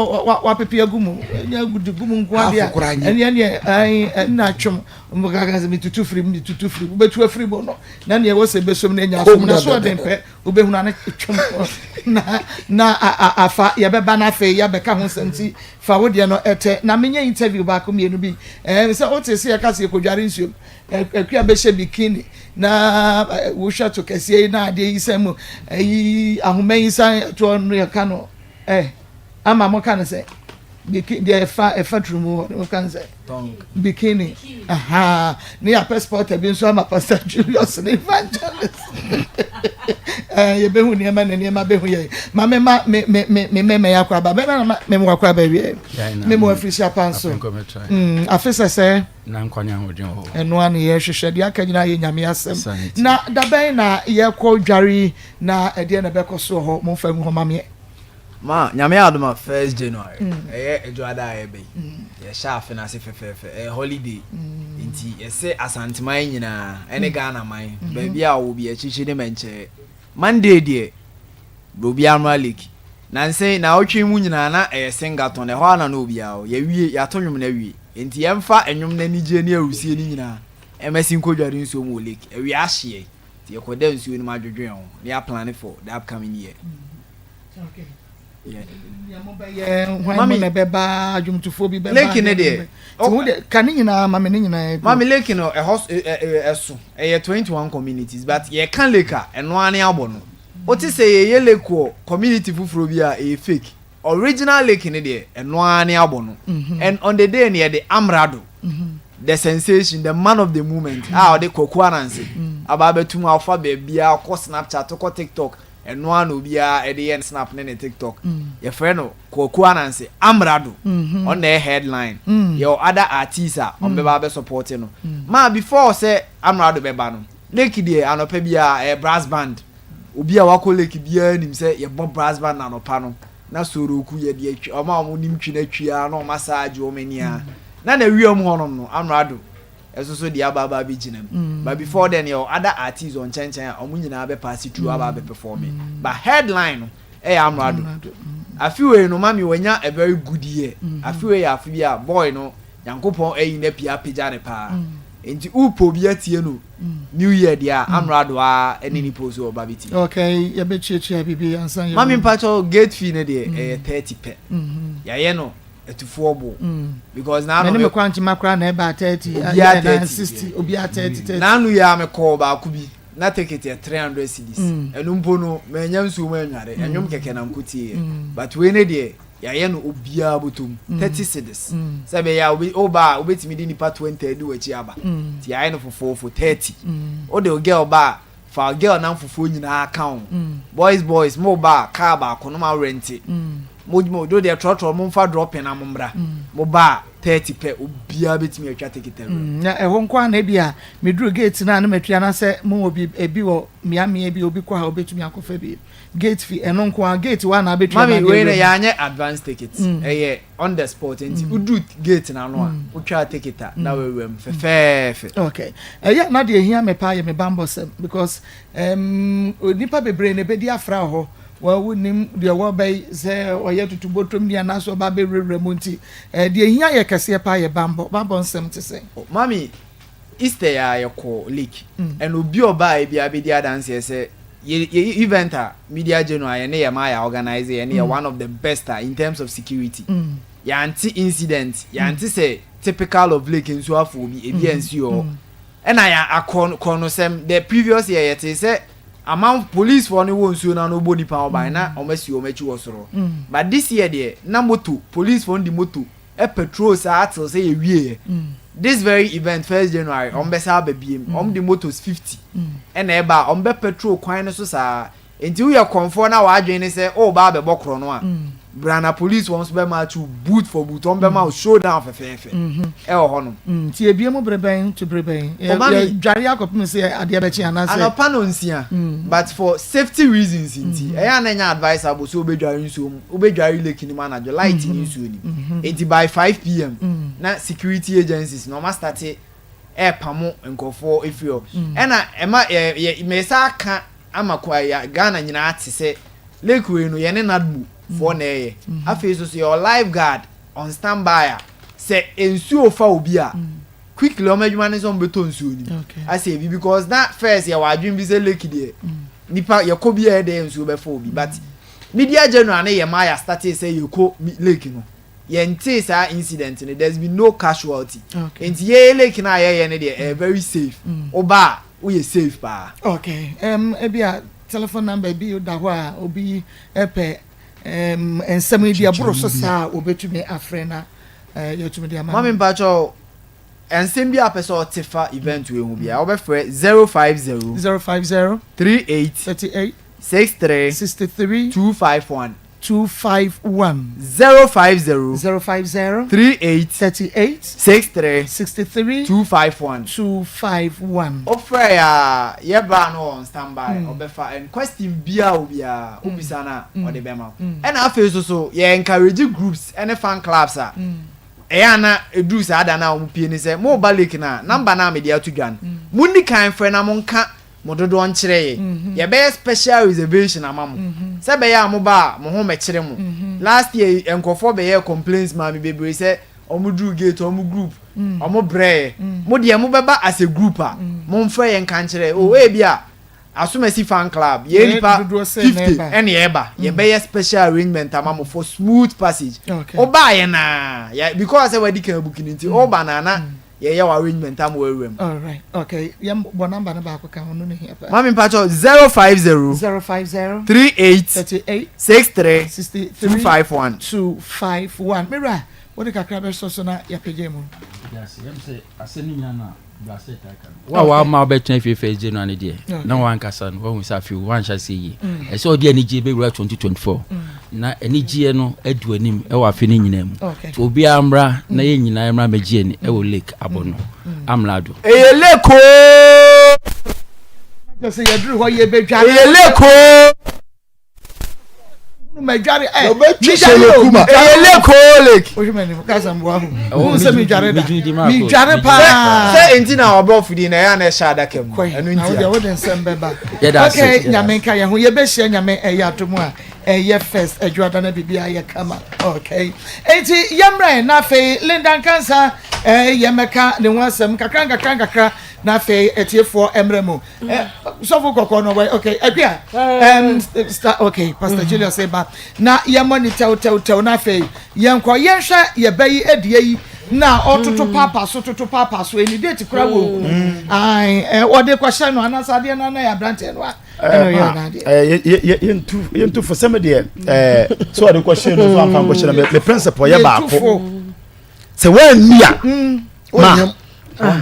Speaker 1: wapepe agu mu. Ɛnyɛ agu gu mu nko ara deɛ a, ɛneɛ neɛ ɛnna twom. Wɔkaka sɛ metutu firi mu, metutu firi mu. Wobɛtu afiri mu no, na neɛ ɛwɔ sɛ ɛbɛsom no anya asom. Na so ɔden pɛ. Wobɛhunu ano twam na na afa yɛbɛba no afei yɛabɛka ho nsɛm nti fa wo deɛ no ɛtɛ na menyɛ interview baako mmienu bi ɛɛ sɛ wote sɛ yɛka sɛ yɛkɔdware nsuom akua bɛhyɛ bikini na wohwɛ to kɛseɛ yi na adeɛ yi sɛn mu ɛyi ahoma yi san toɔ no yɛka no ɛɛ ama mo ka no sɛ bikini deɛ ɛfa ɛfa turu mu hɔ no ka no sɛ bikini aha ne yɛapɛ spɔta bi nso ama pastor Julius ne evangelist ɛɛ yɛbɛhu nneɛma na nneɛma bɛhu yɛ ma me ma me me me me mɛmɛ yɛ akɔ aba bɛmɛ na me mu akɔ aba wie me mu afiri si apa nso afe sɛsɛ ɛno a ne yɛhwehwɛ deɛ aka nyinaa yɛ nyame asɛm na dabɛn na yɛkɔ dware na ɛdeɛ na ɛbɛkɔ soɔ hɔ momfa ngu hɔ ma meɛ
Speaker 13: Ma Nyame adom a first January ɛyɛ Adwoada a ɛreba yi yɛhyɛ afe no ase fɛfɛɛfɛ ɛyɛ holiday nti yɛse Asanteman nyinaa ɛne Ghana man baabi a ɔwɔ bi akyirikyiri ne mɛnkyɛɛ Monday deɛ bra obiara mmra lake nansa yi naawɔtwe yi mu nyinaa na ɛyɛ singathon ɛhɔ ara na na obiara wɔ yɛawie yɛato nwom no awie nti yɛmfa nwom no anigyeɛ ne awusie no nyinaa ɛmɛsi nkɔdware nsuo mu wɔ lake awia ahyeɛ nti yɛkɔda nsuo no mu adwedwen ho na yɛaplane for the upcoming year.
Speaker 1: Lake ne deɛ ka ne nyinaa ma me ne nyinaa
Speaker 13: mami lake no ɛhɔ ɛso ɛyɛ 21 communities but yɛka lake a ɛno ara ne abɔ no wote sɛ yɛyɛ lake wɔ community foforɔ bi a ɛyɛ fake original lake ne deɛ ɛno ara ne abɔ no mhm. and on the day no yɛde amrado mhm. the sensation the man of the moment a ɔde kwaku ananse mhm. aba abɛtum afa baabiara kɔ snapchat kɔ tiktok Ɛno ara na obiara de yɛ ne snap ne ne tiktok. Yɛfrɛ no Kwaku Ananse Amrado. Ɔno na ɛyɛ headline. Yɛwɔ other artists a wɔbɛba abɛ support no. Ma before sɛ Amrado bɛba no, Lake deɛ anɔpa biara ɛyɛ brass band. Obi a wakɔ Lake biara nim sɛ yɛbɔ brass band anɔpa no. Na Soroku yɛde atwi, wɔn a wɔnim twi no atwi ara na wɔn asa agye wɔn ani ara. Na n'awiam hɔnom no, Amrado ɛso so deɛ aba aba abɛgyina mu but before then yɛwɔ other artists wɔ nkyɛnkyɛn a wɔn nyinaa bɛ pass through aba abɛ perform but headline no ɛyɛ Amrado afe wei no mami wanya a very good year afe wei yɛ afe bi a boy no Nyankopɔn ayi no apue apagya no paa nti wopɛ obi atie no new year deɛ a Amrado a ɛne ne post wɔ ɔba bɛtie.
Speaker 1: Okay yɛbɛtuatua biribi ansa yɛ.
Speaker 13: Mami mpakyɛw gate fee no deɛ ɛyɛ 30 pɛ yɛayɛ no atufoɔ bo because n'ano
Speaker 1: me kwankyema koraa na ɛba 30 obiara 30 60 obiara 30 30 n'ano
Speaker 13: yɛ a mekɔɔ baako bi. Na ticket yɛ 300 cedis. Ɛno mpo no, mannya nsuo mu annware, ɛnwom kɛkɛ na mekɔtieeɛ. But wei ne deɛ, yɛayɛ no obiara bɔtɔ mu, 30 cedis. Sɛ ɛbɛyɛ a wobe, woba a, wobɛtumi de nnipa 20 adi w'akyi aba. Nti yɛayɛ no fofoofo, 30. Wode wo girl ba a, fa girl namfofoɔ nyinaa ka ho. Boys boys, moba a, car baako no moarɛnte. Mo, mo, do deɛ trɔtrɔ, momfa dropping na mommra. Moba a, 30 pɛ, obiara bɛtumi atwa ticket awura mu.
Speaker 1: Na ɛhɔ nko ara na ebia meduru gate no a na matua anaasɛ mowɔ bi ebi wɔ mmeammea bi a obi kɔ ha obetumi akɔfa bi. Gate fee, ɛno nko ara, gate hɔ a na abɛtua na
Speaker 13: Mami,
Speaker 1: ade
Speaker 13: wei no
Speaker 1: awura mu.
Speaker 13: yɛanyɛ advance ticket, ɛyɛ on the spot nti woduru gate no ano a, wotwa ticket a na wawura mu fɛfɛɛfɛ.
Speaker 1: Okay. Ɛyɛ a na deɛ ehia me paa yɛ me bammɔsɛm because um, nnipa bebree na ebedi afra wɔ hɔ. Wɔ wonim deɛ wɔbɛyi sɛ ɔyɛ tutubotom ni anaasɛ ɔba abɛwurawura mu nti, eh, deɛ ehia yɛ kɛseɛ paa yɛ bammɔ. Bammɔ nsɛm te sɛn?
Speaker 13: Mami, Easter yi ara yɛkɔɔ lake and obi a ɔbaeɛ biara bɛdi adanseɛ sɛ yɛ yɛ event a Media General yɛne yɛ Maya organise yɛ no yɛ one of the best a in terms of security. Yɛante incident, yɛante sɛ typical of lake nsuo afɔ obi, ebi ansi wɔ hɔ. Ɛna yɛ akɔ korɔnosɛm, the previous year yɛtee sɛ aman police foɔ no wɔ nsuo no ano bɔ nipa ho ban na wɔn asi wɔn akyi wɔ soro. But this year deɛ na moto, police foɔ no de moto patrol saa till sɛ yɛ wie yɛ. This very event first January wɔn bɛ san aba biem wɔn de motos 50 ɛna ɛba a wɔn bɛ patrol kwan no so saa. Nti woyɛ kɔnfoɔ na w'adwene ne sɛ ɔɔba abɛbɔ korɔ no a bra na police wɔn nso bɛ match wo boot for boot wɔn bɛ ma wo showdown fɛfɛɛfɛ ɛwɔ hɔ nom.
Speaker 1: Nti ebie mu bere bɛn to bere bɛn? Yɛ yɛ dware akɔpem sɛ adeɛ bɛkye anaasɛ?
Speaker 13: Anɔpa nɔnsia but for safety reasons nti ɛyɛ a na ɛnyɛ advisable sɛ wobɛdware nsuo mu. Wobɛdware lake no mu anadwo, light nni nsuo no mu. Enti by 5pm na security agencies no wɔn astate ɛrepamo nkurɔfoɔ ɛfiri hɔ. Ɛna ɛma yɛ yɛ mesa aka ama Ghana nyinaa ate sɛ lake wei no yɛne NADMO foɔ na ɛyɛ. Afei nso so yɛwɔ life guard on stand by a sɛ nsuo fa obi a quickly wɔn adwuma ne sɛ wɔn bɛtɔ nsuo no mu asɛ ebi because na first yɛwɔ adwene bi sɛ lake deɛ nipa yɛkɔ bi a ɛdɛ nsuo bɛfa obi but Media general ne yɛ maa yɛ startee sɛ yɛ kɔ lake no yɛ ntee saa incident no there's been no casualty nti yɛ lake no a yɛ yɛ no deɛ ɛyɛ very safe wo ba a wo yɛ safe paa.
Speaker 1: Okay um ebi a telephone number bi da hɔ a obi pɛ um nsɛm yi bi ɛboro so saa a obetumi afrɛ na yɛatumi de ama no.
Speaker 13: Mami mpakyɛw Nsɛm bi a wopɛ sɛ ɔte fa event wei ho biara, wobɛfrɛ 050
Speaker 1: 050
Speaker 13: 38
Speaker 1: 38
Speaker 13: 63
Speaker 1: 63
Speaker 13: 251
Speaker 1: 251
Speaker 13: 050
Speaker 1: 050
Speaker 13: 38
Speaker 1: 38
Speaker 13: 63
Speaker 1: 63
Speaker 13: 251
Speaker 1: 251.
Speaker 13: Wofrɛ yɛ a, yɛ bra no wɔ on stand by, ɔbɛfa and question biara a obiara wobisa no a, ɔde bɛma wo. Ɛna afei nso so, yɛ encourage groups ne fan clubs a Ɛyɛ a na ɛduru saa da no a wɔpue no sɛ, Moreba lake no a, number no a mede ato dwa no, monni kan mfrɛ na monka mo dodoɔ nkyerɛ yɛn. Yɛbɛyɛ special reservation ama mo, sɛ ɛbɛyɛ a moba a, mo ho mmɛkyere mo. Last year yi, nkurɔfoɔ bɛyɛɛ complaints maa me bebree sɛ wɔduruu gate, wɔn group, wɔbrɛeɛ. Mo deɛ mobɛba as a group a, momfrɛ yɛn nka nkyerɛ yɛn. Oh, ebia Asomasi fan club yɛn nipa 50 ɛna ɛba mm. yɛbɛyɛ special arrangement ama mo for smooth passage ɔbaa yɛ naa yɛ because sɛ wadi kan buki ne nti ɔba mm. naa na mm. yɛyɛ wɔ arrangement ama wɔ awura mu.
Speaker 1: alright okay yɛn bɔ namba no baako kan ɔno ne hia paa.
Speaker 13: maami mpatsɔ 050
Speaker 1: 050
Speaker 13: 38
Speaker 1: 38
Speaker 13: 63
Speaker 1: 63
Speaker 13: 251
Speaker 1: 251 mewura wode kakra bɛsɔ so na yɛapagya mu.
Speaker 14: Yɛm sɛ asɛm no nyinaa na Wo a wama wobɛtena fie first January no deɛ na wankasa no wahu sɛ afei wanhyɛ aseɛ yie. Mm. Ɛsɛ ɔde anigyeɛ bɛwura 2024 mm. na anigyeɛ no adu anim ɛwɔ afe no nyinaa mu. Nti obiara mmra na yɛn nyinaa mmra mmɛgye ani ɛwɔ lake abɔ no amra do.
Speaker 13: Ɛyɛ lake ooo.
Speaker 1: Sɛ yɛduru hɔ yɛbɛdware.
Speaker 13: Ɛyɛ lake ooo.
Speaker 1: madware ɛ
Speaker 3: Yɛbɛtwi sɛ yɛ kuma.
Speaker 13: Ɛyɛ lake oo lake.
Speaker 1: Wohwɛ m'anim kasa mboa ho. Wohu sɛ medware da. Medware paa.
Speaker 13: Sɛ nti na ɔbɔ fidi na ɛyɛ na ɛhyɛ adaka mu. Ɛno
Speaker 1: nti. Na wode nsɛm bɛba. Okay, nyame nka yɛn ho. Yɛbɛhyia nyame ɛyɛ adom a ɛyɛ first adwuada na biribi ayɛ kama. Okay. Enti yɛmmrɛ na afei Linda Nkansa yɛmmɛka ne ho asɛm nkakra nkakra nkakra na afei atiefoɔ mmerɛ mu. Sɔfo kɔkɔɔ no wɔ okay akua um, star okay pastor mm. Julius eba na yɛmmɔ ne tɛwtɛwtɛw na afei yɛnkɔ yɛnhwɛ yɛbɛ yi adie yi Na ɔtoto paapa so toto paapa so ɛni date kora wɔ nhunu mm. ae ɔde kɔhyɛ no anaasɛ adeɛ no ana yɛ aberanteɛ no a ɛna ɔyɛ no
Speaker 4: adeɛ yɛntu fo sɛ me deɛ sɛ ɔde kɔhyɛ no so amfa nkɔhyɛ no me principle yɛ baako sɛ woanni a mm. ma ah,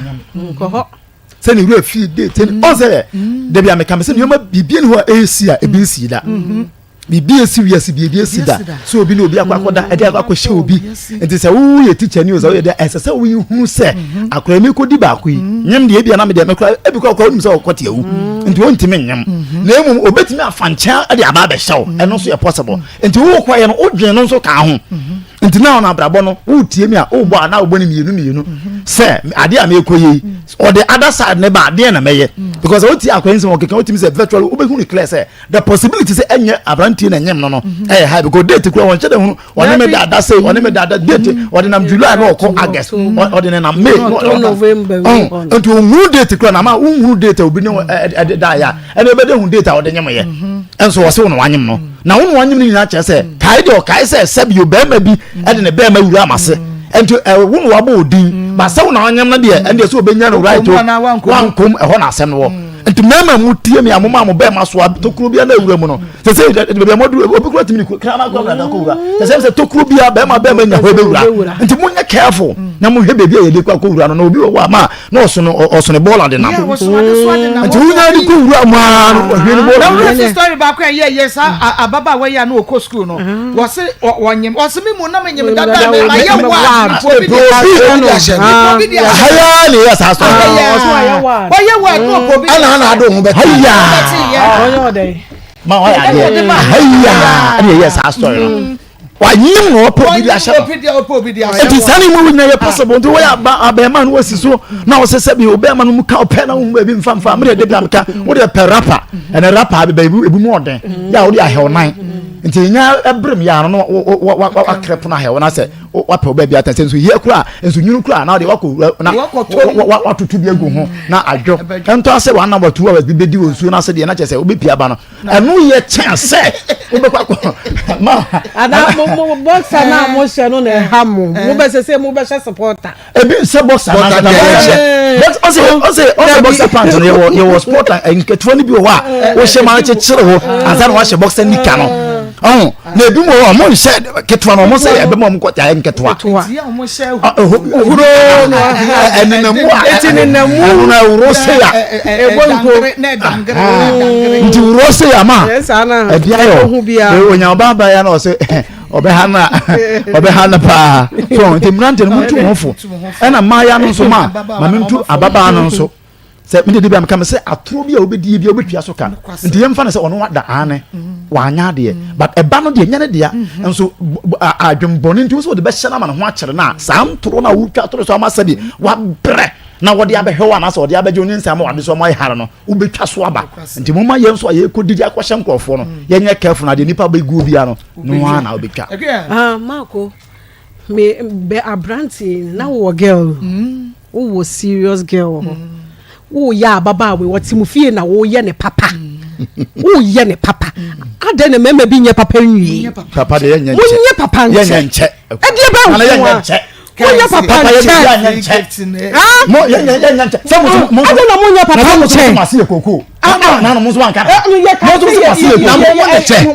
Speaker 4: sɛ ne wura fie date ɔn sɛ dabi a meka me sɛ nneɛma biribi ne hɔ a ɛsi a ebi nsi da mm-hmm. Biribi esi wiase biribi esi da sɛ obi ne obi akɔ akɔda ɛde akɔ akɔhyɛ obi nti sɛ woyɛ tikya ni o sɛ woyɛ dɛ ɛsɛ sɛ woyi hu sɛ mhm. akora mi kɔdi baako yi mhm. nyem deɛ ebi anam deɛ mekora ebi kɔ akora wonim sɛ ɔkɔ te awu mhm. nti wɔntumi nyem na emu obetumi afa nkyɛn de aba abɛhyɛ wo ɛno nso yɛ possible nti wokɔ yɛ no wodwen no nso ka ho nti na ɔno abrabɔ no wotie mi a wobɔ a na wobɔ no mmienu mmienu sɛ adeɛ a mekɔ yɛ yi ɔde other side ne ba adeɛ na mɛyɛ because wotie akora nsɛm ɔkeka wotumi sɛ virtually wobɛhu no clear sɛ the possibility sɛ ɛnyɛ aberanteɛ na ɛnyɛm no no mhm. ɛyɛ high because date kura wɔn nhyɛ dɛ hunu ɔne me dada sei ɔne me dada date mhm. ɔde nam july na ɔkɔ august ɔde ne nam may na ɔkɔ nti ohunu date kura na ama ohunu date a obi ne ɛde da yɛ a ɛna ɛbɛde hu date a ɔde nyɛm yɛ ɛnso wɔsi wɔn wanyem no na wɔn wanyem no nyinaa kyerɛ sɛ kae deɛ ɔkae sɛ sɛbi bɛrima bi ɛde ne bɛrima wura amase nti ɛwo na wabɔ odin ba sɛ wo na wanyem no deɛ ɛndeɛ sɛ obɛnya no right o wankom ɛhɔ na asɛm no wɔ nti mmarima mu tie mi a mo maa mo bɛɛ ma so a tokuro bi a na ewura mu no sɛ sɛ baabi a mo duru obi kura tumi ni kraman kura mìíràn kɔ wura sɛ sɛ sɛ tokuro bi a bɛrima bɛrima nya hɔ ebɛwura nti mo nyɛ careful na mo hwɛ baabi a yɛde kɔ akɔ wura no na obi wɔ hɔ a ma na ɔsono ɔsono bɔɔla de nam nti wonya de kɔ wura mu aa no ɔhwɛ ne bɔɔla.
Speaker 1: Na wura fi story baako a yɛ yɛ saa ababaawa yi a na ɔkɔ sukuu no wɔse wɔnyem wɔse me mu na menyem dada me ma yɛ wa obi de ahyɛ no obi de ahyɛ
Speaker 4: haya ne yɛ saa sɔrɔ
Speaker 1: ɔyɛ wa no obi
Speaker 3: ɛna ana ado ho bɛte
Speaker 4: haya ma ɔyɛ adeɛ haya ɛna yɛ saa sɔrɔ no wanyim na ɔpɛ obi de ahyɛ no nti saa ne mu nyina yɛ possible nti wɔyɛ abɛɛma no wɔsi so na wɔsɛ sɛ bi obɛɛma no mu ka ɔpɛ na wohu baabi mfa mfa mede de bia meka wode pɛ rapa ɛnɛ rapa bɛbɛ ebi mu ɔden yɛ a wode ahɛw nan nti nya ɛbrem yɛ ano no wakrɛ pono ahɛw na sɛ wapɛ wo baabi atɛn sɛ nso hia kura nso nwunu kura na wode wakɔ na watoto bi agu ho na adwo ɛntɔ asɛ one hour two hours bi bɛdi wɔ nsuo no ase deɛ na kyerɛ sɛ wobɛpia ba no ɛno yɛ kyɛn sɛ wobɛkɔ akɔ ma
Speaker 2: ana mo mo boxer na mo hyɛ no na ɛha mo mo bɛ sɛ sɛ mo bɛ hyɛ supporter
Speaker 4: ebi nsɛ boxer na na hyɛ ɔsɛ ɔsɛ ɔsɛ boxer pant no yɛwɔ yɛwɔ sport nketewa no bi wɔ hɔ a wohyɛ ma no kyekyere hɔ ansa na wahyɛ boxer nika no ɔho na ebi mu wɔ hɔ ɔmo nhyɛ ketewa no ɔmo sɛ ɛbɛma ɔmo kɔ ayɛ nketewa
Speaker 2: ohuro
Speaker 4: ɛnenamu a
Speaker 2: eti nenamu
Speaker 4: ɛno na ewuro se ya nti wuro se ya ma ɛdi ayɔ onya ɔbaa ba ya na ɔsɛ ɔbɛha no a ɔbɛha no paa so nti mmerante no montu mo fo ɛna mmaaya no nso ma ma mentu ababaa no nso sɛ mede de bi a meka me sɛ atoro bi a wobɛdie bi a wobɛtua so ka nti yɛmfa no sɛ ɔno wada aane mm. wanyɛ adeɛ mm. but ɛba no deɛ nyɛ ne dea mm-hmm. nso adwembɔne nti wo sɛ wode bɛhyɛ no ama ne ho akyere no a saa ntoro no a wotwa toro so ama sɛbi wabrɛ na wɔde abɛhwɛ wo anaasɛ wɔde abɛgye wo ne nsɛm ama wade so ama ayɛ no wobɛtwa so aba nti momma yɛn nso a yɛkɔdidi akɔhyɛ nkurɔfoɔ no mm. yɛnyɛ careful na deɛ nipa bɛguo bia no no ara na wobɛtwa
Speaker 2: ah, Marco me bɛ aberante na wowɔ girl mm. wowɔ serious girl wɔ hɔ mm. woyɛ ababaawa wɔte mu fie na woyɛ ne papa woyɛ ne papa adɛn na mmarima bi nyɛ papa nwie monyɛ papa nkyɛ ɛdeɛ bɛ nkoa monyɛ papa nkyɛ adɛn na monyɛ papa nkyɛ
Speaker 4: na mo nso wanka mo nso mo se na mo mo de kyɛ
Speaker 2: mo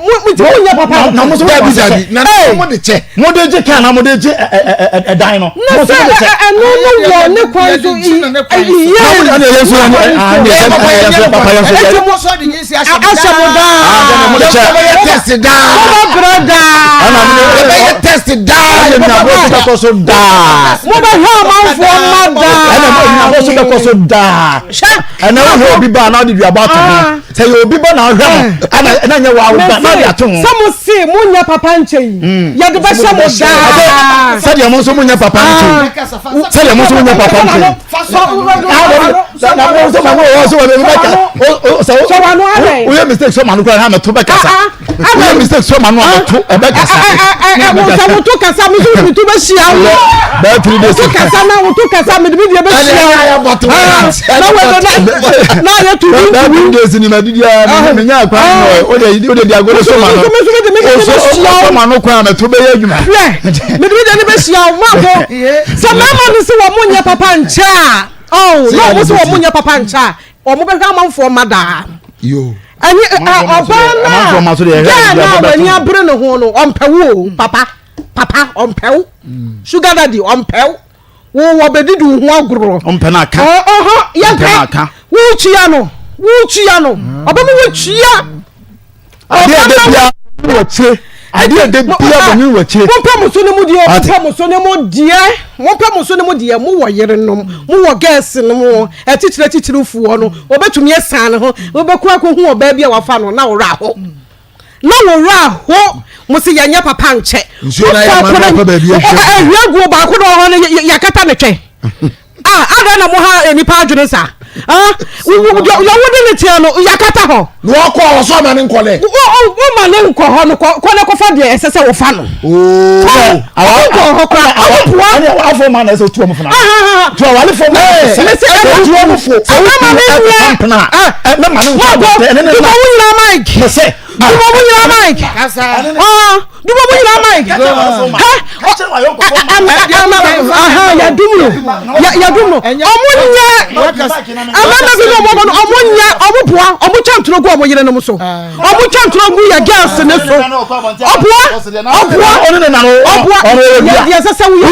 Speaker 2: nyɛ papa
Speaker 4: na mo nso mo de kyɛ
Speaker 3: na mo de kyɛ
Speaker 4: mo de gye kan na mo de gye ɛdan no
Speaker 2: mo nso mo de kyɛ ɛno no wɔ ne kwan so iye
Speaker 4: na yɛ nso yɛ papa yɛ nso papa yɛ nso yɛ
Speaker 2: ahyɛ mo daa
Speaker 4: mo de kyɛ
Speaker 3: yɛ test daa
Speaker 2: mo bɛ brɛ daa
Speaker 3: ɛna mo yɛ test daa
Speaker 4: ɛna mo bɛ kɔ so daa
Speaker 2: mo bɛ hwɛ amanfoɔ mma daa
Speaker 4: ɛna mo bɛ kɔ so daa. ɛnna wohwɛ obi ba na ɔde duabɔ ato ho ah. sɛ yɛ obi ba na ɔhwɛ no eh. ɛna ɛna nyɛ wa ba na ɔde ato ho.
Speaker 2: sɛ mo se mo nyɛ papa nkyɛ yi hmm. yɛde bɛ hyɛ mo daa.
Speaker 4: sɛdeɛ mo nso mo nyɛ papa nkyɛ yi ah. sɛdeɛ mo nso mo nyɛ papa nkyɛ yi. Na mo sọ ma mo wɔ sọ ma mi bɛ ka o sɛ o yɛ mistake sọ ma no kura na mɛ to bɛ kasa o yɛ mistake sọ ma no a mɛ to ɛbɛ kasa.
Speaker 2: Ɛ ɛ sɛ woto kasa mi so mi to bɛ hyia wo.
Speaker 4: Bɛɛ tiri de
Speaker 2: se. Woto kasa na woto kasa mi de mi deɛ bɛ hyia wo. Na wɛ na na yɛ tubi
Speaker 4: tubi. Bɛɛ tiri de se ni ma didi a mi nya kwan o de o de di agolo sọ ma no.
Speaker 2: O
Speaker 4: sọ ma no kwan mɛ to bɛ yɛ adwuma.
Speaker 2: Hwɛ mi de mi deɛ ne bɛ hyia wo maa ko sɛ mɛma no sɛ wɔn nyɛ papa nkyɛ a. Oh, na wɔn sɛ wɔn nyɛ papa nkyɛ a wɔn bɛhwɛ amanfoɔ ma daa. Ɛni ɔbaa naa gɛɛ naa w'ani abere ne ho no ɔmpɛ wo o papa papa ɔmpɛ wo mm. sugar daddy ɔmpɛ wo wo wɔ bɛdidi wo ho agorɔ.
Speaker 4: Ɔmpɛ na aka.
Speaker 2: Ɔhɔ yɛn ka wotua no wotua no ɔbɛma wotua.
Speaker 4: Adeɛ ɛdɛ bia wɔ kyire. Adeɛ ɛdɛ bia bɔne wɔ kyire.
Speaker 2: Mompɛ mo so ne mo deɛ mompɛ mo so ne mo deɛ mompɛ mo so ne mo deɛ mo wɔ yerenom mo wɔ gɛɛse no mo atitire atitirefoɔ no wɔbɛtumi asan ne ho wobɛkɔ akɔhu ɔbaa bi a wafa no na wɔwerɛ aho na wɔwerɛ aho mo se yɛnyɛ papa nkyɛ
Speaker 3: nsuo na yɛ ma no baabi ahwɛ
Speaker 2: ahwɛ guo baako na ɔhɔ no yɛakata ne twɛ Ah, adɛn na mo ha nipa adwene saa? Ah, yɛ wo de ne teɛ no, yɛakata hɔ.
Speaker 3: Na wakɔ hɔ so ama ne nkɔ dɛ.
Speaker 2: Wo ma ne nkɔ hɔ no, kɔ ne kɔfa deɛ ɛsɛ sɛ wofa no. Ɔmo nkɔ hɔ koraa, ɔmo boa.
Speaker 4: Ɛne awalefo ma na ɛsɛ otu ɔmo fo na. Tu awalefo ma na ɛsɛ otu ɔmo fo. Sɛ wotu ɛkɔfa mpena a, mɛma ne nkɔ abɔntɛn ɛne ne
Speaker 2: nna. Duma wo nyinaa Mike.
Speaker 4: Mɛsɛ.
Speaker 2: Duma wo nyinaa Mike. Duma mo nyinaa mic. Ha yɛdum no yɛdum no ɔmo nyɛ ɛmɛɛmɛ bi na ɔmo bɔ no ɔmo nyɛ ɔmo boa ɔmo twa ntoro gu ɔmo yerenom so ɔmo twa ntoro gu yɛ girls ne so ɔboa ɔboa ɔboa yɛ deɛ ɛsɛ sɛ woyɛ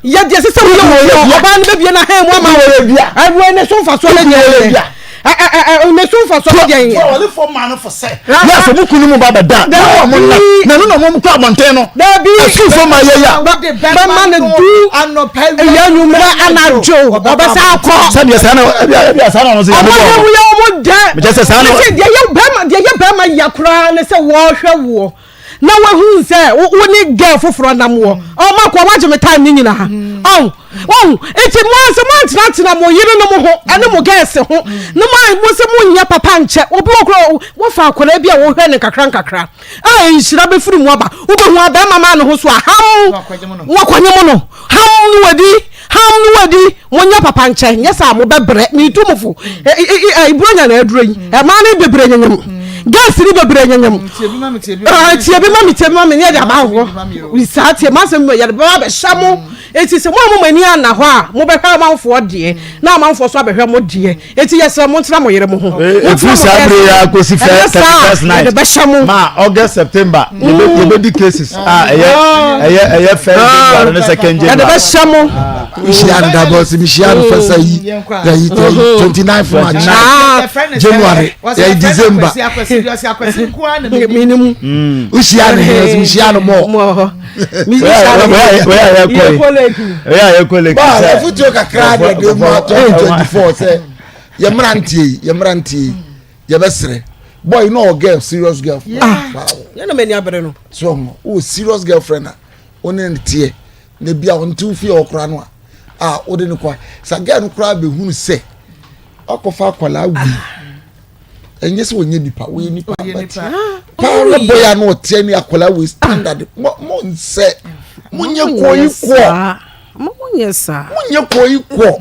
Speaker 2: yɛ deɛ ɛsɛ sɛ woyɛ wɔ fie ɔbaa no bɛbie no ahɛn mu ama wo ɛwɔ ne so mfasoɔ ne deɛ ɛyɛ ne so mfasoɔ ne deɛ yɛ.
Speaker 4: Yɛ sɛ mo kunu mu ba bɛda na wɔn nna na ɛno na wɔn kɔ abɔnten no.
Speaker 2: Dabi
Speaker 4: asuufo ma yɛ ya.
Speaker 2: Bɛma no du ɛyɛ anwummerɛ anadwo ɔbɛsa akɔ.
Speaker 4: Sɛdeɛ saa na ɛbi ɛbi saa na ɔno sɛ
Speaker 2: yɛ mo bɔ. Ɔmo yɛ mo yɛ ɔmo dɛ.
Speaker 4: Mekyɛ sɛ saa na.
Speaker 2: Deɛ yɛ bɛrima deɛ yɛ bɛrima ya koraa ne sɛ wɔrehwɛ woɔ. na wahu sɛ wo ne girl foforɔ nam wɔ ɔma kɔ wagye me time ne nyinaa ɔn ɔn nti mo sɛ mo antenatena mo yere no mo ho ɛne mo girls ho ne mo mo sɛ mo nyɛ papa nkyɛ obi wɔ korɔ wɔfa akwadaa bi a wɔhwɛ ne nkakra nkakra a nhyira bɛfiri mu aba wobɛhu abɛɛma maa ne ho so a ham wakɔnye mo no ham no wadi Ham no wadi, monyɛ papa nkyɛ, nyɛ saa mobɛbrɛ, metu mo fo. Iburo nya na aduro yi, ɛmaa no bebree nyenyem, gas ni bebree nyenyem. Tie bi ma me, tie bi ma me, ne yɛde aba hɔ. Saa tie ma asɛm yɛde bɛba abɛhyɛ mo. Eti sɛ mo a mo ani anna hɔ a, mobɛhwɛ amanfoɔ deɛ, na amanfoɔ so abɛhwɛ mo deɛ. Eti yɛsrɛ mo ntena mo yere mo ho.
Speaker 4: Efiri saa bere yi akosi fɛ 31st night.
Speaker 2: Yɛde bɛhyɛ mo.
Speaker 4: Ma August September yɛbɛ di cases a ɛyɛ ɛyɛ ɛyɛ first January ne second January.
Speaker 2: Yɛde bɛhyɛ mo.
Speaker 3: Mehyia no dabɔ sɛ mehyia no fɛ sɛ yi yɛyi 29 March January yɛyi December. Wohyia no hɛ sɛ mehyia no mɔ. Afotuo kakra de de ma 2024 sɛ yɛ mmeranteɛ yi yɛ mmeranteɛ yi yɛbɛsrɛ boy no ɔwɔ girl serious girlfriend.
Speaker 2: Yɛn na mani abere no.
Speaker 3: So ɔmo wɔ serious girlfriend a ɔne ne teɛ na ebi a ɔnte wo fie ɔkora no a a ɔde ne kɔ sa girl no koraa bɛhunu sɛ ɔkɔfa akwadaa wui. Ɛnyɛ sɛ ɔnyɛ nipa wɔyɛ nipa but paa na bɔyɛ ano ɔteɛ ne akwadaa wei standard mo mo nsɛ mo nyɛ kɔɔ yi kɔɔ
Speaker 2: mo nyɛ saa
Speaker 3: mo nyɛ kɔɔ yi kɔɔ.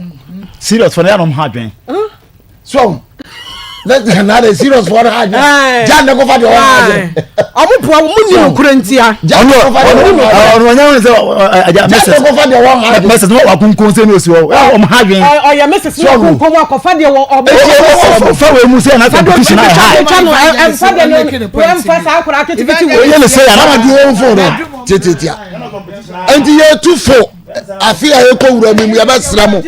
Speaker 4: Serious fɔ ne yanom ha adwene.
Speaker 3: So na na de serious fɔ ne ha adwene gya ne kɔfa deɛ ɔha adwene.
Speaker 2: Ɔmo poa mo ni okura ntia.
Speaker 3: Gya ne kɔfa deɛ ɔha adwene.
Speaker 4: Ɔno ɔnyɛ wɔn sɛ ɛgya mɛsɛs.
Speaker 3: Gya ne kɔfa deɛ ɔha adwene.
Speaker 4: Mɛsɛs na wakunkun sɛ ne osi hɔ ɔmo ha adwene.
Speaker 2: Ɔyɛ mɛsɛs na wakunkun mu akɔfa deɛ wɔ ɔmo.
Speaker 4: Fa wei mu sɛ na competition ayɛ high.
Speaker 2: Ɛnfa deɛ no ɛnfa saa akora ketekete wei.
Speaker 4: Oyɛ ne sɛ yàrá.
Speaker 3: Ama di wɔn fo no tietietia. Nti yɛ tu fo afi a yɛ kɔ wura mu mu yɛ bɛ sra mo.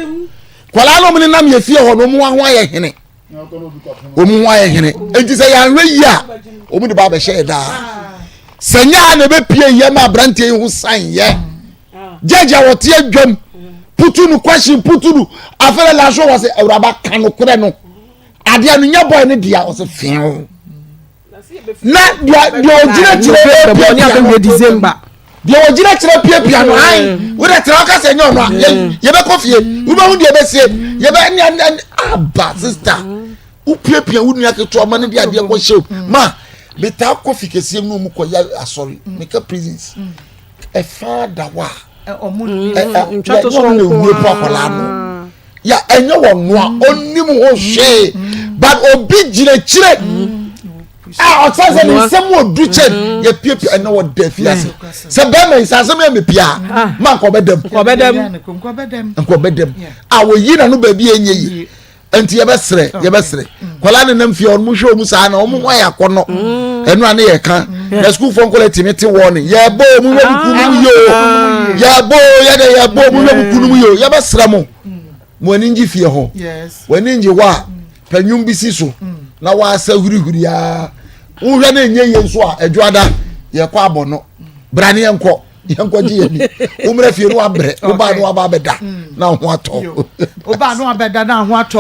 Speaker 3: Kwalaa no mo ne nam yɛ fie hɔ no mo ho ayɛ hene. Wɔn ho ayɛ hene. Nti sɛ yɛn ahwɛ yie a wɔn de ba abɛhyɛ yɛ daa. Sɛ nyɛ a na ebe pie yɛ ma aberanteɛ yi ho san yɛ. Judge a wɔte adwam putu no question putu no afɛlɛ laso wɔ sɛ awuraba ka no korɛ no adeɛ no nyɛ bɔyɛ no dea ɔsɛ feew na deɛ deɛ ɔgyina kyerɛ
Speaker 2: ɛpia
Speaker 3: no
Speaker 2: December.
Speaker 3: Deɛ wɔgyina kyerɛ piapia no an wode tena woka sɛ nyɛ ɔno a yɛbɛkɔ fie wobɛhu deɛ ɛbɛsie yɛbɛ ne aba sister wopiapia wo nua ketewa ma no de adeɛ kɔhyɛ ma metaa kɔ fi kɛseɛ mu no mu kɔyɛ asɔre meka prisons ɛfa da hɔ a ɔmo na ewue po akwadaa no ya ɛnyɛ wɔn noa ɔnim ho hwee but obi gyina kyerɛ a ɔsan sɛ ne nsɛm wɔ du kyɛn yɛ piapia ɛna wɔ da fi ase sɛ bɛrima yi sɛ asɛm yɛ mi pia ma nkɔ bɛ dɛm nkɔ bɛ dɛm a wɔyi na no baabi yɛ nye yie. nti yɛbɛsrɛ yɛbɛsrɛ nkwadaa ne nam fie ɔmo hwɛ ɔmo saa na ɔmo ho ayɛ akɔnɔ mm. ɛno ane yɛ ka mm. na sukuufoɔ nkwadaa tìmi te wɔn ne yɛbɔ ɔmo hwɛ mu kunu mu yie o ah. yɛbɔ yɛdɛ yɛbɔ ɔmo hwɛ mu kunu mu yie o yɛbɛsrɛ mo mo ani ngye fie hɔ wɔn ani ngye hɔ a panyum bi si so na wɔasa hurihuri aa wohwɛ ne nye yie nso a adwoada yɛkɔ abɔ no brane yɛn kɔ. yɛnkɔgye yɛn ni wommerɛ fie no wabrɛ wobaa no waba abɛda mm. na ho atɔ
Speaker 1: wobaa no abɛda na ho atɔ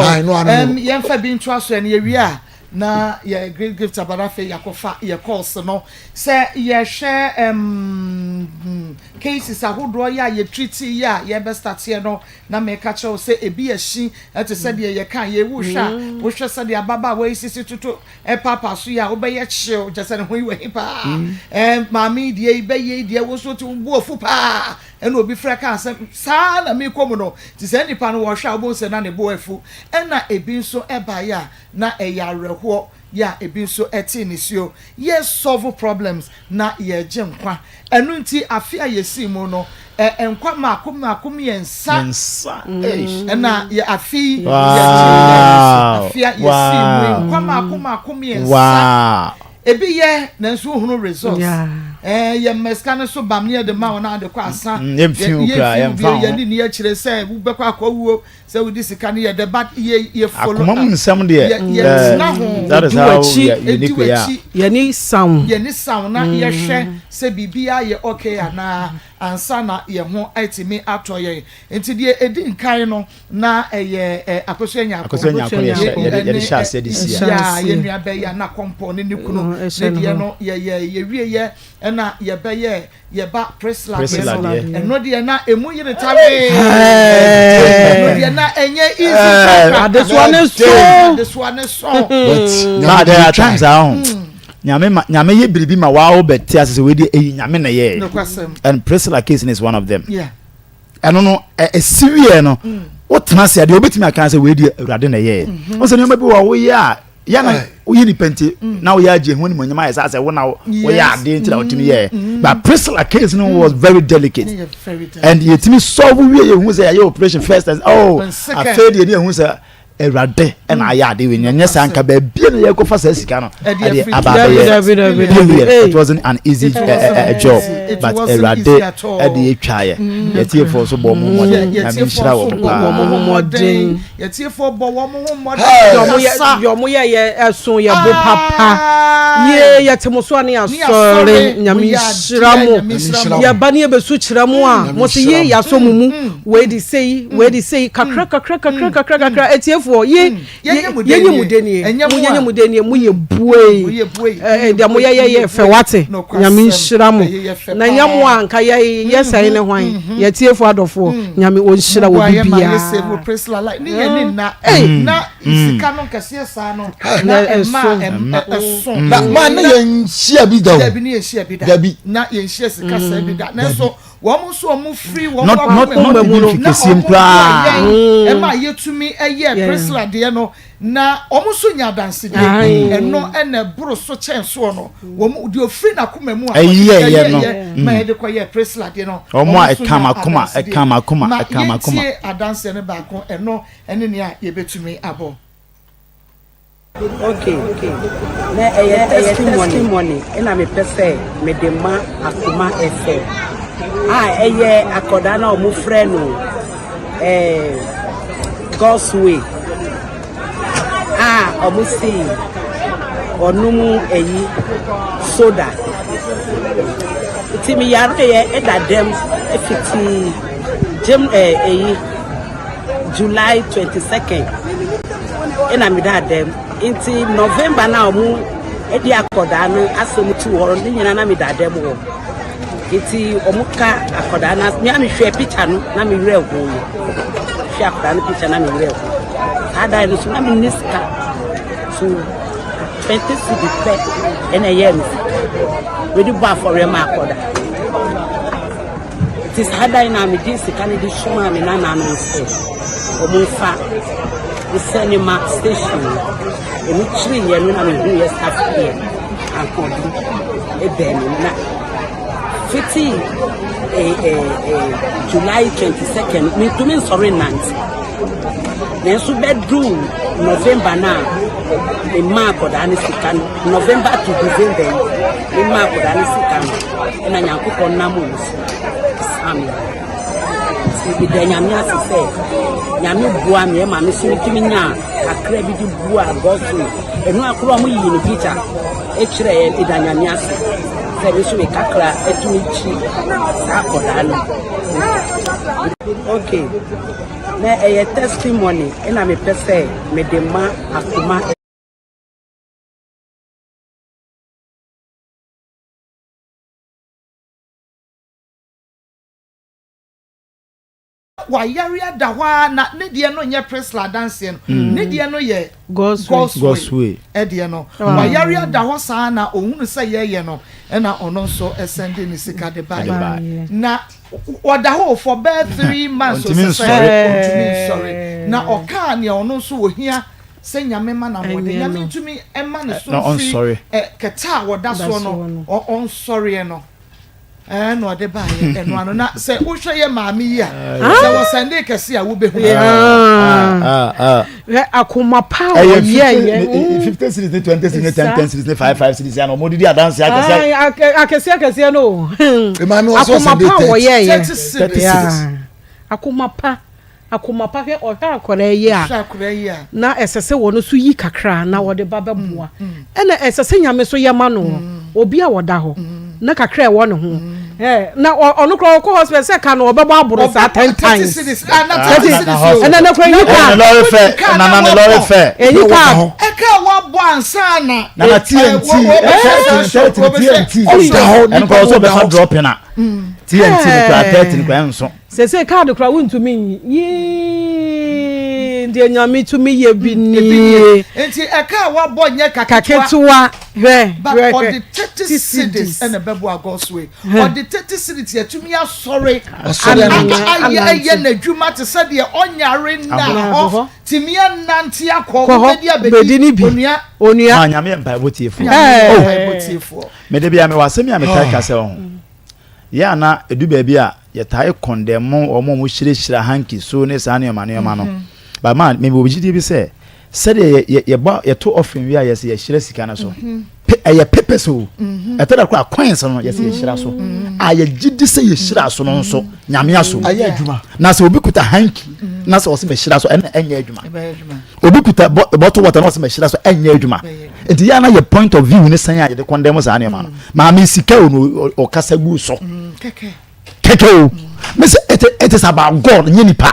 Speaker 1: yɛmfa bi ntoa so ɛne yɛwie a na yɛ great gift abada afei yɛakɔfa yɛ calls no sɛ yɛhwɛ um, cases ahodoɔ yɛ a yɛtriti yɛ a yɛbɛstateɛ no na meka kyerɛ wo sɛ ebi ahyi ɛte sɛ deɛ yɛka yɛwu hwɛ a mm. wohwɛ sɛdeɛ ababaawa yi sisi toto Ɛpaapa so yi a wobɛyɛ kyew kyɛ sɛ ne ho yi wɔ he paa mm. ɛɛ maame yi deɛ yi bɛyɛ yi deɛ wo nso te wo bo afu paa ɛna obi frɛ kaa sɛ saa na mekɔ mu no te sɛ nipa no wɔhwɛ a wobɛhu sɛ na ne bo afu ɛna ebi nso ɛbaeɛ a na ɛyɛ awerɛhoɔ yɛ a ebi nso ɛte nisuo yɛ solve problems na yɛregye nkwa. Ɛno nti afe a yɛsii mu no, ɛ nkwa mmaako mmaako mmiɛnsa ɛna yɛ afe yi yɛgye afe a yɛsii mu yi nkwa mmaako mmaako mmiɛnsa. Ebi yɛ nanso wohunu results. Ɛɛ yɛ mma sika no so bam ne yɛde ma wɔn ade kɔ asa. Yɛmfi bio yɛne ni akyire sɛ wobɛkɔ akɔwuo. Sɛ wodi sika no yɛ dɛ but yɛ yɛ follow up.
Speaker 4: Akoma mu nsɛm deɛ.
Speaker 1: Yɛ yɛ tena ho.
Speaker 4: That is how we are unique we are.
Speaker 2: Yɛni saw.
Speaker 1: Yɛni saw na yɛhwɛ sɛ biribiara yɛ okay anaa ansa na yɛn ho atumi atɔ yɛn. Nti deɛ edi nkan no na ɛyɛ ɛ Akosua Nyarko.
Speaker 4: Akosua Nyarko yɛ hyɛ yɛde yɛde hyɛ aseɛ de si a.
Speaker 1: Yeah yɛn nua bɛyɛ a na kɔmpɔ ne ne kunu ne deɛ no yɛ yɛ yɛwie yɛ ɛna yɛbɛyɛ. Yɛba Priscilla deɛ no, ɛno deɛ na emu yere tawee. Ɛno deɛ na ɛnyɛ easy kakra.
Speaker 2: Adesoa ne so.
Speaker 1: Adesoa ne so.
Speaker 4: But there are times a ho. Nyame ma nyame yɛ biribi ma waa wo bɛ te ase sɛ wei deɛ eyi nyame na yɛ. And Priscilla case is one of them. Ɛno no ɛsi wieɛ no wotena ase adeɛ wobɛtumi aka sɛ wei deɛ awurade na ɛyɛɛ. Wo sɛ nneɛma bi wɔ woyɛ a yɛ na woyɛ nipa nti mm. na woyɛ agye ho animonyam ayɛ sɛ asɛ wo na woyɛ adeɛ nti na wotumi yɛɛ mm. but Priscilla case no was very delicate and yɛtumi solve wie yɛhu sɛ yɛayɛ operation first and oh afei deɛ ne yɛhu sɛ awurade ɛna ayɛ ade wei nyɛ saa nka baabi na yɛkɔfa saa sika no ɛde aba abɛyɛ billion it wasn't an easy uh, uh, job but awurade ɛde yɛtwaeɛ yɛtiefoɔ so bɔ ɔmo mmɔden nyame nhyira wɔ mo paa
Speaker 1: Yɛtiefoɔ bɔ wɔn ho mmɔden kasa.
Speaker 2: Deɛ ɔmo yɛ yɛ ɛso yɛ bo papa. Yie yɛte mo so a ne yasɔre. Nyame nhyira mo. Yɛba ne yɛbɛsu kyerɛ mo a mo se yie yasɔ mo mu. Wei de sei wei de sei kakra kakra kakra kakra kakra. Atiefoɔ ye yɛnyɛ mo denie. Mo yɛnyɛ mo denie mo yɛ buei. Deɛ mo yɛ yɛ yɛ fɛ wate. Nyame nhyira mo. Na nyɛ mo a nka yɛ yɛ sɛn ne hwan. Yɛtiefoɔ adɔfoɔ Nyame ɔnhyira wɔ bibiara.
Speaker 1: Priscilla like ne yɛ ne nna na sika no nkɛseɛ saa no na ɛma ɛso.
Speaker 3: Na maa ne yɛn nhyia bi da o.
Speaker 1: Dabi ne yɛn nhyia bi da.
Speaker 3: Dabi.
Speaker 1: Na yɛn nhyia sika saa bi da. Nanso wɔn nso wɔn firi wɔn
Speaker 4: akoma mu no na
Speaker 1: wɔn boa yɛn ɛma yɛtumi ɛyɛ Priscilla deɛ no na wɔn nso nya adansedie. Ɛno ɛna ɛboro so kyɛn soɔ no. Wɔn deɛ ofiri n'akoma mu a ɔde ɛyɛ ma yɛde kɔ yɛ Priscilla deɛ no.
Speaker 4: Wɔn a ɛka m'akoma ɛka m'akoma ɛka m'akoma.
Speaker 1: Ma yɛntie adanseɛ no baako ɛno ɛne nea yɛbɛtumi abɔ.
Speaker 15: Ok na ɛyɛ testimony ɛna mepɛ sɛ mede ma Akoma FM a ɛyɛ akɔdaa na wɔn frɛ no ɛɛ God's way a wɔn si ɔnom ɛyi soda nti me yareɛ ɛda dɛm ɛfiti gyem ɛɛ ɛyi July 22nd ɛna me da dɛm nti November na wɔn ɛde akɔdaa no asɛm tu hɔ ne nyinaa na me da dɛm wɔ. Nti wɔn ka akwadaa no me a mehwɛ picture no na me werɛ ho yɛ. Hwɛ akwadaa no picture na me werɛ ho. Saa dan no so na me nni sika. So 20 cedi pɛ ɛna ɛyɛɛ me sika. Mede bɔ afɔreɛ ma akwadaa. Nti saa dan no a mede sika no de somaa me nananom sɛ wɔn mfa nsɛne ma station no. Ɛno kyereyɛ no na mehu yɛ staff deɛ ahoɔden ɛbɛn me na fiti eh, eh, eh, July 22nd mentumi nsɔre nnante nanso bɛduu November no a mema akɔdaa no sika no November to December yi mema akɔdaa no sika no ɛna Nyankopɔn nam wɔn so saa me nti meda Nyame ase sɛ Nyame boa me ɛma me so metumi nyaa kakra bi de boa Godfrey ɛno akora ɔmo yii ne picture ɛkyerɛ yɛn ɛda Nyame ase sɛ me so me kakra ɛtumi kyi saa akɔdaa no. Okay, na ɛyɛ testimony ɛna mepɛ sɛ mede ma akoma.
Speaker 1: Wayare ada hɔ ara na ne deɛ no nyɛ Priscilla adanseɛ no, mm. ne deɛ no yɛ God's way ɛdeɛ no. Ah. Wayare ada hɔ saa na ohunu sɛ yɛyɛ no ɛna ɔno nso ɛsɛnde ne sika de baeɛ. Na ɔda hɔ for bɛɛ 3 months ɔntumi nsɔre, ɔntumi nsɔre. Na ɔkaa nea ɔno nso ohia sɛ Nyame ma no ahoɔden, Nyame ntumi ɛma ne so mfiri kɛtɛ a wɔda soɔ no ɔnsɔreɛ no. Ɛɛ na ɔde baayɛ ɛno ano na sɛ wohwɛ yɛ maame yi a sɛ wɔsɛnde kɛse a wobɛhu.
Speaker 2: Hwɛ akoma pa a wɔyɛ
Speaker 4: yɛ. 50 cedis ne 20 cedis ne 10 10 cedis ne 5 5 cedis ana ɔmo didi adanse akɛse.
Speaker 2: Akɛse akɛseɛ no. Akoma pa a wɔyɛ yɛ.
Speaker 4: 30 cedis.
Speaker 2: Akoma pa. Akoma pa hwɛ ɔhwɛ akwadaa yi a na ɛsɛ sɛ wɔn nso yi kakra na wɔde ba bɛboa ɛna ɛsɛ sɛ Nyame nso yɛ ma no obi a ɔda hɔ na kakra ɛwɔ ne ho na ɔno koraa ɔkɔ hospital sɛ ka no ɔbɛbɔ aboro saa ten times ɛna na kora enyi kaa
Speaker 4: nana lɔre fɛ nana ne lɔre fɛ
Speaker 2: enyi kaa
Speaker 1: ɛka wabɔ ansa na
Speaker 4: nana TNT ɛka TNT ɛno kora ɔsɛ ɔbɛfa dropping a TNT no kora 30 no kora ɛnso.
Speaker 2: Sesei card koraa wontumi nyi yii deɛ Nyame tumi yɛ bi nie.
Speaker 1: Nti ɛka a wabɔ nyɛ
Speaker 2: kaketewa hwɛ
Speaker 1: but ɔde 30 cedis ɛna ɛbɛboa God's way ɔde 30 cedis yɛtumi asɔre ayɛ ɛyɛ n'adwuma te sɛ deɛ ɔnyare nna hɔ tumi anante akɔ wobɛdi abɛdi onua
Speaker 2: onua.
Speaker 4: Maa Nyame yɛ mpaebɔ tiefoɔ.
Speaker 1: Nyame yɛ mpaebɔ tiefoɔ.
Speaker 4: Mede bia mewɔ asɛm yi a metaa ka sɛ ɔho. Yɛ a na ɛdu baabi a yɛtaa kɔndɛmo wɔn a wɔhyirahyira hanky so ne saa nneɛma nneɛma no. But ma mewɔ gyidie bi sɛ sɛdeɛ yɛ yɛbɔ yɛto offering wie a yɛsɛ yɛhyira sika no so. Pe ɛyɛ papers o. Ɛtɔ da koraa coins no yɛsɛ yɛhyira so. A yɛgye di sɛ yɛhyira so no nso Nyame aso.
Speaker 3: Ɛyɛ adwuma.
Speaker 4: Na sɛ obi kuta hanky na sɛ ɔsɛ mɛhyira so ɛna ɛnyɛ adwuma. Obi kuta bottle water na ɔsɛ mɛhyira so ɛnyɛ adwuma. Nti yɛ ana yɛ point of view ne sɛn a yɛde condemn saa nneɛma no. Maame sika o no ɔkasa gu so. Kɛkɛ o. Me sɛ it it is about God nye nipa.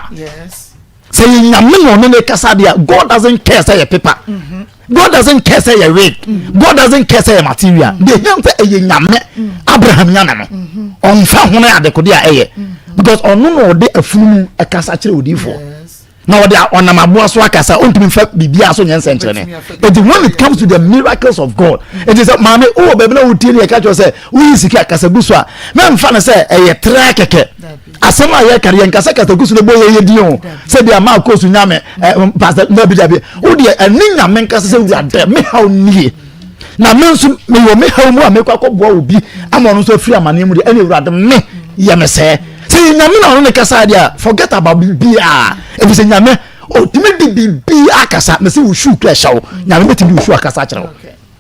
Speaker 4: Sɛ yɛ nyame na ɔne ne kasa deɛ God doesn't care sɛ yɛ paper. God doesn't care sɛ yɛ wig. God doesn't care sɛ yɛ material. Deɛ hia sɛ ɛyɛ nyame Abraham nyame no. Ɔnfa ho ne adekode a ɛyɛ. Because ɔno na ɔde afunumu ɛkasa kyerɛ odiifoɔ. Na ɔde ɔnam aboa so akasa ɔntumi nfa biribiara so nyɛ nsɛnkyerɛnne. Eti when it comes to the miracles of God, eti sɛ maame wowɔ baabi na wotie ne yɛka kyerɛ sɛ woyi sika kasa gu so a, mɛmfa no sɛ ɛyɛ tra kɛkɛ. Asɛm a yɛka no yɛnkasa kasa gu so no bɔ yɛyɛ din o. Sɛ bi a maa kɔ so nyame ɛ pastor dabi dabi. Wo deɛ ɛne nyame nkasa sɛ wura dɛ me haw nie. Na me nso mewɔ me haw mu a mekɔ akɔboa obi ama ɔno nso afiri amaneɛ mu deɛ ɛne awurade me yɛ me sɛɛ. Sɛ yɛ nyame na ɔno ne kasa deɛ a forget about biribiara. Ɛfiri sɛ nyame ɔtumi de biribiara kasa. Mese wo shoe kura hyɛ wo. Nyame bɛtumi de wo shoe akasa akyerɛ wo.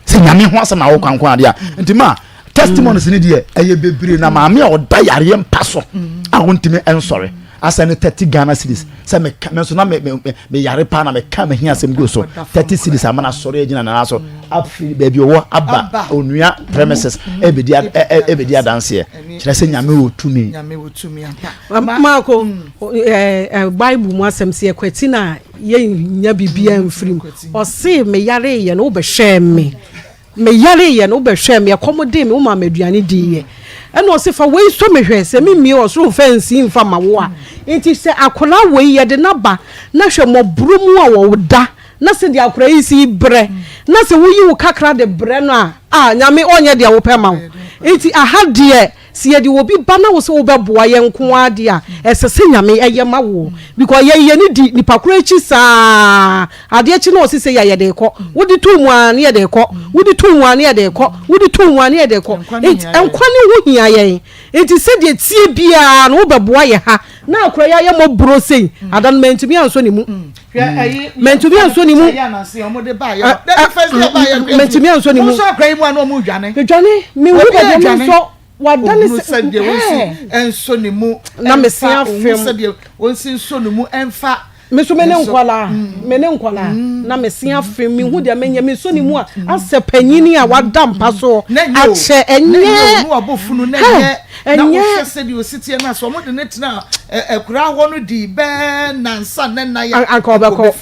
Speaker 4: Sɛ nyame ho asɛm na wokɔ nko adeɛ a. Nti ma testimonies ne deɛ ɛyɛ bebree na maame a ɔda yareɛ mpa so a ɔntumi nsɔre asɛ ne 30 Ghana cedis sɛ meka me nso na me me me yare paa na meka me hia asɛm gu so 30 cedis ama na asɔre agyina nana so afiri baabi ɔwɔ aba onua premises ɛbɛdi ɛbɛdi adanseɛ kyerɛ sɛ nyame wɔ tumi.
Speaker 1: Nyame wɔ tumi ampa.
Speaker 2: Maako ɛɛ Bible mu asɛm sɛ yɛkwati na yɛnya biribiara mfiri mu ɔse meyareyɛ no wobɛhwɛɛ me. Meyareeɛ no, wobɛhwɛɛ me, ɛkɔm dee me, womaa me aduane diiɛ. Ɛna ɔse fa wei sɔ me hwɛ sɛ memmie ɔsoro mfa nsi mfa ma wo a. Nti sɛ akwadaa wei yɛde no aba na hwɛ mmɔborɔ mu a ɔda na sɛdeɛ akwadaa yi si brɛ na sɛ woyi wo kakra de brɛ no a, ah Nyame ɔnyɛ deɛ wopɛ ma wo. Nti aha deɛ sɛ yɛde obi ba na wo sɛ wobɛboa yɛn nko ara deɛ a, ɛsɛ sɛ Nyame yɛ ma wo because yɛn yɛn di nipa korɔ akyi saa Adeɛ kye na ɔse sei a yɛde rekɔ, wode too mu ara ne yɛde rekɔ, wode too mu ara ne yɛde rekɔ, wode too mu ara ne yɛde rekɔ. Nti nkwa ne ho hia yɛn. Nti sɛdeɛ ɛteɛ biara no wobɛboa yɛ ha na akora yi ayɛ mmɔborɔ sei. Ada no mantumi ansɔ ne mu. Mantumi ansɔ ne mu. Mantumi ansɔ ne mu. Dwane, mehu baabi a mensɔ. Wadane
Speaker 1: sɛ sɛdeɛ wɔnsi nsɔ ne mu
Speaker 2: na mese afem
Speaker 1: sɛdeɛ wɔnsi nsɔ ne mu ɛmfa
Speaker 2: me so me ne nkwadaa mm. me ne nkwadaa mm. na mese afem me hu deɛ menyɛ me nsɔ ne mu a mm. asɛ panyini a wada mpa so akyɛ ɛnyɛ
Speaker 1: na wabɔ funu na ɛnyɛ na wohwɛ sɛdeɛ osi teɛ no a sɛ wɔde ne tena akuraa hɔ no di bɛɛ nansa ne nna yɛ
Speaker 2: anka ɔbɛkɔ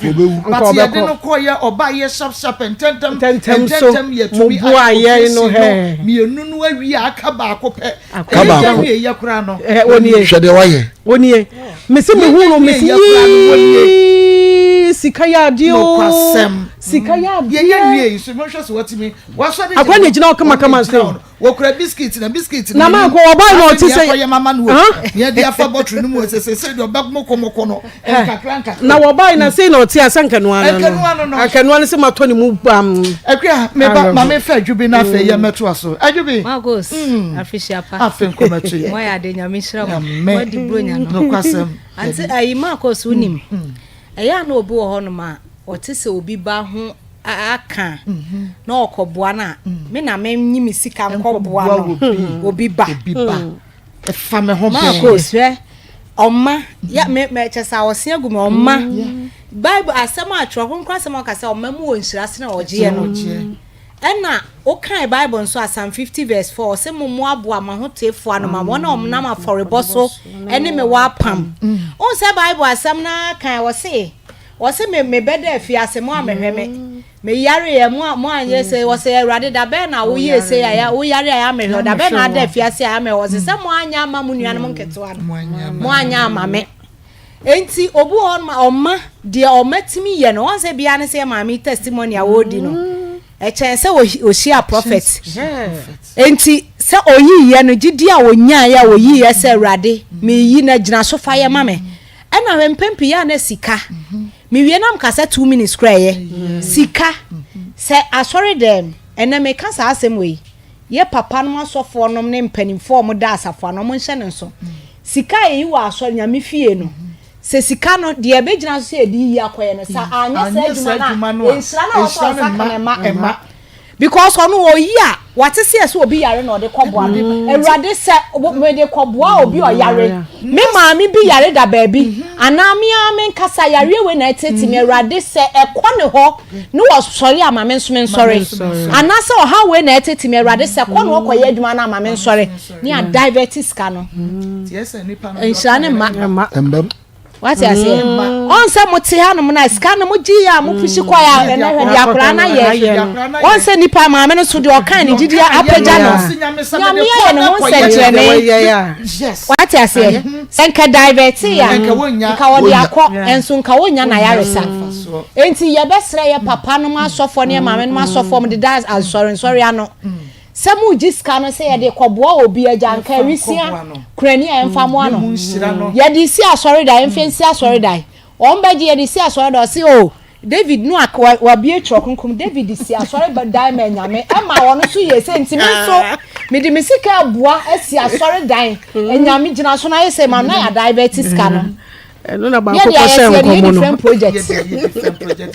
Speaker 1: anka ɔbɛkɔ yɛde no kɔ yɛ ɔba yɛ sharp sharp ntɛntɛm
Speaker 2: ntɛntɛm
Speaker 1: yɛ tumi ayɛ no hɛ mmienu no awie aka baako pɛ
Speaker 3: aka baako
Speaker 1: ɛyɛ yɛ koraa no
Speaker 2: onie
Speaker 3: hwɛ deɛ wayɛ
Speaker 2: onie mesi mi hu no mesi yii sika yɛ adeɛ o sika yɛ adeɛ
Speaker 1: yɛ yɛ wie nso mo hwɛ so wɔtumi wasɔ de
Speaker 2: akwa na egyina hɔ kamakama sɛ
Speaker 1: Wɔkura biscuit na biscuit
Speaker 2: na maa kɔ ɔbaa na ɔte sɛ
Speaker 1: akɔyɛ mama no o nea de afa bɔtoro no mu sɛ sɛ deɛ ɔbɛ mɔkɔmɔkɔ no nkakra nkakra
Speaker 2: na wɔbaa na sei na ɔte asɛ nkanoa no
Speaker 1: nkanoa no no
Speaker 2: nkanoa no sɛ matɔ ne mu bam
Speaker 1: akua meba ma me fa adwubi na afei yɛ mɛto aso adwubi
Speaker 16: Marcos afehyia pa
Speaker 1: afe nkɔmɛto yɛ
Speaker 16: mo ayɛ ade nyame nhyira mo mo adi buro nya no
Speaker 1: nokwasɛm
Speaker 16: ante ayi Marcos wonim ɛyɛ a na obi wɔ hɔ nom a ɔte sɛ obi ba ho aka na ɔkɔboa no a me na menyi me sika nkɔboa no obi ba
Speaker 1: ɛfa me ho
Speaker 16: Marcos hwɛ ɔma ya me me kyɛ sɛ ɔse agu me ɔma Bible asɛm a twerɛ kronkron asɛm a ɔka sɛ ɔma mu wɔ nhyira sene ɔgyeɛ no ɛna wokae Bible nso a Psalm 50 verse 4 ɔse mo mmoaboa mo ahoteefoɔ ano ma wɔn a wɔnam afɔrebɔ so ɛne me wɔ apam wohu sɛ Bible asɛm no ara kan ɔse Wɔse me me bɛda afiase mo ammɛhwɛ me Me yareɛ mo a mo anyɛ sei Wɔse Awurade da bɛn na wo yɛɛ sei a ya wo yare a yɛammɛhwɛ wo Da bɛn na ada afiase a yɛammɛhwɛ wo Wɔse sɛ mo anyɛ amma mo nuanom nketewa no mo anyɛ amma me Enti obi wɔ hɔ nom a ɔma deɛ ɔma tumi yɛ no wɔn sɛ biara ne sɛ yɛ maame testimony a wɔredi no ɛkyɛn sɛ ɔhyia prophet Enti sɛ ɔyiiɛ no gyidie a ɔnyaeɛ a ɔyiiɛ sɛ Awurade meyi na gyina so fa yɛ ma me Ɛna hwɛ mpɛn pii yɛ a na sika. Mewie na meka sɛ 2 minutes koraa ɛyɛ. Sika. Sɛ asɔre dɛm, ɛnɛ meka saa asɛm wei, yɛ papa nom asɔfoɔ nom ne mpanimfoɔ a wɔn da asafo ano, wɔn nhyɛ no nso. Sika a yɛyi wɔ asɔre, Nyame fie no, sɛ sika no, deɛ ɛbɛgyina so sɛ yɛde yiyi akɔyɛ no, sɛ anyɛ saa adwuma no a, nhyira no a wɔsɛ wɔn nsa ka no ɛma. Because ɔno ɔyi a wate seɛ sɛ obi yare na ɔde kɔboa no. Awurade sɛ mede kɔboa obi ɔyare, me maame bi yare da baabi, anaa me ara me nkasa yareɛ wei na ɛtete me, Awurade sɛ ɛkɔ ne hɔ ne wɔsɔre a ma me nso me nsɔre. Anaasɛ ɔhaw wei na ɛtete me, Awurade sɛ kɔ ne hɔ kɔyɛ adwuma no a ma me nsɔre. Ne a divert sika no. Nhyira ne mma. Wate aseɛ? Mm. Ɔn sɛ mo te hanom na sika no mo gye yɛ a mo pusi kɔ yɛ a ɛnɛ hwɛ deɛ akwaraa no ayɛ. Ɔn sɛ nipa maame no so deɛ ɔkan ne gyidi apagya no. Nyame ayɛ ne ho nsɛnkyerɛnne. Wate aseɛ? Sɛ nka divert a nka ɔde akɔ nso nka wonya n'ayaresa. Enti yɛbɛsrɛ yɛ papa nom asɔfoɔ ne yɛ maame nom asɔfoɔ mo deda asɔrensɔre ano. Sɛ mo gye sika no sɛ yɛde kɔboa obi agya nka awisia kurani a yɛmfa mmoa no yɛde si asɔredan yɛmfa nsi asɔredan wɔn bɛgye yɛde si asɔredan ɔse o oh, David no a wabie twerɛ kronkron David si asɔredan ma anyame ɛma wɔn nso yɛ sɛ nti me nso mede me sika aboa asi asɔredan anyame gyina so na ayɛ sɛ ma na yɛ adan bɛte sika no
Speaker 2: ɛno na baako kɔ hyɛ nkɔmɔ no
Speaker 16: different project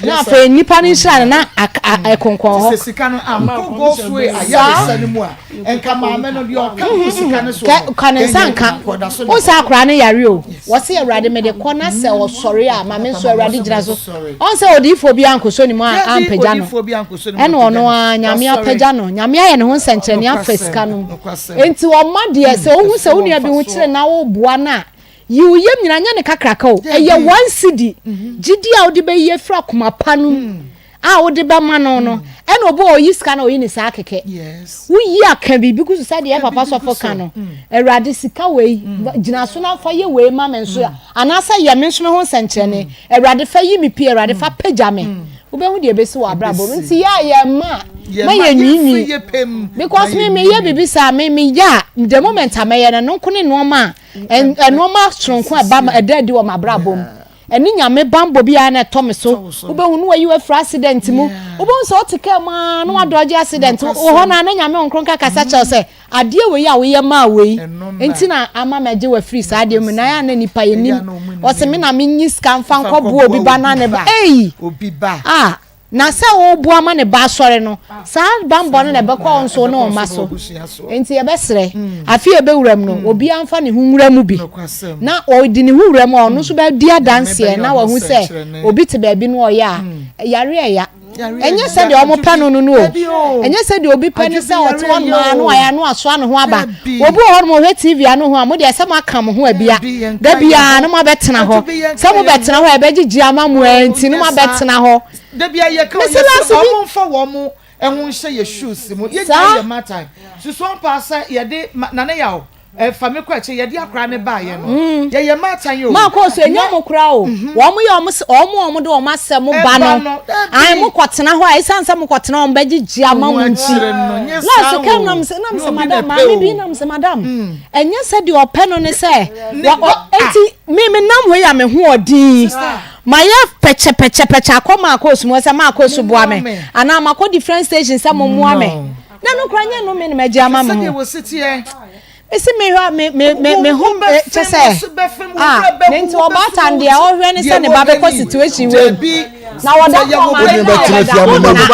Speaker 16: na afei nipa no nhyira no na ɛkonkɔn hɔ
Speaker 1: sɛ sika no ankɔ go so ayaresa no mu a nka maame no deɛ ɔka gu sika no so
Speaker 16: ka ne nsa nka wo sɛ akora no yare o wɔse awurade mede kɔ na sɛ ɔsɔre a ma me nso awurade gyina so ɔn sɛ odiyifoɔ bi ankɔsɔ ne mu ampagya no ɛna ɔno a nyame apagya no nyame ayɛ ne ho nsɛnkyerɛnne afa sika no enti ɔma deɛ sɛ wohu sɛ wo nua bi ho kyerɛ na woboa no a Yi wo yam nyinaa, nyɛ no kakraka o, ɛyɛ one cedi, gyidie a wode bɛyi afiri akoma pa no mu. a wode bɛma no no mm. ɛna obi a ɔyi sika na ɔyi ne saa kɛkɛ woyi aka biribi gu so sɛdeɛ papa sɔfo ka no mm. Awurade sika wei mm. gyina so na fa yɛ wei ma me nso anaasɛ yɛ me nso me ho nsɛnkyerɛnne Awurade fa yi me pie Awurade fa pagya me wobɛhu deɛ ɛbɛsi wɔ abrabɔ mu nti yɛ a yɛ ma ma yɛ nwiinwii because me meyɛ biribi saa me meyɛ a the moment a mɛyɛ no no nko ne nneɛma a nneɛma soronko a ɛba ɛda adi wɔ m'abrabɔ mu Ɛne Nyame banbɔ bi ara na ɛtɔ me so. Wobɛhu no wayi wo afiri accident mu. Wobɛhu sɛ wote kaa mu ara na wadɔgye accident. Wɔ hɔ no ara na Nyame Ɔnkronka kasa kyerɛ wo sɛ adeɛ wei a woyɛ maa wei nti na ama magye wo afiri saa adeɛ mu. Na ɛyɛ a na nipa yɛnim. Ɔse me na menyi sika mfa nkɔboa obi ba na ne ba. Ei! Ah! Na sɛ woboa ma ne ba asɔre no, saa bammɔ no na ɛbɛkɔ wo nso wo ne wo mma so. Enti yɛbɛsrɛ, afe a ɛbɛwura mu no, obiara mfa ne ho nwura mu bi. Na ɔde ne ho wura mu a, ɔno nso bɛdi adanseɛ na wahu sɛ obi te baabi no ɔyɛ a, yareɛ ɛya. Ɛnyɛ sɛdeɛ wɔpɛ no no no o. Ɛnyɛ sɛdeɛ obi pɛ ne sɛ ɔte hɔ nom ara na wayɛ a na wasoa ne ho aba. Obi wɔ hɔ nom ɔhwɛ TV ano ho a, mo deɛ sɛ moaka mo ho abia. Da biara na moabɛtena hɔ. Sɛ mobɛtena hɔ a, ɛbɛgyegye ama mo ara nti na moabɛtena hɔ.
Speaker 1: Da biara yɛka
Speaker 16: Mese
Speaker 1: yɛse
Speaker 16: last bi.
Speaker 1: wɔn mfa wɔn ho nhyɛ yɛ shoes mu. Yɛn nyinaa
Speaker 16: Saa.
Speaker 1: yɛ mmaatan. Susu ampa sɛ yɛde ma Nana Yaw Fa me kɔ akyire, yɛde akwadaa no baeɛ no, yɛyɛ mmaatan o.
Speaker 16: Maa kɔɔ so, ɛnyɛ wɔn koraa o. Wɔn yɛ wɔn sɛ, wɔn a wɔde wɔn asɛm ba no, ae, mokɔtena hɔ a, ɛsiane sɛ mokɔtena hɔ, wɔbɛgyegye ama mo nti. Last kam na mesɛ, na mesɛ, madam, maame bi, na mesɛ, madam, ɛnyɛ sɛ deɛ ɔpɛ no ne sɛ, enti me menam hɔ yi a me ho ɔden yi, mayɛ pɛkyɛpɛkyɛpɛkyɛ akɔ Maakoosu mu sɛ Maakoosu boa me, anaa makɔ different station sɛ mommoa me. Na no koraa nyɛ nnome na magye ama me ho. Mesi mehwɛ me me me me ho kyɛ sɛ ah ne nti ɔbaatan deɛ ɔhwɛ ne sɛ ne ba bɛkɔ situation wei mu na wɔda kɔ ɔmaame na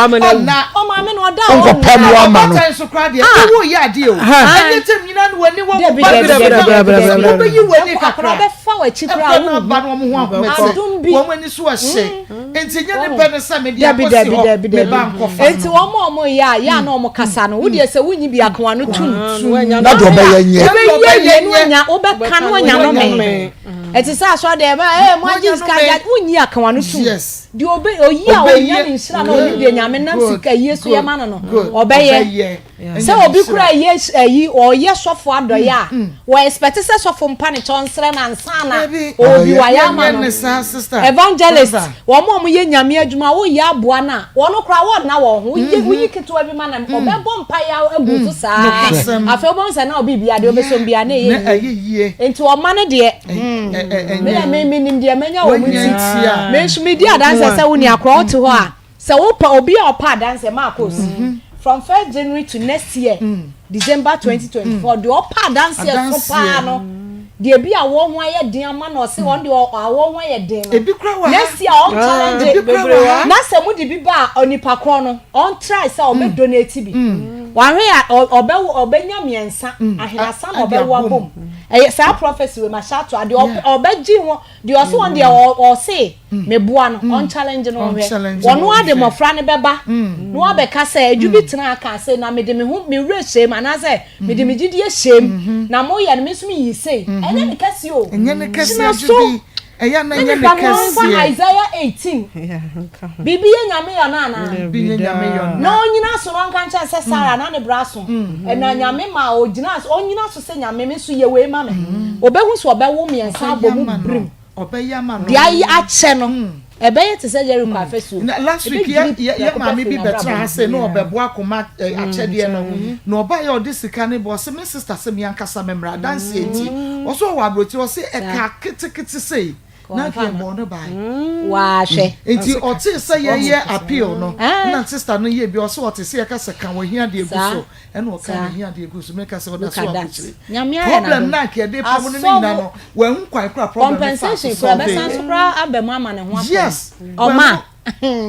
Speaker 16: ɔbɛda ɔna ɔmaame na ɔda
Speaker 3: ɔna
Speaker 1: ɔbaatan nso koraa deɛ ɔwɔ yɛ adeɛ o ɛnyɛ tɛm nyinaa na w'ani wɔ wo ba bi so wobɛyi w'ani kakra
Speaker 16: ɔbɛfa w'akyi koraa
Speaker 1: ɛkɔ na aba no wɔn ho ahomete wɔn ani so ɛhye. Nti nye ne pɛ ne sɛ mede
Speaker 16: Dabi
Speaker 1: akɔsi
Speaker 16: dabi
Speaker 1: hɔ
Speaker 16: dabi
Speaker 1: me
Speaker 16: dabi.
Speaker 1: ba nkɔfa
Speaker 16: Enti
Speaker 1: no.
Speaker 16: wɔn a wɔyɛ a yɛ a na wɔn kasa no, wo deɛ sɛ wonyi biako ano tum.
Speaker 3: Na deɛ ɔbɛyɛ nyɛ.
Speaker 16: Wobɛyɛ wie no anya wobɛka no anya no me. Ɛte sɛ asɔre deɛ ɛbɛ ɛɛ mo agye sika agya wonyi aka ano tum. Deɛ ɔbɛ oyi a onya ne nhyira na onim deɛ nyame nam sika yie so yɛ ma no no ɔbɛyɛ. Sɛ obi kura yɛ ayi ɔyɛ sɔfo adɔyɛ a mm, mm. wɔ expect sɛ sɔfo mpa ne kyɛw nsrɛ no ansa na obi wayɛ ama no evangelist wɔn a wɔyɛ nyame adwuma woyɛ aboa no a wɔn kora wɔnna wɔn ho woyi mm-hmm. woyi ketewa bi ma na mm. ɔbɛbɔ mpa yɛ agu so saa afei wobɛhu sɛ na obi bia deɛ ɔbɛsɔm bia na ɛyɛ yie nti ɔma no deɛ me na me menim deɛ manya wɔ mu nti me nso medi adanse sɛ wo ni akorɔ wote hɔ a Sɛ wo pɛ obi a ɔpɛ adanseɛ maa kos from first January to next year December 2024 deɛ ɔpɛ adanseɛ so paa no deɛ bi a wɔn ho ayɛ den ama na ɔse wɔn deɛ awɔ ho ayɛ den no next year ɔn challenge na sɛ mo de bi ba a onipa korɔ no ɔn try sɛ ɔbɛ donate bi wahwɛ a ɔbɛ ɔbɛnya mmiɛnsa ahenasa na ɔbɛwo abom ɛyɛ saa prophecy wei ma hyɛ ato adeɛ ɔbɛgye ho Deɛ ɔse wɔn deɛ ɔse meboa no ɔn challenge no ɔnhwɛ wɔn ade mmɔfra no bɛba na wabɛka sɛ adwu bi tena aka sɛ na mede me ho me werɛ hyɛm anaasɛ mede me gyidie hyɛm na moyɛ no me nso meyi sei ɛnyɛ ne kɛseɛ o gyina so
Speaker 1: ɛyɛ na
Speaker 16: ne
Speaker 1: ɛnyɛ ne
Speaker 16: nipa no ɔmfa
Speaker 1: kɛseɛ
Speaker 16: Isaiah 18 biribi yɛ nyame yɔ no anaa
Speaker 1: biribi nyɛ nyame yɔ
Speaker 16: na
Speaker 1: na
Speaker 16: ɔnyina so na ɔnka nkyɛn sɛ Sarah na ne bra so ɛna nyame ma ɔgyina so ɔnyina so sɛ nyame me nso yɛ wei ma me ɔbɛhu sɛ ɔbɛwo mmiɛnsa abɔ mu birim
Speaker 1: ɔbɛyɛ ama no
Speaker 16: deɛ ayɛ akyɛ no ɛbɛyɛ te sɛ Jericho afasuo
Speaker 1: Na last week yɛ
Speaker 16: ɛbɛdwiri
Speaker 1: yɛ yɛ
Speaker 16: prɛko pɛ
Speaker 1: maame
Speaker 16: firi
Speaker 1: bi
Speaker 16: n'abrabɔ
Speaker 1: bɛtena ha
Speaker 16: mu
Speaker 1: sɛ na ɔbɛboa akoma eh, akyɛdeɛ no na ɔbaeɛ a ɔde sika no bɔ ɔse me sister sɛ me ankasa me mmra adanseɛ nti ɔse ɔwɔ aburokyire ɔse ɛka ketekete sei na nka yɛbɔɔ no bae
Speaker 16: Wahwɛ.
Speaker 1: Nti ɔtee sɛ yɛyɛ appeal no na sister no yɛ bi ɔse ɔte sɛ yɛka sɛ ka w'ahiadeɛ gu so ɛna ɔka n'ahiadeɛ gu so meka sɛ ɔda so abukyire problem na nka yɛde pam no ne nyina no wanhu kwan kora problem no fa so
Speaker 16: Compensation kora
Speaker 1: solve
Speaker 16: bɛsan so koraa aba mu ama ne ho atɔ no.
Speaker 1: Yes
Speaker 16: Ɔma.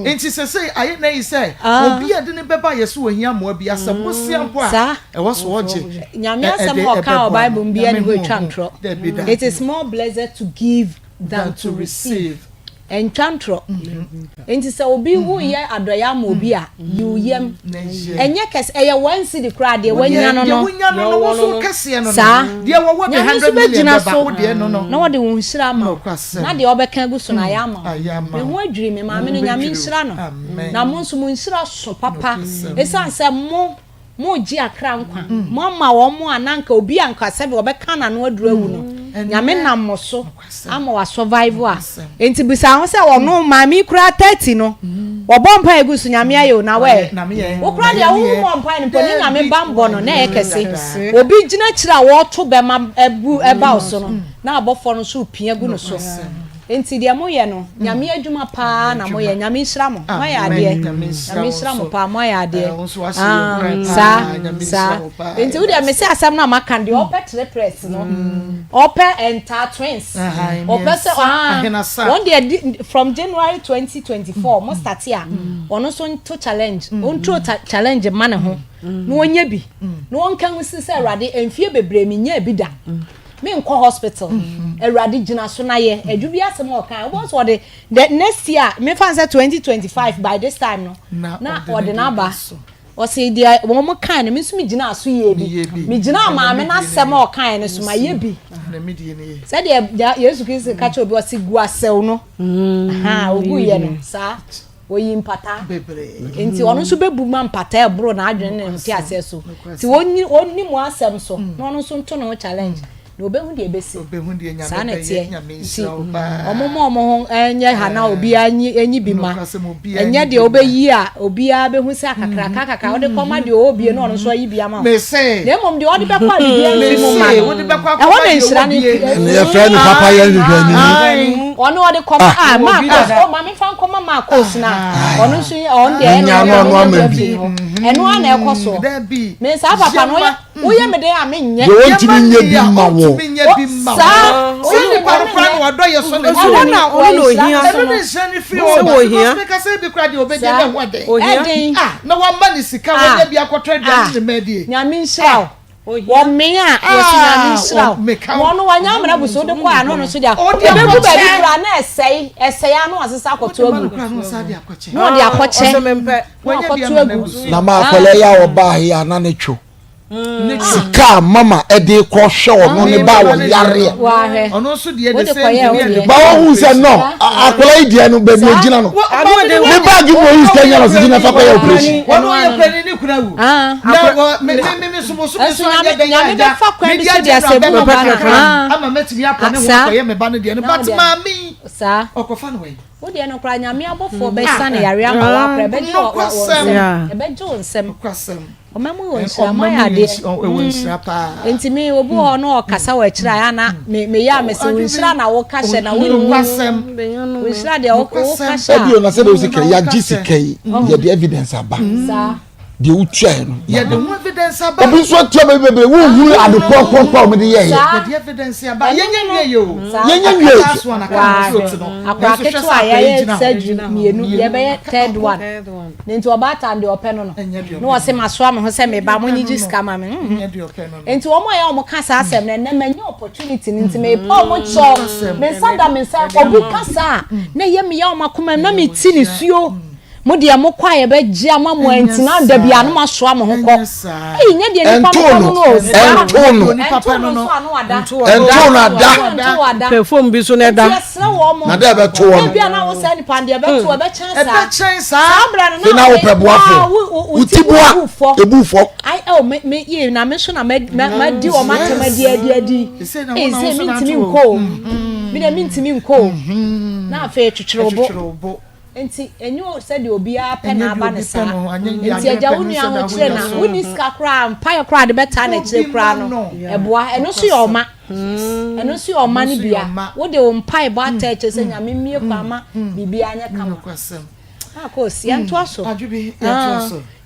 Speaker 1: Nti sesei ayɛ na yi sɛ obi a ɛde ne bɛba yɛ so ohia mmoa bi asɛ bosea mpo a ɛwɔ so ɔgye
Speaker 16: Nyame asɛm a ɔka wɔ Bible mu biara ni hɔ etwa ntorɔ. It is more blessed to give than to receive. Ɛntwa ntorɔ. Nti sɛ obi woreyɛ adɔeɛ ama obi a, yi wo yam. Ɛnyɛ kɛse, ɛyɛ one cedi koraa deɛ wanya no no. Saa. Nyame nso bɛgyina so na ɔde wo nhyira ama wo. Na deɛ ɔbɛka agu so no ayɛ ama wo. Me ho adwiri me, maame no Nyame nhyira no. Na mo nso mo nhyira so papa. Ɛsiane sɛ mo. Moregye akra nkwa. Moama wɔn a na anka obi a anka sɛbe wɔbɛka n'ano aduru awu no, Nyame nam mo so ama wa survive a. Enti bisa ho sɛ ɔno maame yi koraa 30 no, wɔbɔ mpae gu so Nyame ayɛ o na wɛ. Wo koraa deɛ wo mmɔ mpae no mpo ne Nyame banbɔ no na ɛyɛ kɛse. Obi gyina akyiri a wɔreto bɛma abu ɛba wo so no, na abɔfoɔ no nso repia gu no so. Nti deɛ mo yɛ no nyame adwuma paa na mo yɛ nyame nhyira mo mo ayɛ adeɛ nyame nhyira mo paa mo ayɛ adeɛ ah saa saa nti wo deɛ mese asɛm no a maka deɛ ɔpɛ triplets no ɔpɛ ntaa twins ɔpɛ sɛ ah wɔn deɛ from January 2024 mo start a ɔno nso nto challenge ɔnturo challenge ma ne ho na ɔnyɛ bi na ɔnka ho si sɛ awurade mfie bebree menyɛ bi da. Menkɔ hospital. Awurade gyina so na yɛ. Adwu bi asɛm a ɔkae. Wobɛhu sɛ ɔde the next year, mefa no sɛ 2025 by this time no, na ɔde no aba. Ɔse deɛ wɔn kae no, me nso megyinaa so yɛɛ bi. Megyinaa maame no asɛm a ɔkae no so, mayɛ bi. Sɛdeɛ Yesu Kristo ka kyerɛ obi, ɔse gu asau no. Aha, oguiɛ no, saa. Oyi mpataa. Nti ɔno nso bɛbu ma mpataa ɛboro n'adwene ne nteaseɛ so. Nti ɔnni mo asɛm so na ɔno nso nto ne ho challenge na ɔbɛhu deɛ ɛbɛsi. Saa na ɛteɛ. Nti ɔmo ma ɔmo ho nyɛ ha na obiara nyi nyi bi ma. Ɛnyɛ deɛ wobɛyi a obiara bɛhu sɛ akakraka akakra wode kɔma deɛ ɔwɔ bie na ɔno nso ayi bi ama wo. Na mmom deɛ ɔde bɛkɔ a biribiara mfiri mu mma no, ɛhɔ na nhyira no fi.
Speaker 3: Ɛno yɛfrɛ no papa yɛ nhwehwɛani.
Speaker 16: Ɔno ɔde kɔma ah maa kɔs o maame fa nkɔma maa kɔs na ɔno nso yɛ ɔno deɛ ɛna
Speaker 3: ɔno ɔno ama bi.
Speaker 16: Ɛno ara na ɛkɔ so. Me saa papa no ɔyɛ woyɛ me den a menyɛ.
Speaker 3: Deɛ ɔntumi nyɛ bi mma wo.
Speaker 16: Saa
Speaker 1: sɛ nipa no kora na wadɔ yɛ so na
Speaker 2: ɛhɔ na ɔno na ohia.
Speaker 1: Ɛno ne nhyira no firi hɔ ba because meka sɛ bi kora deɛ ɔbɛdi na ɛho ɛden. Ah na wama ne sika wanya bi akɔtɔ aduane ne mma adie.
Speaker 16: Nyame nhyira wo. Wɔmee a yɛsi Nyame nhyira wo. Wɔn no wanya amena bu so wode kɔ a na ɔno nso de ɛbɛgu baabi koraa na ɛsɛe ɛsɛe a na wasesa akɔto agu na ɔde akɔkyɛ na wakɔto agu.
Speaker 3: Na ma akwadaa yi a ɔbaa yi a na ne two sika a mama ɛde kɔ hwɛ ɔno ne ba wɔ yareɛ. Ba wɔn hu sɛ nɔ akwadaa yi deɛ no baabi ogyina no ne baagi mu oyi sika nya na ɔsi gyina fa kɔ yɛ operation.
Speaker 1: Wɔn yɛ kura ne ne kura wu. Na wɔ me me me me so bosom so anyɛ dɛ yɛ agya me di agye na bɛ ma ama mɛtumi akɔ ne ho akɔyɛ me ba no deɛ no but maame yi ɔkɔfa no wɔ yi.
Speaker 16: Wo deɛ no koraa Nyame abɔfoɔ bɛsane yare ama wo akora ɛbɛgye wɔ nsɛm ɛbɛgye wo nsɛm ɔma mu wɔ nhyira mo ayɛ adeɛ nti me obi wɔ hɔ no ɔkasa wɔ akyire a na me meyɛ a mese wo nhyira na woka hyɛ na wo nni wo nhyira deɛ woka hyɛ a
Speaker 3: ɛbi na sɛ de wo sika yɛagye sika yi yɛde evidence aba deɛ wotuaeɛ no
Speaker 1: yɛde ho evidence aba
Speaker 3: obi nso atua baabi bebree wohunu ade korɔkorɔkorɔ a wɔde yɛeɛ
Speaker 1: yɛde evidence aba yɛnyɛ nwie yɛ o
Speaker 3: yɛnyɛ nwie
Speaker 16: akora ketewa a yɛyɛ surgery mmienu yɛbɛyɛ third one ne nti ɔbaatan deɛ ɔpɛ no no na wɔse masoa me ho sɛ meba mo nyigye sika ma me nti wɔn a yɛ wɔn ka saa asɛm no ɛnɛ manya opportunity no nti mepɛ wɔn kyɛw me nsa da me nsa obi ka saa na ɛyɛ me yɛ wɔn akoma na me ti ne suo Mo deɛ mo kɔ a yɛbɛgye ama mo antina da bi a no moasoa mo ho kɔ. Ei nyɛ deɛ nipa no pɛ no no o. Saa
Speaker 3: ɛnto no
Speaker 16: ɛnto no nso ano ada.
Speaker 3: Ɛnto no ada.
Speaker 16: Ɛnto ada.
Speaker 2: Pɛ fom bi so na ɛda.
Speaker 16: Nti yɛsrɛ wɔn mo.
Speaker 3: Na dɛ ɛbɛto wɔn.
Speaker 16: Ebi a na wo saa nipa no deɛ ɛbɛto ɛbɛkyɛn saa.
Speaker 1: Ɛbɛkyɛn saa.
Speaker 16: Saa berɛ no
Speaker 3: na wo pɛ boafo.
Speaker 16: Wo ti
Speaker 3: boa ebu fɔ.
Speaker 16: Ai oh me me yie na me nso na ma ma di wɔn atɛm adi adi adi. Ei sɛ mentumi nkɔ o. Me deɛ mentumi nkɔ o. Na afei twetwere wo bo. Enti ɛnyɛ sɛdeɛ obiara pɛ na aba no saa. Enti agya wo nua ho kyerɛ na wonni sika koraa mpaeɛ koraa de bɛtaa n'akyire koraa no ɛboa. Ɛno nso yɛ ɔma. Ɛno nso yɛ ɔma no bia. Wode wo mpaebɔ ataa akyire sɛ Nyame mmie kwan ma biribiara nyɛ kama. Akos, yɛntoa so.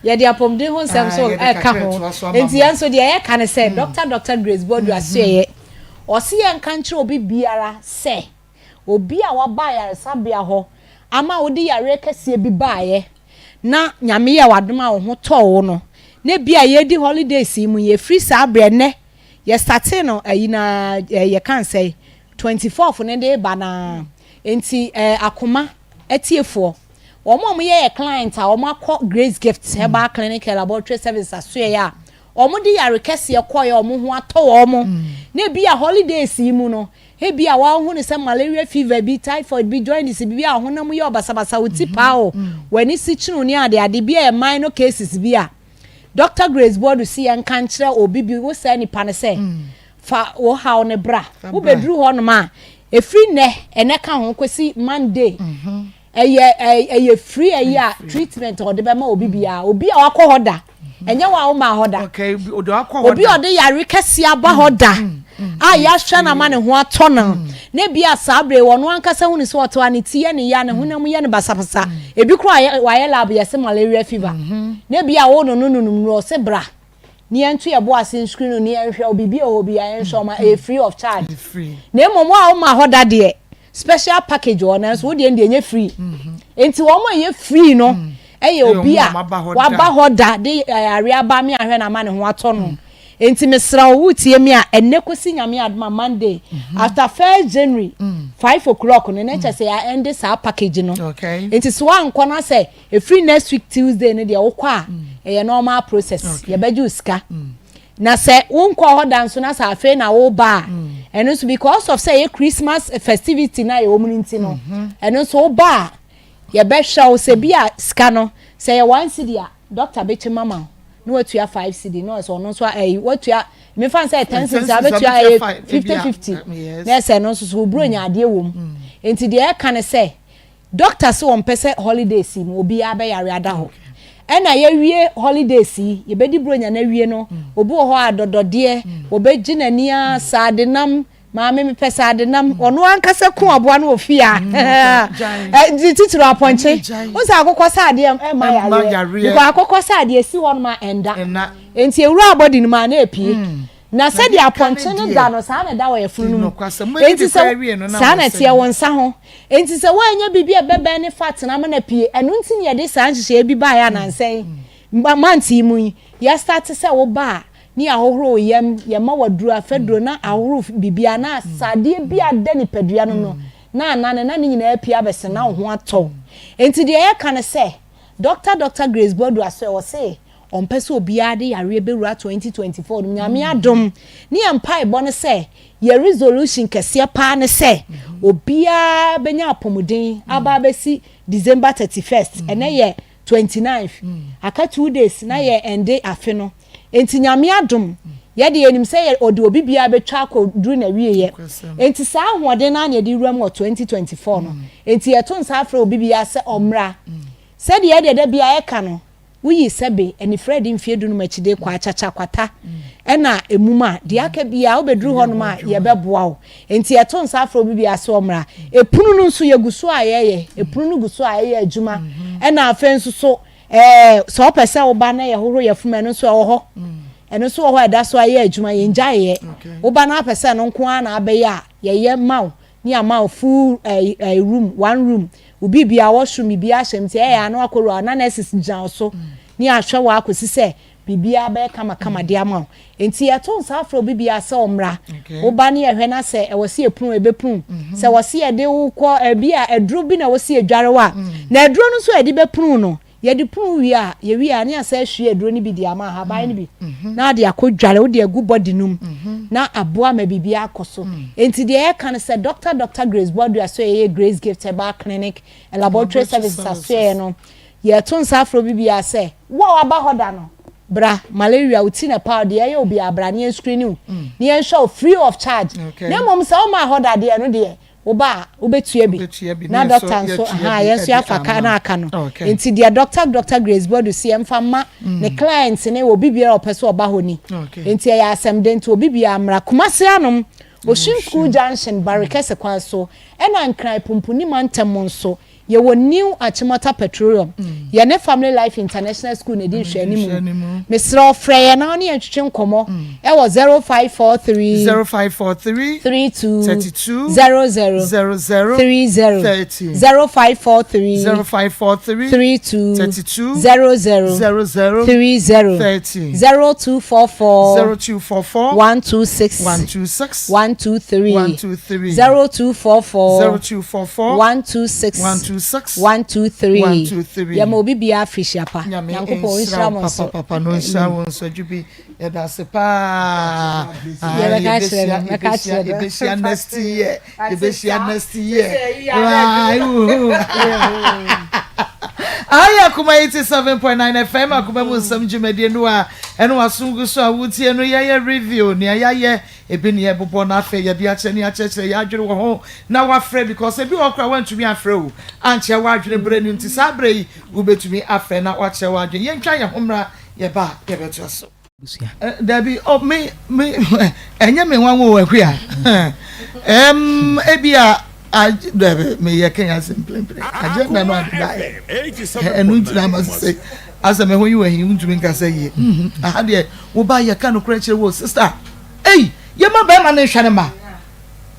Speaker 16: Yɛde apɔmuden ho nsɛm nso ɛka ho. Enti yɛn nso deɛ yɛka ne sɛ Dr. Dr. Grace Boadu Asoɛeɛ ɔse yɛnka nkyerɛ obi biara sɛ Obi a waba ayaresabea hɔ ama wode yareɛ kɛseɛ bi baeɛ na Nyame yɛɛ w'adom a wo ho tɔɔ wo no, na ebia yɛredi holidays yi mu yi, ɛfiri saa berɛ nnɛ, yɛ startee no ayi no ara, yɛka no sɛn, 24th no de reba no ara, Nti ɛɛ akoma atiefoɔ, wɔn a wɔyɛ yɛ client a wɔn akɔ Grace Gift Herbal Clinic and Laboratory Service asoɛeɛ a wɔn de yare kɛseɛ kɔeɛ a wɔn ho atɔ wɔn, na ebi a holidays yi mu no, ebi a wɔahu no sɛ malaria fever bi, typhoid bi, jaundice bi, bi a honam yɛ ɔbasabasa, wo ti paa o, w'ani si kyene ne ade ade bi a ɛyɛ minor cases bi a, Doctor Grace Boadu si yɛn nka nkyerɛ obi bi wo saa nipa no sɛ, fa wo haw no bra. Wobɛduru hɔnom a, ɛfiri nnɛ, ɛnɛ ka ho kɔsi Monday, ɛyɛ ɛyɛ free ɛyi a treatment a ɔde bɛma obi biara, obi a wakɔ hɔ da, ɛnyɛ wo a womaa hɔ da, obi a ɔde yare kɛseɛ aba hɔ da a yɛahwɛ no ama ne ho atɔ no, na ebi a saa bere ɔno ankasa hu ne sɛ ɔte hɔ a ne ti yɛ ne ya, ne honam yɛ no basabasa, ebi koraa wayɛ lab yɛse malaria fever, na ebi a wo no no nunum no ɔse bra ne yɛnto yɛn bo ase nscreen no ne yɛnhwɛ wo, biribi a ɛwɔ hɔ biara yɛnhwɛ wo ma ɛyɛ free of charge. Na mmom wo a woma hɔ da deɛ special package wɔ hɔ nanso wo deɛ no deɛ ɛnyɛ free. Nti wɔn a ɛyɛ free no ɛyɛ obi a waba hɔ da de ayare aba me ahwɛ no ama ne ho atɔ no. Nti mesrɛ wo wotie me a ɛnnɛ kɔsi Nyame adom a Monday after first January 5 o'clock no na kyerɛ sɛ yɛ ɛnde saa package no. Nti sɛ woankɔ na sɛ Ɛfiri next week Tuesday no deɛ wokɔ a ɛyɛ normal process yɛbɛgye wo sika na sɛ wonkɔɔ hɔ da nso na sɛ afei na woba a ɛno nso because of sɛ ɛyɛ Christmas festivity na yɛwɔ mu no nti no ɛno nso woba a yɛbɛhwɛ wo sɛ bi a sika no sɛ yɛ 1 cedi a doctor bɛkyɛ mu ama wo na watua 5 cedi na ɔsɛ ɔno nso ɛyi watua mefa sɛ 10 cedi a bɛtua ɛyɛ 50 50 na ɛsɛ ɛno nso so oburo nya adeɛ wɔ mu nti deɛ ɛka ne sɛ Doctor se wɔmpɛ sɛ holidays yi mu obiara bɛyare ada hɔ. Ɛna yɛwie holidays yi, yɛbɛdi Buronya no awie no, obi wɔ hɔ a dɔdɔdeɛ, wɔbɛgye n'ani ara, saadenam, maame mepɛ saadenam, ɔno ankasa ku aboa no wɔ fie a, ne titiriw apɔnkye. Wohu sɛ akokɔ saadeɛ ɛmma yareɛ, because akokɔ saadeɛ si hɔnom a ɛnda. Enti ewura abɔde no mu a na epie. Na sɛdeɛ apɔnkye no da no, saa na ɛda wɔ yafunu no mu. Enti sɛ, saa na ɛteɛ wo nsa ho. Enti sɛ woannya biribi a ɛbɛbɛn ne fat no ama no apue, ɛno nti na yɛde saa nhyehyɛeɛ bi baeɛ a nansa yi, month yi mu yi, yɛastarte sɛ woba a, ne yɛahohoro wo yam, yɛma wo aduro, afaduro, na ahohoro biribiara, na asadeɛ bi a ada nipadua no mu no, na anane, na ne nyinaa apue abɛsene, na wo ho atɔ wo. Enti deɛ yɛka ne sɛ, Dɔkta Dɔkta Grace Boadu Asoɛ, ɔse, Ɔmpɛ sɛ obiara de yareɛ bɛwura 2024 no mu. Nyame adom ne yɛn mpaebɔ ne sɛ, yɛn resolution kɛseɛ paa ne sɛ, obiara bɛnya apɔmuden aba abɛsi December 31st. Ɛnɛ yɛ 29th, aka 2 days na yɛ ɛnde afe no. Enti Nyame adom, yɛde yɛnim sɛ yɛ ɔde obi biara bɛtwa akɔduru n'awieɛ. Enti saa ahoɔden no ara na yɛde wura mu wɔ 2024 no. Enti yɛto nsa afrɛ obi biara sɛ ɔmmra. Sɛdeɛ yɛdeɛ da biara yɛka no, Woyi sɛbe anifere a ɛde mfeɛ dunum akyide kɔ akyakya, kwata, ɛna emum a, deɛ aka biara wobɛduru hɔnom a yɛbɛboa wo. Enti yɛto nsa frɛ obi biara sɛ ɔmmra. Epono no nso yɛgu so a yɛyɛ, epono no gu so a ɛyɛ adwuma. Ɛna afei nso so ɛɛ sɛ wopɛ sɛ woba na yɛhohoro yɛfom ɛno nso ɛwɔ hɔ. Ɛno nso wɔ hɔ a ɛda so a ɛyɛ adwuma, yɛngyaeɛ. Woba na wopɛ sɛ ɛno nko ara na abɛyɛ a, yɛyɛ ma wo. Ne ama wo full ɛɛ ɛɛ room, one room. Wo biribiara, washroom, biribiara hyɛ mu nti ɛyɛ a na wakɔ wura hɔ na nurses gyina wo so ne ahwɛ wo akɔsi sɛ biribiara bɛyɛ kamakama de ama wo. Nti yɛto nsa frɛ obi biara sɛ ɔmmra. Wo ba ne yɛhwɛ na sɛ ɛwɔ sɛ yɛpunu a yɛbɛpunu. Sɛ ɛwɔ sɛ yɛde wo kɔ ɛbi a aduro bi na ɛwɔ sɛ yɛdware wo a, na aduro no nso a yɛde bɛpunu no, Yɛde punu wie a, yɛwie a ne yɛasan ahwie aduro no bi de ama ahaban no bi na ade akɔ dware, wode agu body no mu na aboa ma biribiara akɔ so. Enti deɛ yɛka no sɛ Doctor Doctor Grace Boadu Asoɛeɛ Grace Gift Herbal Clinic and Laboratory Services Asoɛeɛ no, yɛto nsa afrɛ obi biara sɛ, wo a waba hɔ da no, bra, malaria, wo ti na ɛpaw, deɛ ɛyɛ wo biara bra na yɛn screen wo, na yɛnhwɛ wo free of charge. Na mmom sɛ wommaa hɔ da deɛ, ɛno deɛ Wo ba a, wobɛtua bi. Na dɔkta nso, ahaa, yɛn nso yɛafa ka na aka no. Nti deɛ dɔkta Dɔkta Grace Boadu se yɛmfa mma ne clients ne obi biara a ɔpɛ sɛ ɔba hɔ ni. Nti ɛyɛ asɛm den, nti obi biara mmra. Kumasi anom, Oshim School Junction, Barikɛse kwan so, ɛna Nkran Pumpuni mantam mu nso.
Speaker 17: Yɛwɔ New Achimota Petroleum. Yɛne Family Life International School na ɛdi nhwɛanimu. Mesrɛ wo frɛ yɛn na wo ne yɛn ntwetwe nkɔmmɔ ɛwɔ 0543
Speaker 1: 0543
Speaker 17: 32
Speaker 1: 32
Speaker 17: 00
Speaker 1: 00
Speaker 17: 30
Speaker 1: 30
Speaker 17: 0543
Speaker 1: 0543
Speaker 17: 32
Speaker 1: 32
Speaker 17: 00
Speaker 1: 00
Speaker 17: 30
Speaker 1: 30
Speaker 17: 0244
Speaker 1: 0244
Speaker 17: 126
Speaker 1: 126
Speaker 17: 123
Speaker 1: 123
Speaker 17: 0244
Speaker 1: 0244
Speaker 17: 126
Speaker 1: 126
Speaker 17: 123
Speaker 1: 123
Speaker 17: Yɛma obi biara afirihyia pa.
Speaker 1: Nyame
Speaker 17: Nyankopɔn
Speaker 1: nhyira
Speaker 17: ɔnhyira
Speaker 1: wo
Speaker 17: mo nso.
Speaker 1: papapapa na ɔnhyira wo nso Adwubi yɛda ase paa. Ah,
Speaker 17: Yɛbɛka akyerɛ no,
Speaker 1: yɛbɛhyia
Speaker 17: mɛka
Speaker 1: yɛbɛhyia
Speaker 17: akyerɛ no.
Speaker 1: yɛbɛhyia next year yɛbɛhyia next year. Right, woohoo. Ayi Akoma 87.9 FM Akoma mu nsɛm dwumadie no a ɛne wasom gu so a wotie no yɛyɛ review nea yɛayɛ ebi ne yɛbobɔ na afei yɛde akyerɛ ne akyerɛkyerɛ yɛ adwene wɔ ho na wafrɛ because ebi wɔ koraa wantumi afrɛ o ankyerɛ w'adwene berɛ no nti saa berɛ yi wobɛtumi afrɛ na wakyerɛ w'adwene yɛntwa yɛn ho mmra yɛba a yɛbɛtoa so. Dabi, oh, me, me, ɛnyɛ me nwanwa o, Akua. Ɛm, ebi a, dabi, meyɛ kɛn ase mprempren. Agenda no ade baeɛ. Ɛno nti na ama sɛ, asɛ me ho yi wɔ ahi, wontumi nkasa yie. Mhm, aha deɛ, woba yɛka nokorɛ kyerɛ wo, sister. Ei, yɛma bɛrima no nhwɛ ne mma.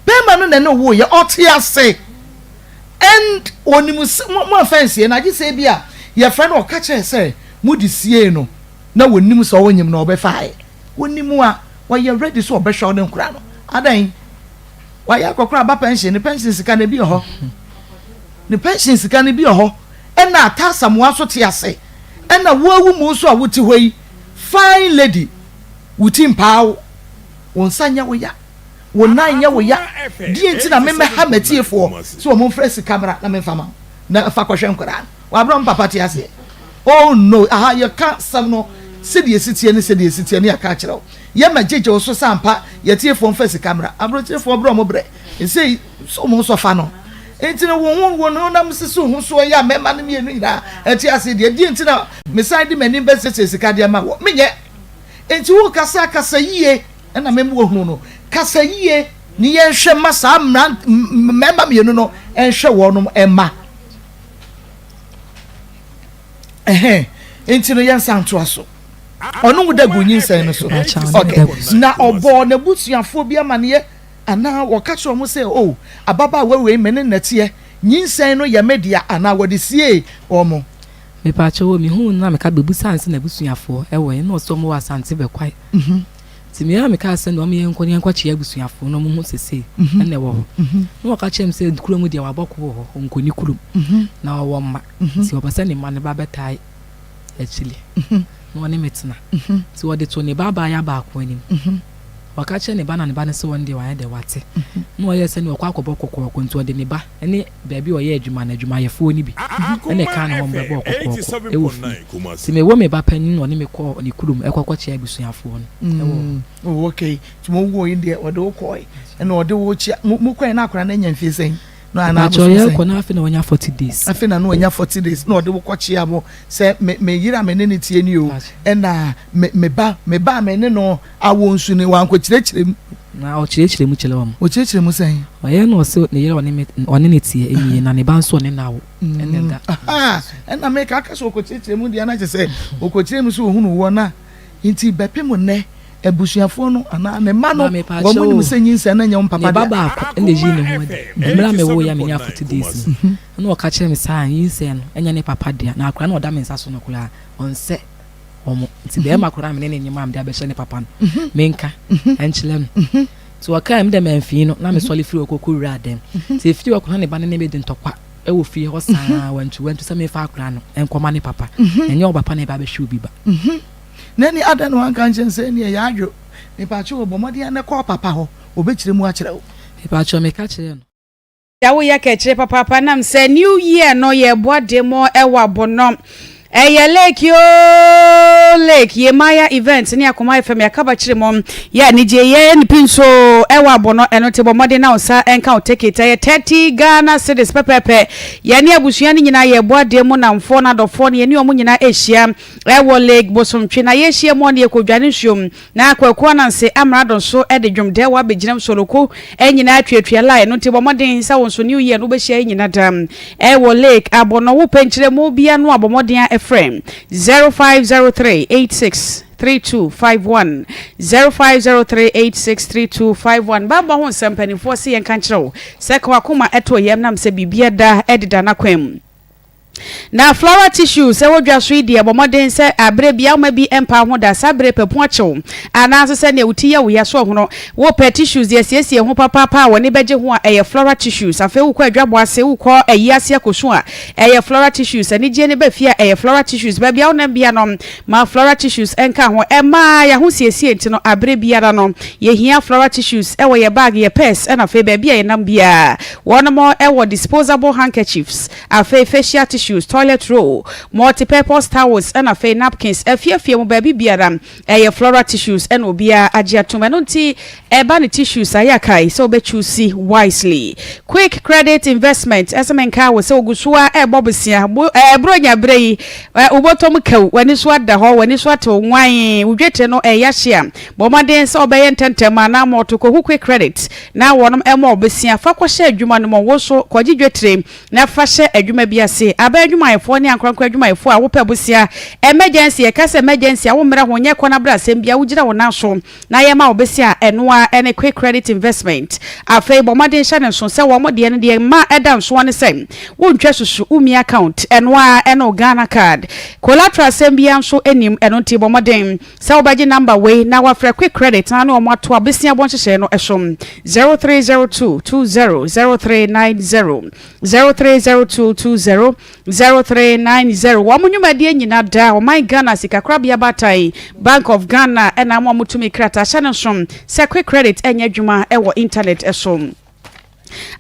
Speaker 1: Bɛrima no na ɛne wo yɛ, ɔte ase. And onim sɛ, mo, mo amfa nsie no, agye sɛ ebi a, yɛfrɛ no ɔka kyerɛ sɛ, mode siee no. na wɔnim sɛ ɔnyem na ɔbɛfaeɛ. Wɔnim a, wɔyɛ ready sɛ ɔbɛhwɛ wo ne nkora no. Adɛn? Wayɛ akɔkora aba pension, ne pension sika no ebi wɔ hɔ. Ne pension sika no bi wɔ hɔ. Ɛna Atta Asamoah nso te ase. Ɛna wo awu mu nso a wote hɔ yi, fine lady, wo ti mpaa wo, wo nsa nyɛ wo ya, wo nan nyɛ wo ya. Deɛ nti na memmɛha m'atiefoɔ sɛ wɔn mfrɛ sika mmra na memfa ma wo na fa kɔhwɛ nkwadaa no. Wabrɛ wɔn papa te aseɛ. Oh no, aha yɛka asɛm no sɛdeɛ ɛsi teɛ ne sɛdeɛ ɛsi teɛ ne yɛaka akyerɛ wo. Yɛma gyegye wo so sɛ ampa yɛtiefoɔ mfa sika mmra. Aburokyerefoɔ brɛ wɔn brɛ. Ɛsei so wɔn nso fa no. Enti no wo ho wo honam sisi wo ho soɔ yi a mmarima no mmienu nyinaa ɛte ase deɛ, deɛ nti na mesan de m'anim bɛsiesie sika de ama wɔ? Menyɛ. Enti wo kasa kasa yie ɛna mema wahunu no. Kasa yie ne yɛnhwɛ ma saa mmarima mmienu no nhwɛ wɔn mma. Ɛhɛn, nti no yɛnsan ntoa so. Ɔno wo da gu nyinsɛn no so. Okay. Na ɔbɔɔ n'abusuafoɔ bi amaneɛ anaa wɔka kyerɛ wɔn sɛ, oh, ababaawa wei me ne nnɛteɛ, nyinsɛn no yɛ me dea anaa wɔde siee wɔn.
Speaker 18: Mepaakyɛw o, mehuu no na meka bebusaa no sɛ n'abusuafoɔ wɔ he na ɔse ɔmo wɔ Asante Bɛkwae. Nti me ara mekaa sɛ nea ɔmo yɛnkɔ no yɛnkɔ kyea abusuafoɔ na ɔmo hu sɛ sei na ɛwɔ hɔ. Na ɔka kyerɛɛ me sɛ kurom deɛ wabɔ ko wɔ hɔ, ɔnkɔ ne kurom na ɔwɔ mma nti ɔpɛ sɛ ne mma no ba bɛtae akyire na ɔne me tena. Nti ɔde too ne ba abaayewa baako anim. Ɔka kyerɛɛ ne ba na ne ba no se ɔno deɛ wayɛ dɛ wate. Na ɔyɛɛ sɛdeɛ ɔkɔ akɔbɔ kɔkɔɔkɔ nti ɔde ne ba ne baabi a ɔyɛ adwuma no adwumayɛfoɔ no bi na ɛkaa ne ho bɛbɔɔ kɔkɔɔkɔ wɔ fie. Nti mewɔ me ba panin na ɔne me kɔɔ ne kurom ɛkɔ kɔkyea abusuafoɔ no wɔ hɔ.
Speaker 1: Oh okay, nti mo woo yi deɛ ɔde wo kɔɔe ɛna ɔde wo kyea, mo kɔɛ na akwadaa no anya mfie sɛn? Na anaa
Speaker 18: Mpakyɛw
Speaker 1: abosom sɛn?
Speaker 18: yɛkɔ na afei na wanya 40 days.
Speaker 1: Afei na na wanya 40 days na ɔde wo kɔkyea mo sɛ me me yere a me ne no tie ni o, ɛna me me ba me ba a me ne no awo nso ni, wankɔkyerɛkyerɛ mu.
Speaker 18: Na ɔkyerɛkyerɛ mu kyerɛ wɔn.
Speaker 1: Ɔkyerɛkyerɛ mu sɛn?
Speaker 18: Ɔyɛ na ɔse ne yere a ɔne me ɔne no teɛ nie na ne ba nso ɔne no awo ɛna ɛda.
Speaker 1: Ahaa ɛna meka aka sɛ ɔkɔkyerɛkyerɛ mu deɛ na kyerɛ sɛ ɔkɔkyerɛ mu sɛ ɔhunu woɔ na nti bɛpem nnɛ abusuafoɔ no anaa ne mma no
Speaker 18: Maame
Speaker 1: wɔn
Speaker 18: paakyɛw
Speaker 1: nim
Speaker 18: o,
Speaker 1: sɛ nyinsɛn no nyɛ wɔn
Speaker 18: ne
Speaker 1: papa
Speaker 18: ba
Speaker 1: dea.
Speaker 18: baako ɛna eyii ne ho adi mmerɛ a mewoo yɛ a menya 40 days no ɛna ɔka kyerɛɛ me sɛ ah nyinsɛn no ɛnyɛ ne papa dea na akwadaa no a ɔda me nsa so no koraa ɔnsɛ wɔn nti bɛrima koraa a me ne ne nyem a mede abɛhyɛ ne papa no menka nkyerɛ no nti ɔkaa me dɛ mamfii no na mesɔre firi hɔ kɔkɔ wuraa dɛm nti efiri hɔ kɔ na ne ba no ne me di ntɔkwa ɛwɔ fie hɔ saa wantu wantu sɛ memfa akora no nkɔma ne papa ɛnyɛ ɔba pa na ɛba abɛhwɛ obi ba.
Speaker 1: Na ɛne adɛn na wanka nkyerɛ no sɛ ɛneɛ yɛ adwo mepaakyɛw o bɔ mmɔden ara na kɔ papa hɔ ɔbɛkyerɛ mu akyerɛ wo.
Speaker 18: Mepaakyɛw meka kyerɛɛ no.
Speaker 19: Deɛ woyɛ kɛkyerɛ papaapa nam sɛ new year no yɛbɔ de mo ɛwɔ abɔnɔ. Ɛyɛ lake yoo lake Yemaya event ne Akoma FM yɛakaba kyerɛ mu yɛ anigye yɛ ne pi nso ɛwɔ abɔnɔ ɛno nti bɔ mmɔden na wo nsa nka wo ticket ɛyɛ 30 Ghana cedis pɛpɛɛpɛ yɛne abusua no nyinaa yɛbɔ adeɛ mu namfoɔ no adɔfoɔ no yɛne wɔn nyinaa ɛhyia ɛwɔ lake Bosomtwe na yɛhyia mu ɔne yɛkɔdwane nsuom Na Kwaku Ananse amrado nso de dwom dɛɛwa abɛgyinam Soloko nyinaa tuatua line no nti bɔ mmɔden sɛ wo nso New Year no wobɛhyia yɛn nyina da wɔ Lake Abɔnɔ Wopɛ nkyerɛmu bia no a bɔ mmɔden a frɛ 0503 86 3251 0503 86 3251 Bammɔ ho nsɛm mpanimfoɔ se yɛnka nkyerɛ wo sɛ ka w'akoma to yam nam sɛ biribia da deda n'akwan mu. Na floral tissues ɛwɔ dwa so yi deɛ, bɔ mmɔden sɛ aberɛ biara woma bi mpa ho da. Saa berɛ papu akye wo anaa nso sɛ nea wo ti yɛ wo ya so ɔhono. Wopɛ tissues de asiesie ho papaapa a w'ani bɛgye ho a, ɛyɛ floral tissues. Afei wokɔ adwabɔ ase, wokɔ ayi ase akɔsu a, ɛyɛ floral tissues. Anigyeɛ no ba fie a, ɛyɛ floral tissues. Baabi a wonam biara no, ma floral tissues nka ho. Ɛma yɛn ahosiesie nti no, aberɛ biara no, yɛhia floral tissues wɔ yɛn bag, yɛn purse ɛna afei baabi a yɛnam biara. Wɔnom wɔ disposable handkerchiefs. Afei facial tissues, toilet roll, multi-purpose towels ɛna afei napkins. Afie afie mu baabi biara ɛyɛ floral tissues ɛna obiara agye atom. Ɛno nti ɛba ne tissues a yɛ a kae sɛ wobɛ choose wisely. Quick credit investment ɛsɛ menkaa wo sɛ ogu so ara ɛrebɔ bosea bo ɛɛ bronya berɛ yi ɛ wobɔtɔ mu kaw w'ani so ada hɔ w'ani so atew nwann wo dwetire no ɛyɛ ahye a bɔ mmɔden sɛ wobɛyɛ ntɛntɛm anaa mɔɔto kɔhu quick credit na wɔnom ɛmɔ wo bosea fa kɔhyɛ adwuma no mu wo nso kɔgye dwetire na fa hyɛ adwuma bi ase. Aban adwumayɛfoɔ ne ankorankoro adwumayɛfoɔ a wopɛ bosea, emergency, yɛka sɛ emergency a wommrɛ ho nyɛ kɔ na bra asɛm biara wogyina wo nan so na yɛma wo bosea a ɛno ara ne quick credit investment. Afei bɔ mmɔden hyɛ no nso sɛ wɔn deɛ no deɛ mma ɛda nso ara ne sɛ wontwa susu, womia account, ɛno ara ne wo Ghana card. Collateral asɛm biara nso nnim, ɛno nti bɔ mmɔden Sɛ wobɛgye number wei na wafrɛ quick credit na ne wɔn ato abesiabɔ nhyehyɛe no so, 0302 20 0390, 0302 20 0390. Wɔn nnwumadie nyina da ɔman Ghana sikakorabea baatan, Bank of Ghana, na ama wɔn tumi krataa hyɛ no nso sɛ quick credit nyɛ adwuma wɔ internet so.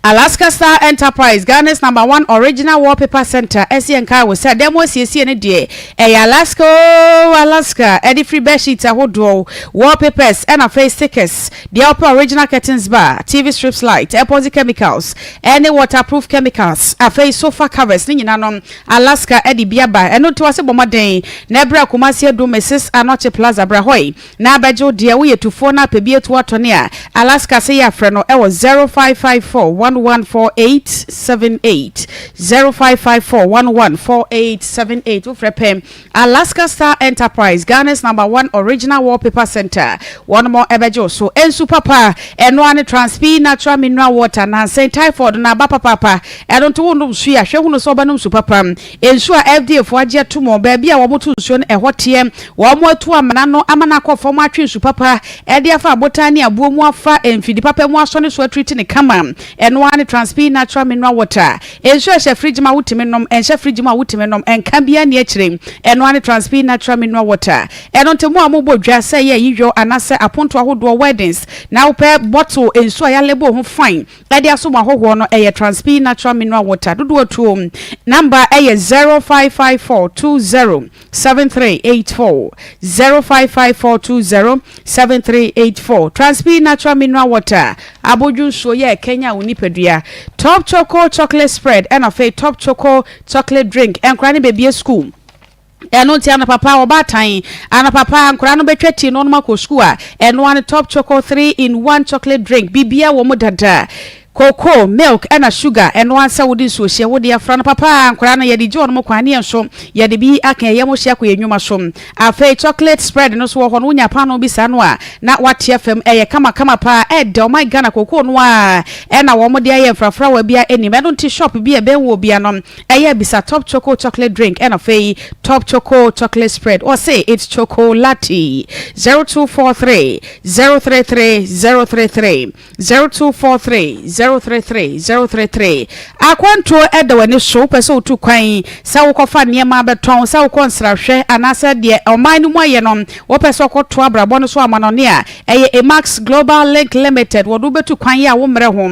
Speaker 19: Alaska Star Enterprise, Ghana's number one original wallpaper center, ɛsi yɛn kae wo sɛ dan mu asiesie no deɛ, ɛyɛ Alaska oo Alaska, ɛde firi bedsheet ahodoɔ, wallpapers ɛna afei stickers, deɛ wopɛ original curtains bar, TV strips light, epoxy chemicals, ɛne waterproof chemicals, afei sofa covers ne nyinaa no Alaska ɛde bi aba, ɛno nti wɔse bɔ mmɔden na ɛbra Kumasi Adum Mrs Anokye Plaza bra hɔ yi. Na abɛgye wo deɛ, woyɛ tufoɔ na apɛ bi atu atɔne a, Alaska se yɛafrɛ no wɔ 0554 114878, 0554 114878, wofrɛ pɛ, Alaska Star Enterprise, Ghana's number one original wallpaper center, wɔnom bɛgye wo so. Nsu papa, ɛno ara ne Transpi Natural Mineral Water, nansa yi typhoid no aba papaapa, ɛno nti wonom nsu yi a, hwɛ hunu sɛ wobɛnom nsu papa. Nsu a FDA foɔ agye atom wɔ baabi a wɔto nsuo no ɛhɔ teɛ. Wɔatu amena no ama no akɔ fam atwe nsu papa de afa abotan ne aboɔ mu afa mfidi papa mu asɔ ne so atriti no kama. Ɛno ara ne Transpi Natural Mineral Water. Nsuo a ɛhyɛ fridge mu a wotumi nom, ɛnhyɛ fridge mu a wotumi nom, ɛnka biara nni akyire. Ɛno ara ne Transpi Natural Mineral Water. Ɛno nti mo a mobɔ dwa sɛ ɛyɛ ayiyɔ anaasɛ apontoɔ ahodoɔ, weddings, na wopɛ bottle nsuo a yɛalabel ho fine, Ɛde asom ahɔhoɔ no ɛyɛ Transpi Natural Mineral Water dodoɔ tuo number ɛyɛ 0554 20 7384 0554 20 7384 Transpi Natural Mineral Water abodwo nsuo yɛ ɛkanyan wo nipadua Top Choco Chocolate Spread ɛna afei Top Choco Chocolate Drink nkwadaa no bɛbie sukuu Ɛno nti anɔpa pa ɔbaatan, anɔpa pa nkwadaa no bɛtwa tii na wɔnom akɔ sukuu a, ɛno ara ne Top Choco 3 in 1 chocolate drink, biribiara wɔ mu dada. Cocoa, milk ɛna sugar, ɛno ara sɛ wode nsuo hyɛ wode afra anɔpa pa nkwadaa no yɛde gye wɔnom kwan ne yɛn nso yɛde bi aka yɛn yam hye akɔ yɛn nnwuma so. Afei chocolate spread no nso wɔ hɔ no wonya paanoo bi saa no a na wate afam, ɛyɛ kama kama paa, ɛɛdɛ, ɔman Ghana cocoa no ara ɛna wɔn de ayɛ mfrafrawa biara nnim, ɛno nti shop bi a ɛbɛn woɔ biara no Ɛyɛ bisa top choco chocolate drink ɛna afei top choco chocolate spread ɔse it's chocolati 0243 033 033 0243 0. 033 033. Akwantuo da w'ani so, wopɛ sɛ wotu kwan, sɛ wokɔfa nneɛma bɛtɔn, sɛ wokɔ nsrahwɛ anaasɛ deɛ ɔman no mu ayɛ no, wopɛ sɛ wokɔtoa abrabɔ no so amanɔne a, ɛyɛ Emax Global Link Limited, wɔde wo bɛtu kwan yi a wommrɛ ho.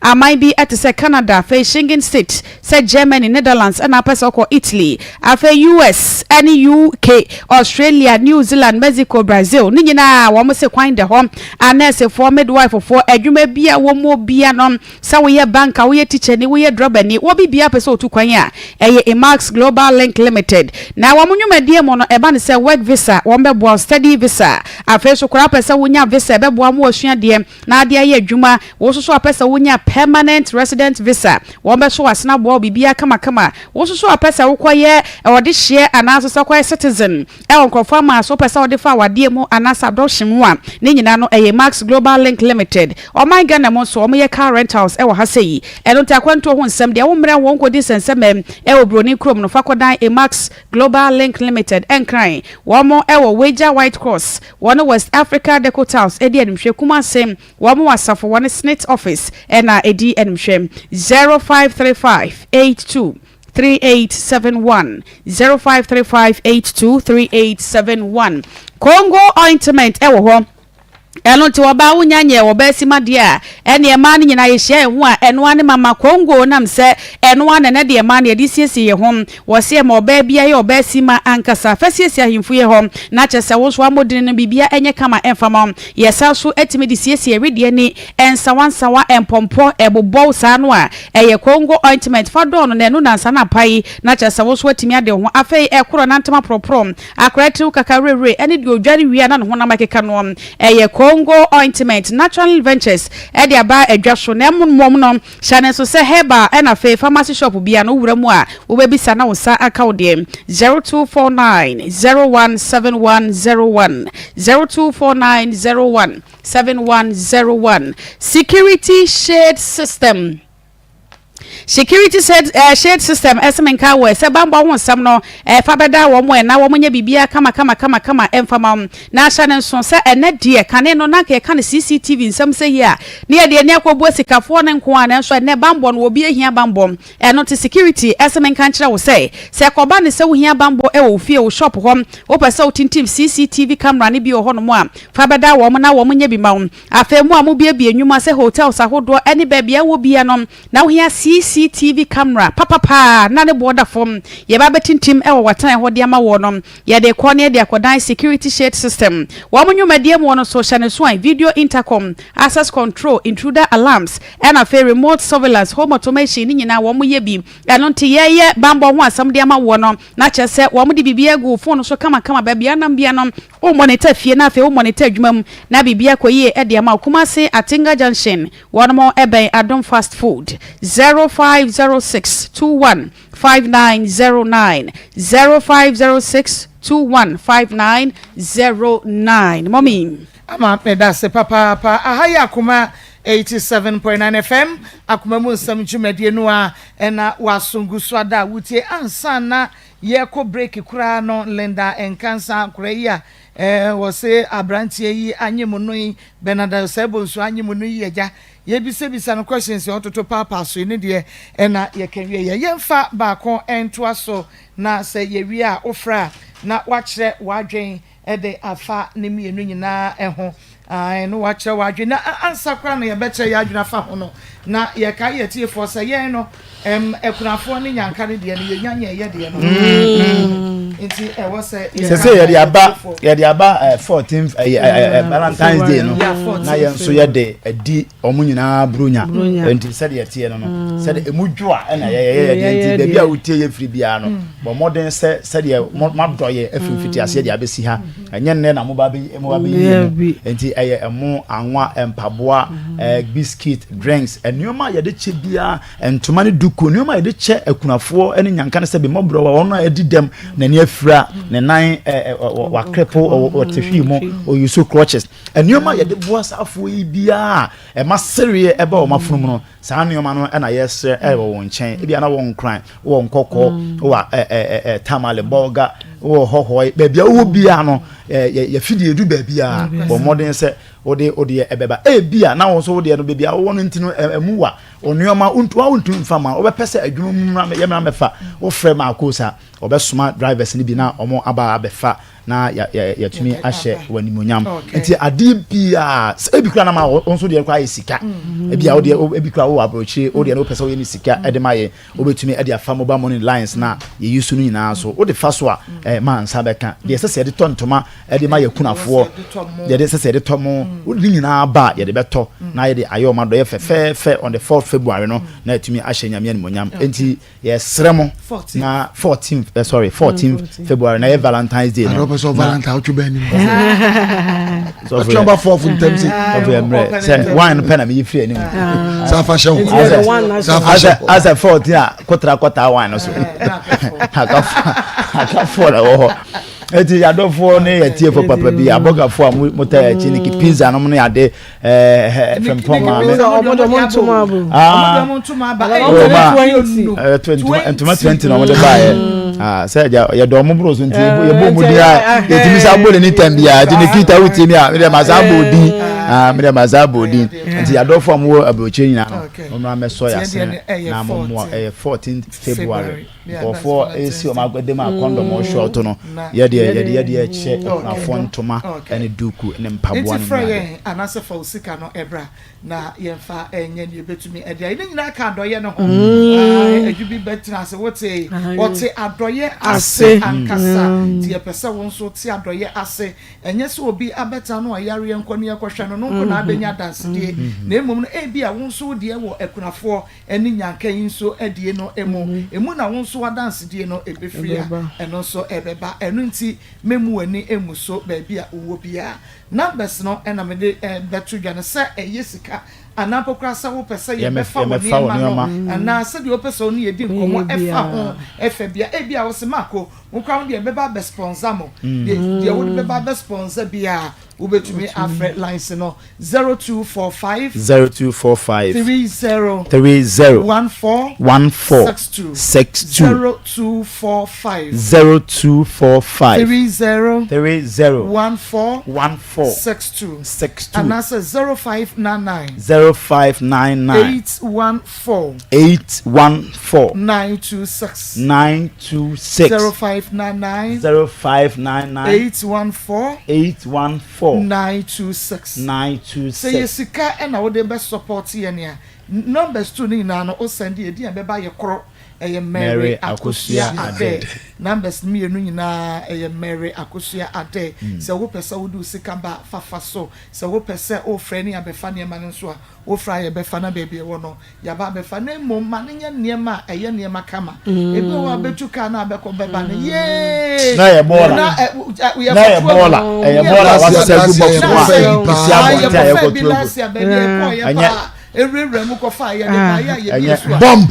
Speaker 19: Aman bi te sɛ Canada, afei Schengen State, sɛ Germany, Netherlands ɛna apɛ sɛ ɔkɔ Italy, afei US ɛne UK, Australia, New Zealand, Mexico, Brazil ne nyinaa wɔn se kwan da hɔ. Anɛɛsefoɔ, midwife foɔ, adwuma bi a wɔn wɔ bia no, sɛ woyɛ banker, woyɛ teacher ni, woyɛ drɔba ni, wɔ biribiara pɛ sɛ otu kwan a, ɛyɛ Emax Global Link Limited. Na wɔn nnwumadie mu no, ɛba no sɛ work visa, wɔn bɛboa wo, study visa, afei nso koraa wopɛ sɛ wonya visa ɛbɛboa ma wasua adeɛ na ade ayɛ adwuma, wo nso so a wopɛ sɛ wonya permanent resident visa, wɔn bɛso w'asene aboa wo biribiara kamakama. Wo nso so a wopɛ sɛ wokɔyɛ ɔdehyeɛ anaa nso sɛ wokɔyɛ citizen wɔ nkurɔfoɔ aman so, wopɛ sɛ wode fa awadeɛ mu anaasɛ adoption mu a, ne nyinaa no ɛyɛ Max Global Link Limited. Ɔman Ghana mu nso wɔyɛ car rentals wɔ ha sei. Ɛno nti akwantuo ho nsɛm deɛ wommrɛ wɔn nkɔdi nsɛnsɛmɛ wɔ Buroni kurom no, fa kɔdan Emax Global Link Limited, Nkran. Wɔn wɔ Weija White Cross, wɔne West Africa Deco Tiles di animhwɛ, Kumase. Wɔn wɔ asafo wɔne SSNIT office na ɛdi animhwɛ. 0535 82 3871 0535 82 3871 Congo ointment wɔ hɔ. Ɛno nti ɔbaa wonya nyɛɛ ɔbaa sima deɛ a, ɛneɛ mmaa no nyinaa yɛhyia yɛn ho a, ɛno ara ne mama Congo nam sɛ ɛno ara na ɛnɛ deɛ mmaa no yɛde siesie yɛn ho. Wɔse ɛma ɔbaa biara yɛ ɔbaa sima ankasa. Fa siesie ahemfie hɔ na kyerɛ sɛ wo nso w'amodini no biribiara ɛnyɛ kama ɛmfa ma wo. Yɛsan nso tumi de siesie wedeɛ ani, nsawansawa, mpɔmpɔ, ɛbobɔw saa no a, ɛyɛ Congo ointment. Fa dɔɔ no na ɛno nansa na apae na kyerɛ sɛ wo nso woatumi ade wo ho. Afei ɛkorɔ nantam aporɔporɔ. Akwadaa tiriw kaka werɛwerɛ ne deɛ ɔdware wie a na ne honam akeka noɔ. Ɛyɛ Congo ointment, Natural Ventures de aba adwa so na mmom no, hyɛ no nso sɛ herbal ɛna afei pharmacy shop biara no wowura mu a wobɛbisa na wo nsa aka wo deɛ. 0249 017101 0249 017101 Security Shade System. Security said eh, shade system ɛsɛ menka wɔ sɛ bambɔ ho nsɛm no ɛfa bɛda wɔn ɛ na wɔn nyɛ biribiara kama kama kama kama ɛmfa ma wɔn. Na ahyɛ ne nso sɛ ɛnɛ deɛ kane no na anka yɛka no CCTV nsɛm sɛ yi a ne yɛde ani akɔbu asikafoɔ no nko a, nanso ɛnɛ bambɔ no obi ahia bambɔ. Ɛno nti security ɛsɛ menka nkyerɛ wo sɛ sɛ ɛkɔba ne sɛ wohia bambɔ ɛwɔ wo fie, wo shop hɔ, wopɛ sɛ wotintim CCTV camera no bi wɔ hɔnom a, fa bɛda wɔn na wɔn nyɛ bi ma wo. Afei mo a mobuebue nnwuma sɛ hotels ahodoɔ ne baabi a ɛwɔ biara no, na wohia CCTV camera papa paa na ne boɔ da fam. Yɛba abɛtintim wɔ w'atenaeɛ hɔ de ama woɔ no, yɛde rekɔ na yɛde akɔdan security shade system. Wɔn nnwumadie mu no nso, hyɛ no nso a, video intercom, access control, intruder alarms, ɛna afei remote surveillance, home automation ne nyinaa wɔn yɛ bi. Ɛno nti yɛreyɛ banbɔ ho asɛm de ama woɔ no, na kyerɛ sɛ wɔde biribiara agu wo phone so kamakama, baabi a wonam biara no, Wo monitor fie na afei wo monitor adwuma mu na biribi akɔ yie de ama wo. Kumasi Atinga Junction wɔnom bɛn Adom Fast Food 0506 21 5909 0506 21 5909 Mommy.
Speaker 1: Ama medase papaapa. Aha yɛ Akoma 87.9 FM, Akoma mu nsɛm dwumadie no a ɛna w'aso gu so ada a wotie ansa na Yɛkɔ break koraa no Linda Nkansah akora yi a eh, wɔse abranteɛ yi anye mu no yi, Bernard Osei Bonsu anye mu no yi agya, yɛbisabisa no questions a ɔtoto paapaa so yi ne deɛ ɛna yɛka wie yɛ. Yɛmfa baako ntoa so na sɛ yɛwie a wofrɛ a na woakyerɛ w'adwen de afa ne mmienu nyinaa ho. Ae, no wakyerɛ w'adwene. Na ansa koraa na yɛbɛkyerɛ yɛn adwene afa ho no, na yɛkae yɛn atiefoɔ sɛ yɛn no, ɛm, akunafoɔ ne nyanka no deɛ no, yɛnya nyɛ yɛ deɛ no. Mm. Nti ɛwɔ sɛ
Speaker 4: sɛ sɛ yɛde aba yɛde aba 14 Valentine's Day no, na yɛn nso yɛde adi wɔn nyinaa buronya. Nti sɛdeɛ ɛteɛ no no, mm. sɛdeɛ emu dwo a ɛna yɛyɛ yɛ deɛ nti baabi a wotie yɛ firi biara no, mm. bɔ mmɔden sɛ sɛdeɛ moadɔ yɛ afiri mfitiaseɛ de abɛsi ha. Ɛnyɛ nnɛ na moba bɛ moba bɛyi yɛn mu. Nti ɛyɛ ɛmo, anwa, mpaboa, ɛɛ biscuit, drinks, nneɛma a yɛde kyɛ biara, ntoma ne duku, nneɛma a yɛde kyɛ akunafoɔ ne nyanka ne sɛ bi mmɔborɔwa, wɔn a ɛdi dɛm, n'ani afira, ne nan ɛɛ wakrepo, ɔte hwii mu, ɔyusu crutches. Nneɛma a yɛde boa saa afoɔ yi biara a ɛma sereɛ ɛba wɔn afono mu no, Saa nneɛma no na yɛsrɛ wɔ wɔn nkyɛn. Ebia na wɔn Nkran, wɔ Nkɔkɔ, wɔ Tamale, Bolga, wɔ Hɔhɔe, baabi a wowɔ biara no, yɛfidie du baabi a, bɔ mmɔden sɛ wode wodeɛ ɛbɛba. Ebia na wo nso wodeɛ no baabi a wowɔ no nti no ɛmu wa wo nneɛma wontumi mfa ma wobɛpɛ sɛ adwuma mu mmra yɛmmra mmɛfa wofrɛ Maakos a wɔbɛsoma drivers no bi na wɔn aba abɛfa na yɛatumi ahyɛ wɔ animuonyam nti adeɛ biara sɛ ebi kura na ma wɔn nso deɛ kora ayɛ sika mm-hmm. ebi a wodeɛ ebi kura wowɔ aburokyire wodeɛ no wopɛ sɛ woyɛ ne sika mm-hmm. ɛde ma yɛ wobɛtumi ɛde afa mobile money lines na yɛyi so no nyinaa so wode fa so a ɛɛ ma nsa bɛka deɛ ɛsɛ sɛ yɛde tɔ ntoma ɛde ma yɛ kunafoɔ deɛ ɛsɛ sɛ yɛde tɔ mo mm. wode ne nyinaa ba a yɛde bɛtɔ mm. na yɛde ayɛ ɔma dɔyɛ fɛfɛɛfɛ on the 4th February no na yɛtumi ahyɛ nyame animuonyam nti yɛsrɛ mo na 14 eh, sorry 14 mm, February na yɛ Valentine's Day no.
Speaker 3: Adɔpɛ sɛ Valentine wotwe bɛn anim. Ɔtwe ɔba fɔɔfo ntɛm se.
Speaker 4: Ɔfɛ yɛ mmerɛ sɛ wine pɛ na meyi firi anim.
Speaker 3: Sɛ afa hyɛ hɔ. Sɛ afa hyɛ hɔ.
Speaker 4: Asɛ 14 a kotra kɔtaa wine no so. Aka four na ɛwɔ hɔ. Eti yadɔfoɔ ne yɛtiefo papa bi abɔgafoɔ a mo taa akyi ne pizza nom ne ade ɛɛ frimpɔn maame.
Speaker 2: Ɔmo de ɔmo ntoma abo.
Speaker 4: Ɔmo ntoma aba. Ɔmo ntoma 20 na ɔmo de ba yɛ. Sɛ ɛgya yɛ dɔn ɔmo boro so nti yɛ bɔ ɔmo din a yɛtumi sa bɔ n'ani tɛm bia nti ne kita wo tie mi a mi dɛ ma sa bɔ odin mi dɛ ma sa bɔ odin nti yadɔfo a mo wɔ aburokyire nyinaa no mo mmra mɛsɔ yɛ asene na mo mo ɛyɛ 14 February. Nkurɔfoɔ resi wɔn aguade mu a kɔndɔm ɔshɔɔto no, yɛdeɛ yɛde yɛdeɛ kyɛ akunafoɔ ntoma ne duku ne mpaboa
Speaker 1: Nti
Speaker 4: ne
Speaker 1: frɛ
Speaker 4: nneɛma.
Speaker 1: yɛn anaasɛ fa wo sika no bra na yɛmfa nyɛ nea yɛbɛtumi de ayɛ. Ne nyinaa ka adɔeɛ no ho. Ae, adwu bi bɛtena ase, wotee? Wɔte adɔeɛ ase ankasa. Nti yɛpɛ sɛ wo nso wote adɔeɛ ase. Ɛnyɛ sɛ obi abɛtena na ɔyareɛ nkɔ ne yɛkɔhwɛ no, no nko na abɛnya adansedie, na mmom no ebia wo nso wo deɛ wɔ akunafoɔ ne nnyanka yi nso adie no mu. Emu na wo nso w'adansedie no bɛfiri a, ɛno nso ɛbɛba. Ɛno nti mɛmmu w'ani ngu so baabi a wowɔ biara. Numbers no na mede bɛto dwa no, sɛ ɛyɛ sika anaa mpo koraa sɛ wopɛ sɛ yɛbɛfa wo nneɛma no anaa sɛdeɛ wopɛ sɛ wo ne yɛdi nkɔmmɔ ɛfa ho ɛfa biara. Ebia wo se, Marco, wo koraa wo deɛ mɛba abɛ sponsor mo. Deɛ wode bɛba abɛ sponsor biara, wobɛtumi afrɛ lines no. 0245.
Speaker 4: 0245.
Speaker 1: 30.
Speaker 4: 30.
Speaker 1: 14.
Speaker 4: 14.
Speaker 1: 62.
Speaker 4: 62.
Speaker 1: 0245.
Speaker 4: 0245.
Speaker 1: 30.
Speaker 4: 30.
Speaker 1: 14.
Speaker 4: 14.
Speaker 1: 62.
Speaker 4: 62.
Speaker 1: Anaasɛ 0599.
Speaker 4: 0599.
Speaker 1: 814.
Speaker 4: 814.
Speaker 1: 926.
Speaker 4: 926.
Speaker 1: 0599.
Speaker 4: 0599.
Speaker 1: 814.
Speaker 4: 814.
Speaker 1: 4. 926.
Speaker 4: 926.
Speaker 1: Sɛ yɛ sika na wode bɛ support yɛn a, numbers two no nyinaa no wo send yɛ din a ɛbɛba yɛ koro, ɛyɛ Mary Akosua Adeh. Numbers no mmienu nyinaa ɛyɛ Mary Akosua Adeh. Sɛ wopɛ sɛ wode wo sika ba a, fa fa so. Sɛ wopɛ sɛ wofrɛ ne yɛabɛfa nneɛma no nso a, Wofrɛ a yɛbɛfa na baabi a ɛwɔ no yɛaba abɛfa na mmom ma no nyɛ nneɛma a ɛyɛ nneɛma kama. Ebi wɔ hɔ a bɛtu kaa na abɛkɔ bɛba no yee.
Speaker 4: Na ɛyɛ bɔɔla.
Speaker 1: Na
Speaker 4: Na ɛyɛ bɔɔla. Ɛyɛ bɔɔla a wasesa gu box mu a esi abɔnten a
Speaker 1: yɛkɔfa bi
Speaker 4: yɛkɔto agu.
Speaker 1: last year baabi a ɛkɔɔ yɛ
Speaker 4: Ɛnyɛ
Speaker 1: paa ewurawura mu kɔfa a yɛde ba yɛ a yɛbie so a.
Speaker 3: Bomb.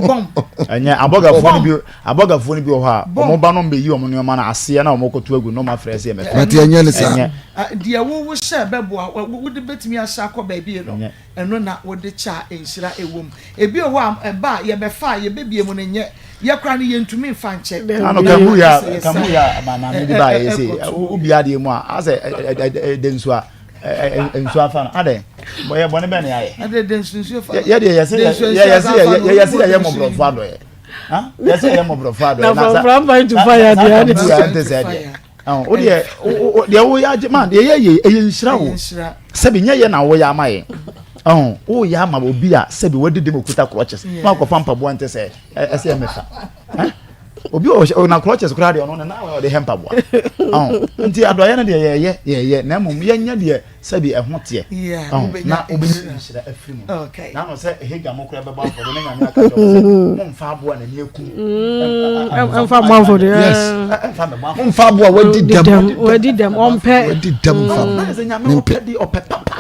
Speaker 1: Bomb.
Speaker 4: Ɛnyɛ abɔgafoɔ no bi abɔgafoɔ no bi wɔ hɔ a wɔn ba no bɛyi wɔn nneɛma no aseɛ na wɔn kɔto agu na wɔn afrɛ sɛ yɛmɛfa.
Speaker 3: But ɛnyɛ ne saa.
Speaker 4: Ɛnyɛ.
Speaker 1: Deɛ wo wo hyɛ bɛboa wo wode bɛtumi ahyɛ akɔ baabi no ɛno na wode kyɛ a nhyira ɛwɔ mu. Ebi wɔ hɔ a ɛba a yɛbɛfa a yɛbɛbie mu no nyɛ yɛ koraa no yɛntumi mfa nkyɛ.
Speaker 4: Ano kamu ya kamu ya maame bi ba yɛ sɛ wobi adeɛ mu a asɛ ɛdɛ nsuo a nsuo afa no adɛn yɛ bɔne bɛn na yɛayɛ.
Speaker 1: Ɛdɛ nsuo fa.
Speaker 4: Yɛ deɛ yɛsɛ yɛsɛ yɛsɛ yɛyɛ mmɔborɔfo adɔyɛ. Yɛsɛ yɛyɛ mmɔborɔfo adɔyɛ.
Speaker 2: Na from from fine to fire deɛ.
Speaker 4: Ɛnte sɛ deɛ. Wo deɛ deɛ woyɛ agye ma deɛ yɛ yɛ ɛyɛ nhyira wo sɛbi nyɛ yɛ na woyɛ ama yɛ ɔn woyɛ ama obi a sɛbi wadi dem okuta crutches na wakɔfa mpaboa nte sɛ ɛsɛ ɛmɛfa obi a ɔna crutches koraa deɛ ɔno ne nan ɔde hɛ mpaboa ɔn nti adɔyɛ no deɛ yɛyɛ yɛyɛ na mmom yɛnyɛ deɛ sɛbi ɛho teɛ ɔn na wobɛnya nhyira afiri mu na ano sɛ hega mo koraa bɛbɔ afɔde ne nyame aka kyerɛ sɛ momfa aboa n'ani aku
Speaker 2: ɛmfa mmɔ afɔde
Speaker 3: yes
Speaker 4: ɛmfa mmɔ afɔde
Speaker 3: momfa aboa wadi dɛm
Speaker 2: wadi dɛm ɔmpɛ
Speaker 3: wadi dɛm mfa
Speaker 4: sɛ nyame ɔpɛ de ɔpɛ papa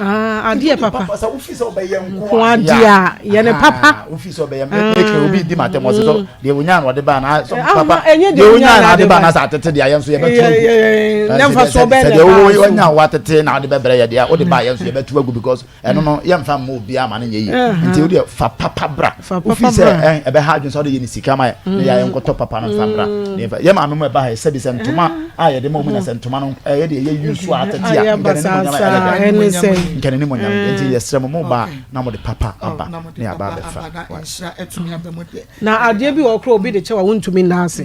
Speaker 2: adeɛ papa
Speaker 4: sɛ wofi sɛ ɔbɛyɛ
Speaker 2: nko adeɛ a yɛ ne papa
Speaker 4: wofi sɛ ɔbɛyɛ mɛkɛ obi di ma tɛm ɔsɛ sɛ deɛ wonya na ɔde ba na sɛ papa
Speaker 2: ɛnyɛ
Speaker 4: deɛ wonya na ɔde ba na sɛ atete deɛ ayɛ nso yɛbɛto agu
Speaker 2: na mfa so bɛn
Speaker 4: sɛ deɛ wonya watete na ɔde bɛbrɛ yɛ deɛ wode ba yɛ nso yɛbɛto agu because ɛno no yɛmfa mma obiara ma no nyɛ yie nti wodeɛ fa papa bra wofi sɛ ɛbɛha adwene sɛ wode yɛ ne sika ma yɛ na yɛayɛ nkɔtɔ papa no mfa mmra yɛ maame mu ɛba ha sɛbi sɛ ntoma a yɛde ma ɔmu na sɛ ntoma no ɛyɛ deɛ yɛ use a atete a nkɛne ne mu nyama ɛyɛ dɛ. Nka n'anim onyam nti yɛsrɛ mo mo ba na mo de papa aba ne aba abɛfa.
Speaker 2: Na adeɛ bi wɔ kora obi de kyɛ wa wontumi nna ase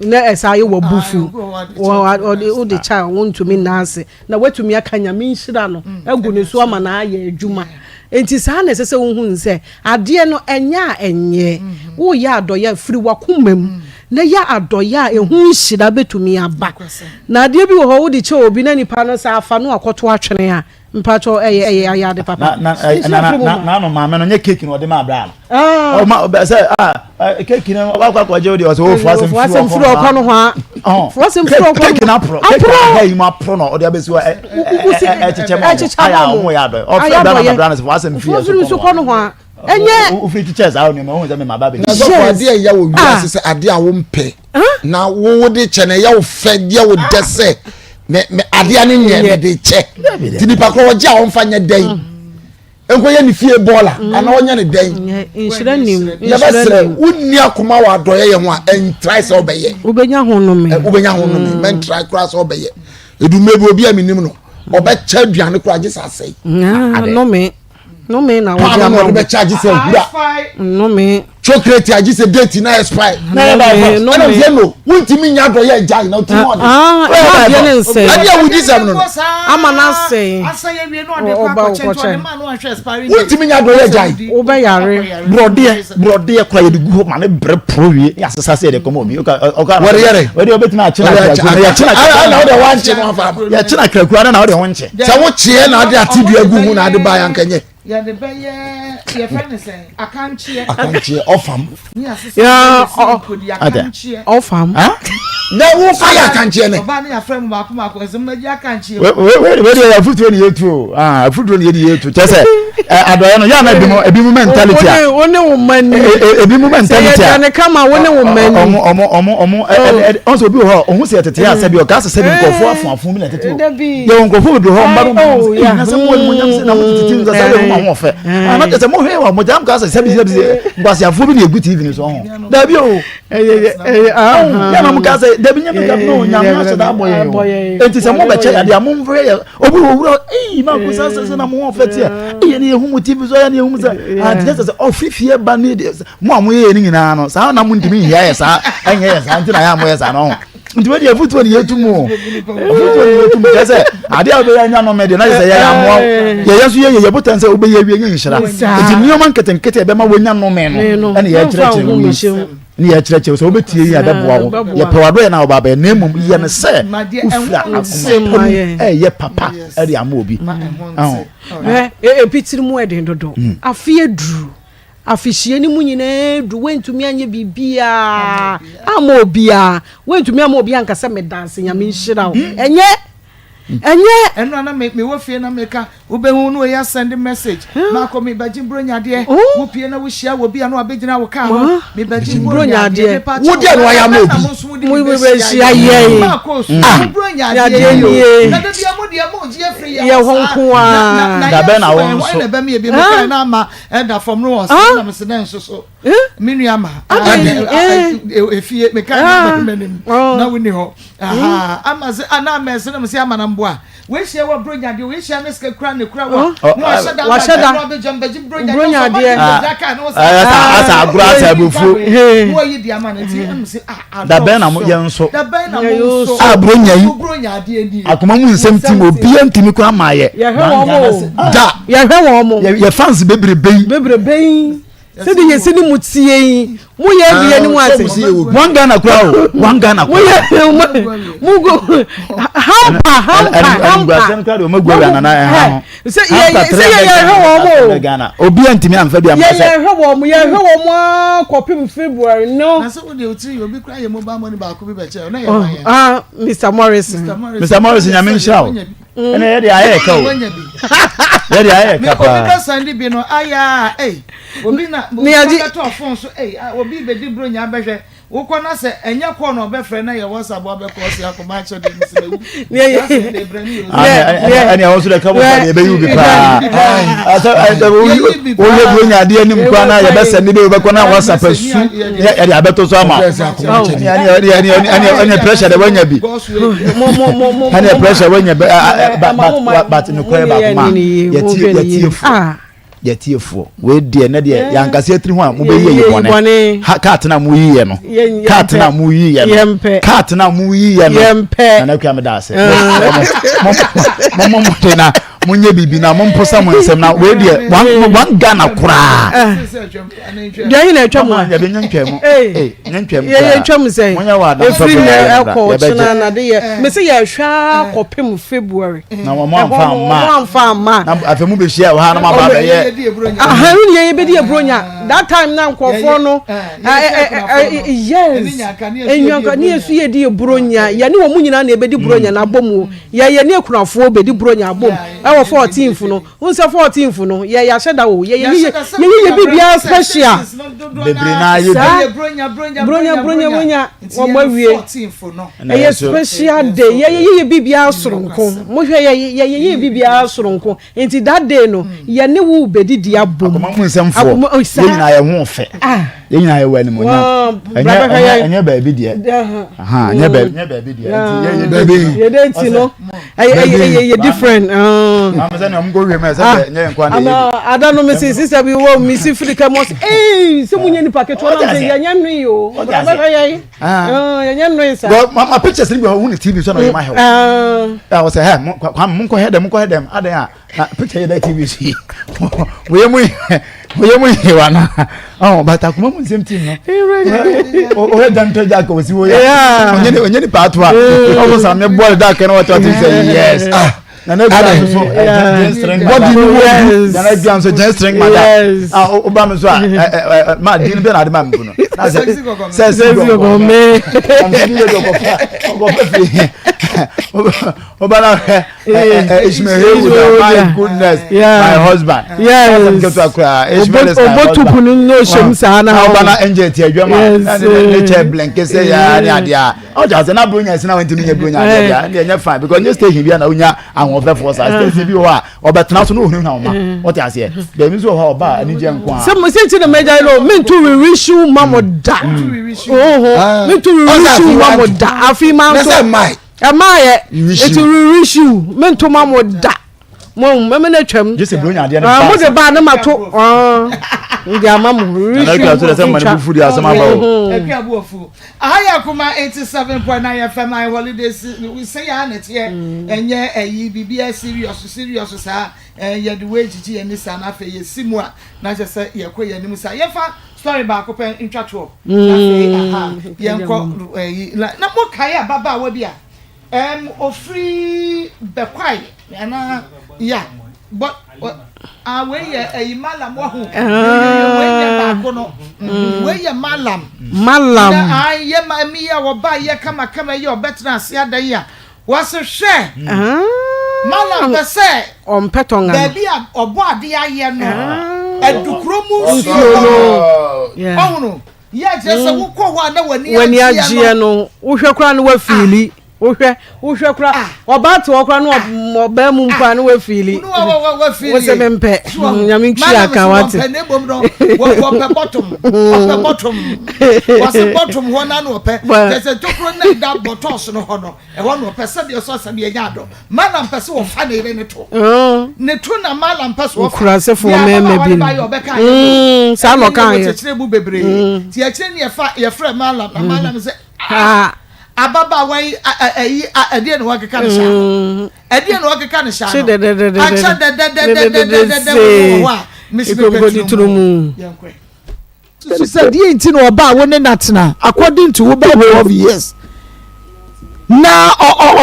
Speaker 2: na ɛsa ayɛ wɔ bufu ɔde wode kyɛ a wontumi nna ase na watumi aka nyame nhyira no agu ne so ama na ayɛ adwuma nti saa na ɛsɛ sɛ wohu sɛ adeɛ no ɛnyɛ a ɛnyɛ woyɛ adɔyɛ firi wakoma mu na yɛ adɔyɛ a ɛho nhyira bɛtumi aba na adeɛ bi wɔ hɔ wode kyɛ obi na nipa no sɛ afa no akɔto atwene a mpatsɔ ɛyɛ ɛyɛ ayɛ ade papa.
Speaker 4: Na na na na na no maame no nye cake na ɔde ma abira no. Ah. Ɔma ɔbɛ sɛ ah cake no ɔba akɔ akɔgye o deɛ ɔsɛ o fo asɛm firi ɔkɔ
Speaker 2: no hɔ a. Fo asɛm firi ɔkɔ no.
Speaker 4: Cake na aporo cake na yi mu aporo na ɔde abɛsi hɔ ɛ ɛ ɛkyekyɛ ma ɔmo ayɛ a ɔmo yɛ adɔ ɔfɛ abira na abira no sɛ fo asɛm firi
Speaker 2: ɔkɔ no hɔ a. Ɛnyɛ.
Speaker 4: Ofiri kyekyɛ saa nneɛma ohun sɛ mema ba bɛ.
Speaker 3: Na sɔfo adeɛ ɛyɛ wɔ wiase sɛ adeɛ a wompɛ na wo de kyɛ na ɛyɛ wo fɛ deɛ wo dɛ sɛ mɛ mɛ adeɛ no nyɛ mɛ de kyɛ ti nipa korɔ ɔgye a ɔnfa nyɛ dɛn mm. nkɔyɛ ne fie bɔɔla mm. anaa ɔnyɛ ne dɛn
Speaker 2: nhyira nim
Speaker 3: yɛbɛsrɛ wonni akoma wɔ adɔyɛ yɛ ho a ɛntrae sɛ ɔbɛyɛ
Speaker 2: wobɛnya ho nome
Speaker 3: wobɛnya ho nome mm. mɛntrae koraa sɛ ɔbɛyɛ edumɛ bi obi a menim no ɔbɛkyɛ aduane koraa gye sɛ asɛe
Speaker 2: nome Nnome na wɔde ama
Speaker 3: wo. Paano na wɔde bɛkyɛ agye sɛ wura.
Speaker 2: Nnome.
Speaker 3: Chocolate agye sɛ date na expire.
Speaker 2: Nnome.
Speaker 3: Ɛna nfie no wontumi nya adɔyɛ agya na wotumi ɔde.
Speaker 2: Ɛna ne nsɛn.
Speaker 3: Ɛne awudi sɛm no no.
Speaker 2: Ama na asɛn. Ɔba wokɔkyɛ.
Speaker 3: Wontumi nya adɔyɛ agya.
Speaker 2: Wobɛyare.
Speaker 4: Borɔdeɛ borɔdeɛ kora yɛde gu hɔ ma ne brɛ poro wie ne asesa sɛ yɛde kɔma obi.
Speaker 3: Wɔde yɛrɛ.
Speaker 4: Wɔde ɔbɛtumi akyena akrakura. Yɛkyena
Speaker 3: akrakura.
Speaker 4: Yɛkyena akrakura na wɔde ho nkyɛ.
Speaker 3: Sɛ wokyeɛ na ade ate dua gu ho na ade baeɛ anka nyɛ.
Speaker 1: Yɛde bɛyɛ yɛfrɛ ne sɛn akankyeɛ.
Speaker 3: Akankyeɛ ɔfam.
Speaker 2: Ɔfam.
Speaker 3: Na wofa yɛ akankyeɛ nɛ.
Speaker 1: Ɔbaa ne yɛafrɛ mu baako baako ɛsɛ mo agye akankyeɛ.
Speaker 4: Wei deɛ afutuo ne yɛtu o afutuo ne yɛde yɛtu kyɛ sɛ adɔeɛ no yɛ ana ebi mu ebi mu mentality a.
Speaker 2: Wo ne wo mma ni.
Speaker 4: Ebi mu mentality a.
Speaker 2: Sɛ yɛ aduane kama wo ne wo mma ni.
Speaker 4: Ɔmo ɔmo ɔmo ɔmo ɛ ɔnso obi wɔ hɔ ɔho sɛ yɛtete a sɛbi ɔka sɛ sɛbi nkurɔfoɔ afoafo bi na ɛtete o yɛwɔ nkurɔfoɔ bebree hɔ mba no mu sɛ na sɛ mo mo nyam sɛ na mo tete tv sɛ sɛ mo ho ɔfɛ ana kyɛ sɛ mo hwɛ wɔ mo gyam ka sɛ sɛbi sɛbi nkwasiafoɔ bi na egu tv ni so ho dabi o yɛn na mo ka sɛ dabi nyɛ mi ka no nyame ahyɛ da abɔ yɛn o eti sɛ mo bɛ kyɛ yadeɛ mo nfɛ yɛ obi wɔ wura eyi maa ko sɛ sɛ na mo ho ɔfɛ teɛ eyi ni ehu mo tv so ɛyɛ ni ehu mo sɛ ati sɛ sɛ ɔfi fie ba ni mo a mo yɛ yɛ ni nyinaa no saa na mo ntumi nhia yɛ saa ɛnyɛ yɛ saa nti na yɛ a mo yɛ saa no ho nti wei deɛ afutuo ne yɛtu mu o afutuo ne yɛtu mu kyerɛ sɛ adeɛ a wobɛyɛ anya nɔmɛ deɛ na yɛ sɛ yɛyɛ amoa yɛyɛ nso yɛyɛ yɛbotan sɛ wobɛyɛ awie nyɛ nhyira nti nneɛma nketenkete ɛbɛma woanya nɔmɛ no ɛne yɛkyerɛkyerɛ wo yi ne yɛkyerɛkyerɛ sɛ wobɛtie yi a ɛbɛboa wo yɛpɛ wadɔyɛ no a wobaa bɛyɛ na mmom yɛ no sɛ wofira akoma pa mu ɛyɛ papa ɛde ama obi
Speaker 2: ebi tiri mu ɛden dodo afe aduru Afehyia no mu nyinaa du, woantumi anyɛ biribiara amma obiara. Woantumi amma obiara anka sɛ meda ase, Nyame nhyira wo. Hmm. Ɛnyɛ ɛnyɛ.
Speaker 1: Ɛno ana me mewɔ fie na meka wobɛhu no oyi asɛnde message maakɔ mebɛgye buronyadeɛ wopie na wohyia wɔ bi a na wabɛgyina wo kaa ho mebɛgye buronyadeɛ
Speaker 3: wo deɛ no wayɛ ama obi
Speaker 2: mobɛhyia yɛn
Speaker 1: maakɔ su buronyadeɛ nie na da bia mo deɛ mo gye afiri yɛ
Speaker 2: hɔ nko
Speaker 1: a
Speaker 4: da bɛn na wo nso
Speaker 1: na ɛbɛm yɛ bi mekae na ama ɛda fam no wɔ sɛ na mese dɛ nso so me nua ma efie meka ne m'anim na wonni hɔ ama sɛ ana ama ɛsɛ na mese ama na mboa wehyia wɔ bronya deɛ wehyia ne sika kura ne kura wɔ na wahyɛ da
Speaker 2: wahyɛ da
Speaker 1: na wabɛgya mbɛgye bronya deɛ
Speaker 4: asa agorɔ asa abufuo
Speaker 1: na wayi deɛ ama no nti ɛmu sɛ ah
Speaker 4: dabɛn na yɛn nso
Speaker 1: dabɛn na mo nso
Speaker 4: a bronya yi akoma mu nsɛm tim obiara ntumi kura maa yɛ
Speaker 2: yɛhwɛ wɔn o
Speaker 3: da
Speaker 2: yɛhwɛ wɔn mo
Speaker 4: yɛ fans bebrebe yi
Speaker 2: bebrebe yi sɛde yɛsi ne mu tie yi mo yɛ adi yɛ ne mu ase
Speaker 4: one Ghana kura o one Ghana
Speaker 2: kura mo yɛ mo go hampa hampa hampa
Speaker 4: ɛnguasɛm kura de wɔn agu awia nana ɛha ho
Speaker 2: sɛ yɛ sɛ yɛ yɛhwɛ wɔn mo
Speaker 4: Ghana obiara ntumi anfa bi ama
Speaker 2: sɛ yɛ yɛhwɛ wɔn mo yɛhwɛ wɔn mo aa kɔpem February no.
Speaker 1: Na sɛ wo deɛ otiri yɛ obi kura yɛ mobile money baako bi bɛkyɛ ɔna yɛ ma yɛn.
Speaker 2: Ah Mr Morrison.
Speaker 4: Mr Morrison nyame nhyira wo. Ɛna yɛ de ayɛ ɛka o. Yɛ de ayɛ ɛka paa.
Speaker 1: Obi bɛ sandi bi no aya ee obi na obi bɛtɔ phone so ee obi bɛ di bro nya bɛhwɛ. Wokɔ na sɛ ɛnyɛ call na ɔbɛfrɛ na yɛ WhatsApp wabɛkɔ ɔse akoma akyɛ de mesi mawu. Yɛ de brɛ ne yɛ.
Speaker 4: Ɛne ɛwɔ so dɛ ka mo fa deɛ ɛbɛyi wo bi paa. Sɛ woyɛ bi onya adeɛ anim koraa na yɛbɛsɛ ne bi wobɛkɔ na WhatsApp asu yɛde abɛto so ama. Ɛne pressure dɛ wanya bi. Ɛne pressure wanya bi but nokorɛ baako ma yɛtie fo. Yɛ tiefoɔ wei deɛ ne deɛ yankasa atiri ho a mobɛyi ayi bɔne ha kaat na moyi yɛ no kaat na moyi yɛ no kaat na moyi yɛ no nana kua meda ase mommɔ mmɔden na monyɛ biribi na momposa mo nsɛm na wei deɛ one Ghana koraa
Speaker 2: deɛ yi na atwa mu a
Speaker 4: yɛde nyɛ ntwa mu nyɛ ntwa mu
Speaker 2: yɛyɛ ntwa mu sɛn
Speaker 4: monyɛ wɔ adam
Speaker 2: efiri nɛ ɛkɔ ɔkyena na de yɛ mesi yɛhwɛ akɔpem February
Speaker 4: na wɔn amfa amma
Speaker 2: wɔn amfa amma
Speaker 4: na afei mu bɛhyia wɔ ha na mo aba abɛyɛ
Speaker 2: ahan ne yɛn bɛdi eburonya that time na nkurɔfoɔ no yes enyanka ne yɛn so yɛ di eburonya yɛne wɔn mu nyinaa na ebɛdi buronya na abɔ mu yɛ yɛ ne ekunafoɔ bɛdi buronya abɔ mu ɛwɔ 14th no n sɛ 14th no yɛ yɛ ahyɛ da o yɛ yɛ yɛ yɛ yɛ biribiara special
Speaker 4: bebree na ayɛ
Speaker 2: bi buronya buronya buronya wɔn awie. Ɛyɛ special day yɛ yɛ yɛ biribiara soronko mo hwɛ yɛ yɛ yɛ yɛ biribiara soronko nti that day no yɛ ne wo bɛdidi abom.
Speaker 4: Akoma mu nsɛmfoɔ yɛ nyinaa yɛ ho fɛ yɛ nyinaa yɛ wɔ animonyam ɛnyɛ ɛnyɛ ɛnyɛ baabi deɛ ɛnyɛ baabi ɛnyɛ baabi deɛ nti yɛ yɛ
Speaker 2: baabi yɛ de nti no ɛyɛ ɛyɛ yɛ different.
Speaker 4: Maame sɛ nea ɔmo kɔ wiem ɛsɛ sɛ ɛnyɛ nkwa na yɛ bi.
Speaker 2: Ada no mesi sisa bi wɔ mesi firi kɛ mo ee sɛ mo nyɛ nipa ketewa na sɛ yɛ nyɛ nui o bɛhwɛ yɛ. Ah. Yɛnyɛ nnoe saa.
Speaker 4: Well, ma ma pictures ni bi hɔ, hu ne TV so na ɔyɛ ma hɛw. Ah, ɔsɛ hɛ, mo kwam mo nkɔ hɛ dɛm, mo nkɔ hɛ dɛm. Adan a, na picture yɛ dɛ TV so yi. Wɔyɛ mu wɔyɛ mu yi wa na. Oh, but akoma mu nsɛm team no. O o dan to jack o si wo ya. Onye ne onye ni pa ato a. Ɔmo sa me bɔɔl da kɛ na wɔtɔ ti sɛ yes. Ah. Nana Akua nso so eh, string
Speaker 3: body no
Speaker 4: yes. Nana Akua nso gyɛn string mada a ɔba mi so a ɛ ɛ ma di bɛ na adi ma mi bu no na sɛ sɛ si gɔgɔ
Speaker 2: mi
Speaker 4: ɔkɔfɛ fi ɔba na hɛ ɛ Ishmael Haywood my goodness my husband
Speaker 2: yes
Speaker 4: Ishmael is my husband
Speaker 2: obotu punu n'ohyɛm saa na
Speaker 4: ɔba na angel ti adwuma na ne kyɛ blanke sɛ yaa ne adeɛ a. Ɔkyɛ sɛ na bronya si na wɔntumi nyɛ bronya adeɛ deɛ ɛndeɛ ɛnyɛ fine because nye station bi a na wonya ahoɔfɛfoɔ saa station bi wɔ hɔ a ɔbɛtena so na ohunahuna wo ma wɔte aseɛ baabi nso wɔ hɔ a ɔba a anigyeɛ nko a.
Speaker 2: Sɛ mo sɛ nti na mɛgya yi no mentu wiwishiw ma mo da oho mentu wiwishiw ma mo da afi ma nso ɛmaayɛ nti wiwishiw mentu ma mo da. mo mɛmɛ na twam
Speaker 4: gye sɛ buronya adeɛ no
Speaker 2: ba mo de ba ne ma to ndi ama mo
Speaker 4: nana akua so de sɛ mma ne bufu de asɛm aba o
Speaker 1: akua bu afu aha yɛ akoma 87.9 fm i holiday sɛ yɛ ana teɛ ɛnyɛ ɛyi biribiara serious serious saa yɛde wei gyigye yɛn ni saa na afei yɛsi mu a na kyɛ sɛ yɛkɔ yɛn anim saa yɛfa story baako pɛ ntwa toɔ na afei aha yɛnkɔ ɛyi na mo kae ababaawa bi a Ɛɛm ofiri Bɛkwae anaa ya bɔ ah wei yɛ ɛyi malam wahu yoyoyo wei yɛ baako no wei yɛ malam.
Speaker 2: Malam.
Speaker 1: Na ah yɛ ma mi yɛ ɔba yɛ kama kama yɛ ɔbɛtena ase adan yi a wɔsi hwɛ malam pɛ sɛ
Speaker 2: ɔmpɛ tɔnga no
Speaker 1: baabi a ɔbɔ ade ayɛ no adukuro mu nsuo no ɔhunu. Yɛ kyerɛ sɛ wokɔ hɔ a na w'ani
Speaker 2: w'ani agyeɛ no wohwɛ koraa no wafiili wohwɛ wohwɛ koraa ah. ɔbaa te hɔ koraa no ah. ɔbaa mu mpo a no wafiili
Speaker 1: wo
Speaker 2: sɛ mempɛ nyame ntwi aka wate
Speaker 1: wɔpɛ bɔtom ɔpɛ bɔtom wɔse bɔtom hɔ na na ɔpɛ kyɛ sɛ tokuro na ɛda bɔtɔs no hɔ no Ɛhɔ na ɔpɛ sɛdeɛ ɔsɔ sɛdeɛ ɛnyɛ adɔ. Malam pɛ sɛ ɔfa ne yere ne to. Ne to na malam pɛ sɛ ɔfa.
Speaker 2: Nkurasefoɔ mmarima bi no. Saa na ɔka yɛ.
Speaker 1: Wɔkyekyere mu bebree. Ti akyire ne yɛfa yɛfrɛ malam na malam sɛ ah ababaawa yi ɛyi ɛdeɛ na wakeka ne saa no. Ɛdeɛ na wakeka ne saa no. Akyɛ dɛdɛdɛdɛdɛdɛdɛ wɔ hɔ a mesi mepɛ tunu mu. Yɛnkɔɛ. Susu sɛ deɛ nti na ɔbaa wo ne no atena according to wo bɛ 12 years na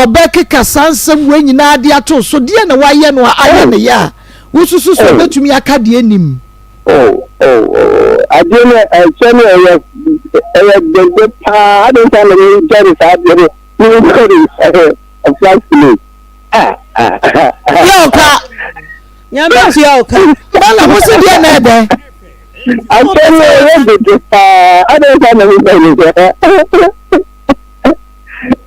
Speaker 1: ɔbɛkeka saa nsɛm wei nyinaa de ato so deɛ na wayɛ no a ayɛ ne yɛ a wosusu sɛ ɔbɛtumi aka deɛ nim.
Speaker 7: Oh, oh, oh, adeɛ no ɛkyɛ no ɛyɛ ɛyɛ dɛdɛ paa adi nta na mi gya ne saa adeɛ no mi nkɔ ne ɛɛ flash play ah ah ah.
Speaker 1: Yɛ ɔka.
Speaker 2: Nyame tua ɔka.
Speaker 1: Bala mo se deɛ na ɛdɛ.
Speaker 7: Asɛm no ɛyɛ dede paa. Adɛn nti na mebɛ ne sɛ?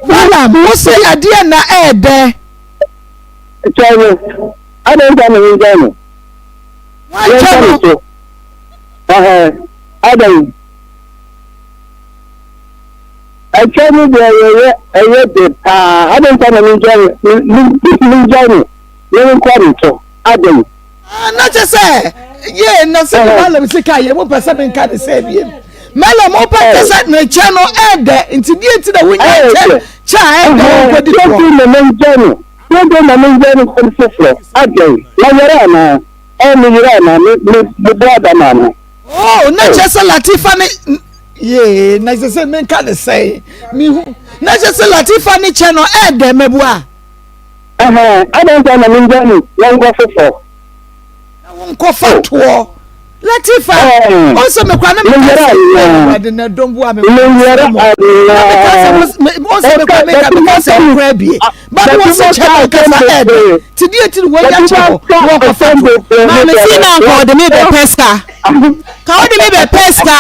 Speaker 1: Madam, wo se adeɛ na ɛɛdɛ.
Speaker 7: Kyɛn no. Adɛn nti na mebɛ no?
Speaker 1: Wakyɛ no.
Speaker 7: Adɛn? Ɛkyɛ no deɛ ɛyɛ ɛyɛ de paa. Adɛn nti na mebɛ no? Mebɛ no. Menkɔ ne so. Adɛn?
Speaker 1: Ah, na kyɛ sɛ yee na sɛ ne malam sika yɛ mo pɛ sɛ menka ne sɛ biem malam wo pɛ kyɛ sɛ ne kyɛ no ɛɛdɛ nti deɛ nti na wonya kyɛ kyɛ a ɛɛdɛ wo nkɔdi toɔ.
Speaker 7: Deɛ na mengyɛ no deɛ na mengyɛ no kɔdi foforɔ adɛn na yɛrɛ anaa ɛɛ meyerɛ anaa me me mebɔ adam anaa.
Speaker 1: Oh, na kyɛ sɛ Latifa ne yee na kyɛ sɛ menka ne sɛn mehu na kyɛ sɛ Latifa ne kyɛ no ɛɛdɛ mɛboa.
Speaker 7: Ɛhɛn, adɛn nti na mengya no na nkɔ foforɔ?
Speaker 1: Na wonkɔfa toɔ. Latifa, ɔsɛ me kora na meka sɛ Awurade na dɔm bu a me
Speaker 7: Menyɛrɛ
Speaker 1: na meka sɛ ɔsɛ me kora meka meka sɛ wokora abie ba no wɔsɛ kyɛ no nkasa ɛɛdɛ ti deɛ ti no wɔnya kyɛ hɔ na wɔkɔfa toɔ.
Speaker 20: Maame si na nka ɔde me bɛpɛ sika ka wode me bɛpɛ sika.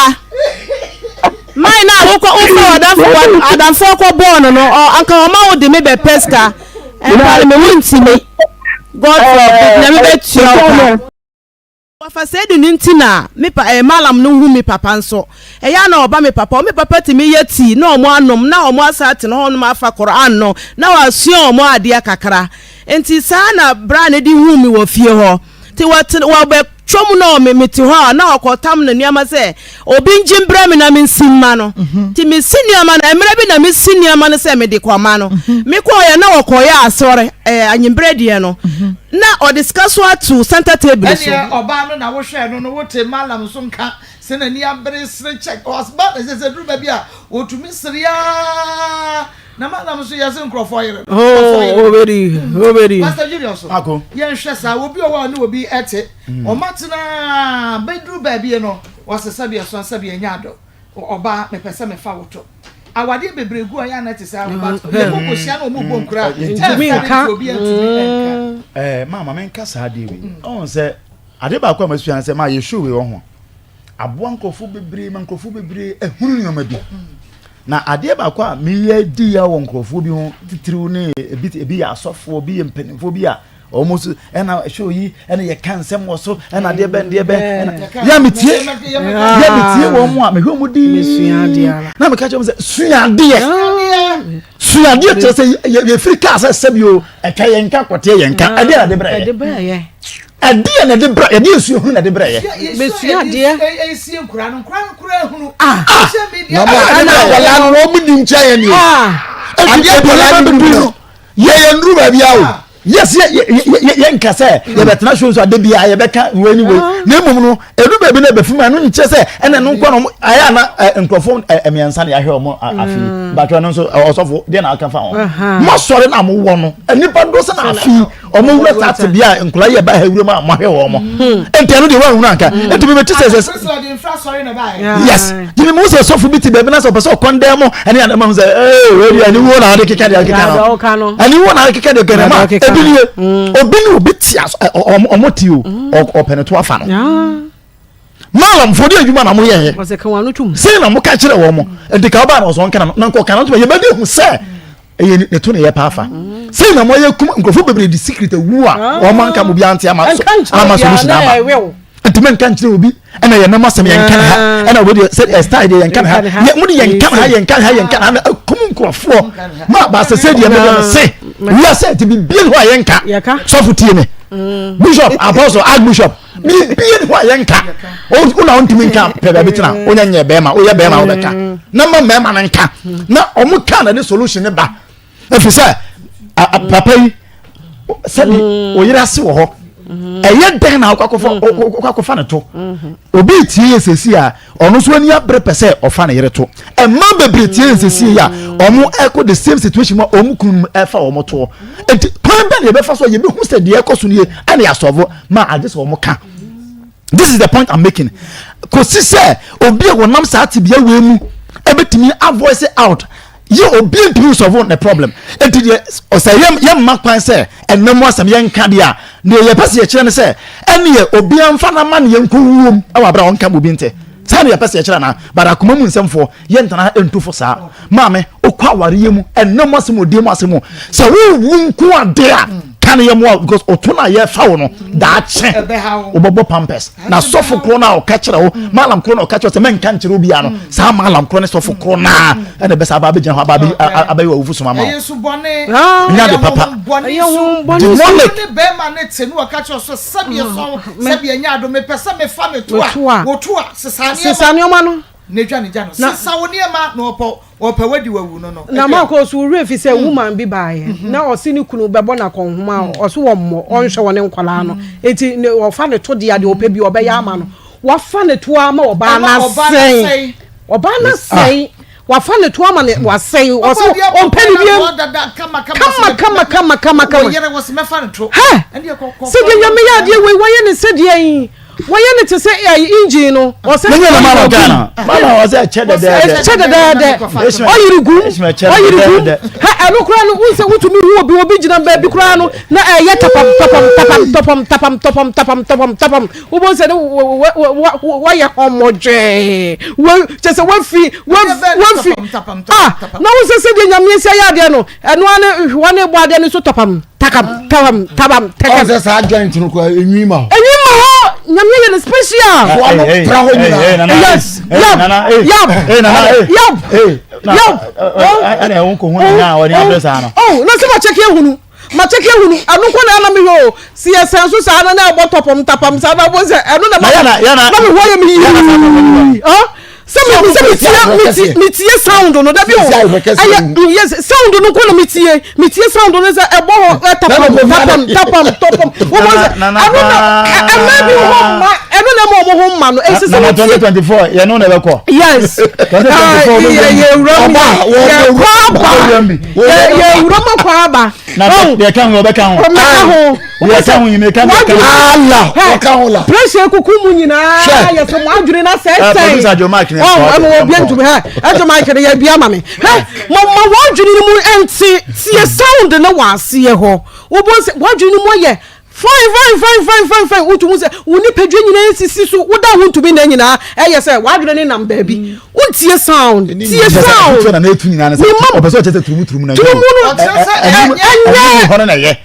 Speaker 20: Mine na wokɔ wofrɛ w'adamfo w'adamfoɔ kɔ bɔɔ no no ɔ anka ɔma wo de me bɛ pɛ sika ɛmpare me wo nti me God forbid nyame bɛ tua wo ka. Wafa sɛɛdu no nti na me pa eh malam no hu me papa nso ɛyɛ a na ɔba me papa hɔ me papa tumi yɛ tea na ɔmo anom na ɔmo asan atena hɔ nom afa Qur'an no na wasua ɔmo adeɛ kakra nti saa na bra no de huu me wɔ fie hɔ nti wɔtena wɔbɛ Twam na ɔme mete hɔ a na ɔkɔtam ne nneɛma sɛ obi ngye mbrɛ me na mensi mma no. Nti mesi nneɛma no, mmerɛ bi na mesi nneɛma no sɛ mede kɔma no. Mekɔeɛ na ɔkɔyɛ asɔre, ɛɛ anwummerɛ deɛ no, na ɔde sika so ato center table so.
Speaker 1: Ɛneɛ ɔbaa no na wohwɛɛ no no wote Mallam nso nka sɛ n'ani abere sere kyɛ ɔba na sɛ sɛ duru baabi a ɔtumi sere aa Na madam nso yɛse nkurɔfoɔ yere no.
Speaker 20: Oh, obedi, obedi.
Speaker 1: Pastor Julius, Ako. Yɛnhwɛ saa, obi ɔwɔ a ne obi ɛte. Ɔma tena bɛduru baabi no, wɔse sɛbi ɛso sɛbi ɛnyɛ adɔ. Ɔbaa, mepɛ sɛ mefa wo to. Awadeɛ bebree gu a yɛ ana te saa, but yɛkɔ kɔhyia na ɔmo bɔ nkura.
Speaker 2: Ntumi nka.
Speaker 1: Obi antumi nka.
Speaker 4: Ɛɛ, maama menka saa adeɛ wei. Ɔn sɛ, ade baako a masua ne sɛ, maa yɛ show wei wɔ ho. Aboa nkurɔfoɔ bebree ma nkurɔfoɔ bebree ahunu nneɛma bi. Na adeɛ baako a meyɛ di ya wɔ nkurɔfoɔ bi ho titiriw ne ebi ebi yɛ asɔfoɔ ebi yɛ mpanimfoɔ bi a wɔn nso ɛna show yi ɛna yɛka nsɛm wɔ so ɛna adeɛ bɛn deɛ bɛn ɛna yɛ metie yɛ metie wɔn mu a mehwɛ wɔn di na meka kyerɛ wɔn sɛ sua adeɛ sua adeɛ kyerɛ sɛ yɛfiri kaa sɛ sɛbi o ɛtwa yɛn nka kɔteɛ yɛn nka ɛdeɛ na de brɛ yɛ. Ɛdeɛ na ɛde brɛ yɛde nsuo hunu na ɛde brɛ yɛ.
Speaker 2: Mesua adeɛ.
Speaker 1: Esie nkura no nkura no kura ehunu.
Speaker 3: Ah na mo ɛna akwadaa no wɔn mu nim kyɛn yɛn ni o. Adeɛ akwadaa no nim no yɛ yɛn nuru baabi awo.
Speaker 4: Yes yɛ yɛ yɛ yɛ nka sɛ yɛbɛtena show nso ade bia yɛbɛka wei ni wei na mmom no edu baabi na ɛbɛfi mu ɛno nkyerɛ sɛ ɛna ɛno nkɔ na ɔmo ayɛ ana nkurɔfoɔ mmiɛnsa na yɛahwɛ ɔmo afi batwa no nso ɔsɔfo deɛ na aka fa ho mo asɔre na mo wɔ no nnipa dodo sɛ na afi ɔmo wura saa te bia nkura yɛ ba ha wura mu a mo ahwɛ wɔn mo hmm. nti ɛno deɛ wɔn ahunu anka hmm. nti mi bɛ ti sɛ sɛ yes nti mi mu sɛ sɔfo bi ti baabi na sɛ ɔpɛ sɛ ɔkɔndɛn mo ɛne adama ho sɛ ee wei deɛ ɛne wuo na ade keka deɛ keka no ɛne wuo na ade keka deɛ keka no ma ebi nie hmm. obi ne obi ti aso ɔmo ti o ɔpɛ ne to afa no malamfoɔ de adwuma na mo yɛ yɛ sɛ na mo ka kyerɛ wɔn mo nti ka ɔbaa na ɔsɔn kana na nkɔ kana nso yɛ bɛ de hu sɛ. ɛyɛ ne to ne yɛ paa fa mm. sɛyi na moayɛ kum nkurɔfoɔ bebree de secret awu a ah. wɔn anka mo bi ante ama ama solution ama ntumi nka nkyerɛ obi ɛna yɛn nam asɛm yɛn nka ne ha ah. ɛna obi deɛ sɛ ɛstyle deɛ yɛn nka ne ha yɛ mo de yɛn nka ne ha yɛn nka ne ha yɛn nka ne ha na akum nkurɔfoɔ ma baasa sɛ deɛ mɛdeɛ no se wiase ti bi bie ne hɔ a yɛn nka sɔfo tie me mm. bishop apostle archbishop biribi ni hɔ a yɛnka wo na wontumi nka pɛ baabi tena wonya nyɛ bɛrima woyɛ bɛrima wobɛka na ma mmarima no nka na ɔmo ka na ne solution ne ba ɛfiri sɛ papa yi sɛbi mm. oyere ase wɔ hɔ mm-hmm. ɛyɛ dɛn na wokɔ akɔfa ne to mm-hmm. obi tie yɛ sɛsi a ɔno nso ani abere pɛ sɛ ɔfa ne yere to mmaa bebree tie yɛ sɛsi a ɔmo ɛkɔ the same situation mu a ɔmo kunu ɛfa ɔmo toɔ nti kwan bɛn na yɛbɛfa so a yɛbɛhu sɛ deɛ ɛkɔ so nie ɛna yɛasɔvo ma agye sɛ ɔmo ka this is the point i'm making kòsi sɛ obi a wɔnam saa tebea wei mu ɛbɛtumi avoice out. Yɛ obi ntumi nsɔfo ne problem. Enti deɛ ɔsɛ yɛ yɛ mma kwan sɛ ɛnna mu asɛm yɛn nka deɛ a deɛ yɛpɛ sɛ yɛkyerɛ ne sɛ ɛneɛ obi anfa n'ama ne yɛn kɔ wuom ɛwɔ abira ɔnka obi ntɛ. Saa na yɛpɛ sɛ yɛkyerɛ anaa? But akoma mu nsɛmfoɔ yɛntena ha ntu fo saa. Maame wokɔ awareɛ mu ɛnna mu asɛm odie mu asɛm o sɛ wowu nko ade a ka ne yɛ mmoa because ɔto no a yɛfa wo no daakye wobɛbɔ pampers na sɔfo korɔ no a ɔka kyerɛ wo malam korɔ no a ɔka kyerɛ wo sɛ mɛnka nkyerɛ obiara no saa malam korɔ ne sɔfo korɔ no a ɛna ɛbɛsa aba abɛgyina hɔ aba abɛyɛ w'awufo som ama wo
Speaker 1: ɛyɛ su bɔne
Speaker 4: nya de papa
Speaker 1: bɔne su
Speaker 4: demonic
Speaker 1: ne bɛrima ne te ne ɔka kyerɛ so sɛdeɛ sɔn sɛdeɛ nyɛ ado mepɛ sɛ mefa me to a woto a sesa
Speaker 2: nneɛma no
Speaker 1: na dwa ne gya no sesa wo nneɛma na ɔpɔ Wɔpɛ wadi wawu no no.
Speaker 2: Na Marco so wo werɛ fi sɛ woman bi baeɛ na ɔse ne kunu bɛbɔ no akɔnhoma a ɔse wɔmmɔ ɔnhwɛ wɔne nkwadaa no nti ne ɔfa ne to deɛ deɛ ɔpɛ bi ɔbɛyɛ ama no wafa ne to ama ɔbaa no asɛe ɔbaa no asɛe wafa ne to ama ne wasɛe ɔse ɔmpɛ ne biam kama kama kama kama kama hɛ sɛdeɛ nyame yɛ adeɛ wei wayɛ ne sɛdeɛ yi Wɔyɛ no te sɛ ɛyi engine no. Ɔsɛ
Speaker 4: Menye no mama Ghana. Mama ɔsɛ ɛkyɛ dɛdɛɛdɛ.
Speaker 2: Ɛkyɛ dɛdɛɛdɛ. Ɔyere gum. Ɔyere gum. Ha ɛno koraa no wosɛ wotumi hu obi obi gyina baabi koraa no na ɛyɛ tapam tapam tapam tapam tapam tapam tapam tapam tapam. Wobɛhu sɛ ne wɔyɛ hɔmɔdwɛɛ. Wɔ kyɛ sɛ wafi wafi ah na wosɛ sɛdeɛ Nyame asi ayɛ adeɛ no ɛno ara ne hwɛ ne bɔ adeɛ no so tapam. Takam, tabam, tabam, takam.
Speaker 3: Ɔsɛ saa joint no kɔ enwi ma hɔ.
Speaker 2: Enwi ma hɔ, nyame yɛ no special.
Speaker 3: Fo ano pra hɔ nyinaa.
Speaker 2: Yes, yab, yab, yab, yab.
Speaker 4: Ɛna ɛho kò hu na ɔne abere saa no.
Speaker 2: Oh, na sɛ ma kyɛkɛ ehunu, ma kyɛkɛ ehunu, ɛno kɔ na ɛna mi yɛ o, si ɛsɛn so saa na na ɛbɔ tɔpɔm tapam saa na bɔ sɛ ɛno na ma na mi hɔ yɛ mi yii. Sɛ mi sɛ mi tie mi tie mi tie sound no dabi o ɛyɛ yes sound no ko na mi tie mi tie sound no sɛ ɛbɔ hɔ ɛtapam tapam tapam tɔpam wɔn sɛ ɛno na ɛmɛ bi hɔ ma ɛno na ɛma wɔn ho ma no esi sɛ mi tie.
Speaker 4: 2024 yɛn no na ɛbɛ kɔ.
Speaker 2: Yes yɛ yɛ wura mu yɛ kɔ aba yɛ yɛ wura mu kɔ aba.
Speaker 4: Na deɛ ɛka ho ɔbɛka ho.
Speaker 2: Ɔbɛka ho.
Speaker 4: Deɛ ɛka ho yi meka deɛ ɛka ho.
Speaker 3: Ala ɔka ho la.
Speaker 2: Pressure kuku mu nyinaa yɛ sɛ mo adwene na sɛsɛn.
Speaker 4: Producer Joe Mike ne.
Speaker 2: Ɔn ɛna obi ntumi hɛ ɛjɔ Mike ne yɛ bi ama mi. Hɛ mo ma wɔn adwene no mu ɛnti tie sound ne wɔ aseɛ hɔ. Wobɔ sɛ wɔn adwene no mu yɛ fine fine fine fine fine fine wotu mu sɛ wo nipadua nyinaa sisi so woda ho ntumi na nyinaa ɛyɛ sɛ w'adwene ne nam baabi. Wontie sound, tie sound.
Speaker 4: Na na etu nyinaa ne sɛ ɔpɛ sɛ ɔkyɛ sɛ turumu turumu na
Speaker 2: nyɛ. Turumu no ɛnyɛ
Speaker 4: hɔ no na ɛyɛ.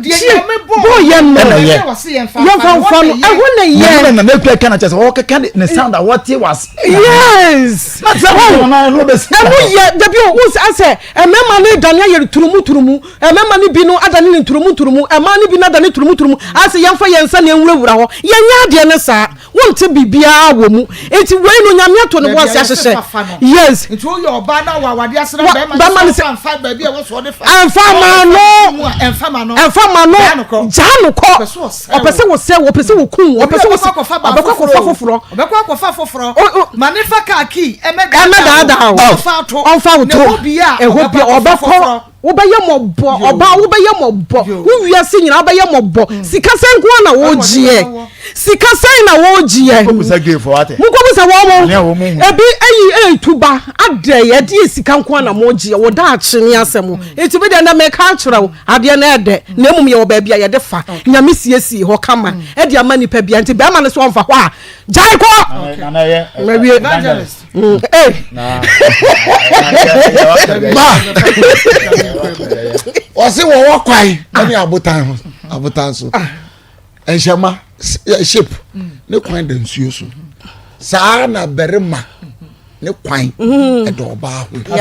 Speaker 2: Tie bɔ yɛ no
Speaker 4: ɛna yɛ.
Speaker 2: Yɛnfa nfa no ɛhɔ na yɛ.
Speaker 4: Na na na ekura ka na kyɛ sɛ ɔkeka ne sound a wɔte was.
Speaker 2: Yes.
Speaker 4: Na sɛ ɔmo na ɛno bɛ si.
Speaker 2: Ɛno yɛ dabi o n sɛ asɛ mmarima no dane ayɛ turumu turumu mmarima no bi no adane ne turumu turumu mmaa no bi no adane turumu turumu asɛ yɛnfa yɛn nsa na nwurawura hɔ yɛnyɛ adeɛ no saa. Wonte biribiara wɔ mu. Nti wei no Nyame ato ne bo ase ahyehyɛ. Yes.
Speaker 1: Nti woyɛ ɔbaa na wɔ awadeɛ ase na bɛrima no sɛ ɔmfa baabi a ɛwɔ so ɔde fa.
Speaker 2: Ɛmfa ma no.
Speaker 1: Ɛmfa ma no.
Speaker 2: Ɛmfa ma no. Gyaa no kɔ. Ɔpɛ sɛ wɔsɛ wo, ɔpɛ sɛ wɔkum wo, ɔpɛ sɛ wɔsɛ. Ɔbɛkɔ akɔfa foforɔ.
Speaker 1: Ɔbɛkɔ akɔfa foforɔ. Ma ne fa kaa kii ɛmɛ
Speaker 2: daadaa wo.
Speaker 1: Ɔmfa to.
Speaker 2: Ɔmfa wo to.
Speaker 1: Ɛhɔ bia.
Speaker 2: Ɛhɔ bia ɔbɛkɔ. Wobɛyɛ mɔbɔ ɔbaa wobɛyɛ mɔbɔ wo wiase nyinaa wobɛyɛ mɔbɔ mm. sika sɛn nko na wɔgyeɛ sika sɛn na wɔgyeɛ mokɔbusa wɔn mo ebi eyi etu ba adɛ yɛde yɛ sika nko na wɔgyeɛ wɔ daakye ne asɛm mm. eti bi deɛ na mɛka akyerɛ wo adeɛ na ɛdɛ na emum yɛ wɔ baabi a yɛde fa nyame siesie hɔ kama mm. ɛde ama nipa bia nti bɛrima no so ɔnfa hɔ a gyae kɔ mawie Mm, eh.
Speaker 3: Ma ɔse wɔwɔ kwan ɛne abotan ho abotan so ah. nhyɛma eh, ship ne kwan da nsuo so saa na barima ne kwan mm. ɛda ɔbaa ho wɔka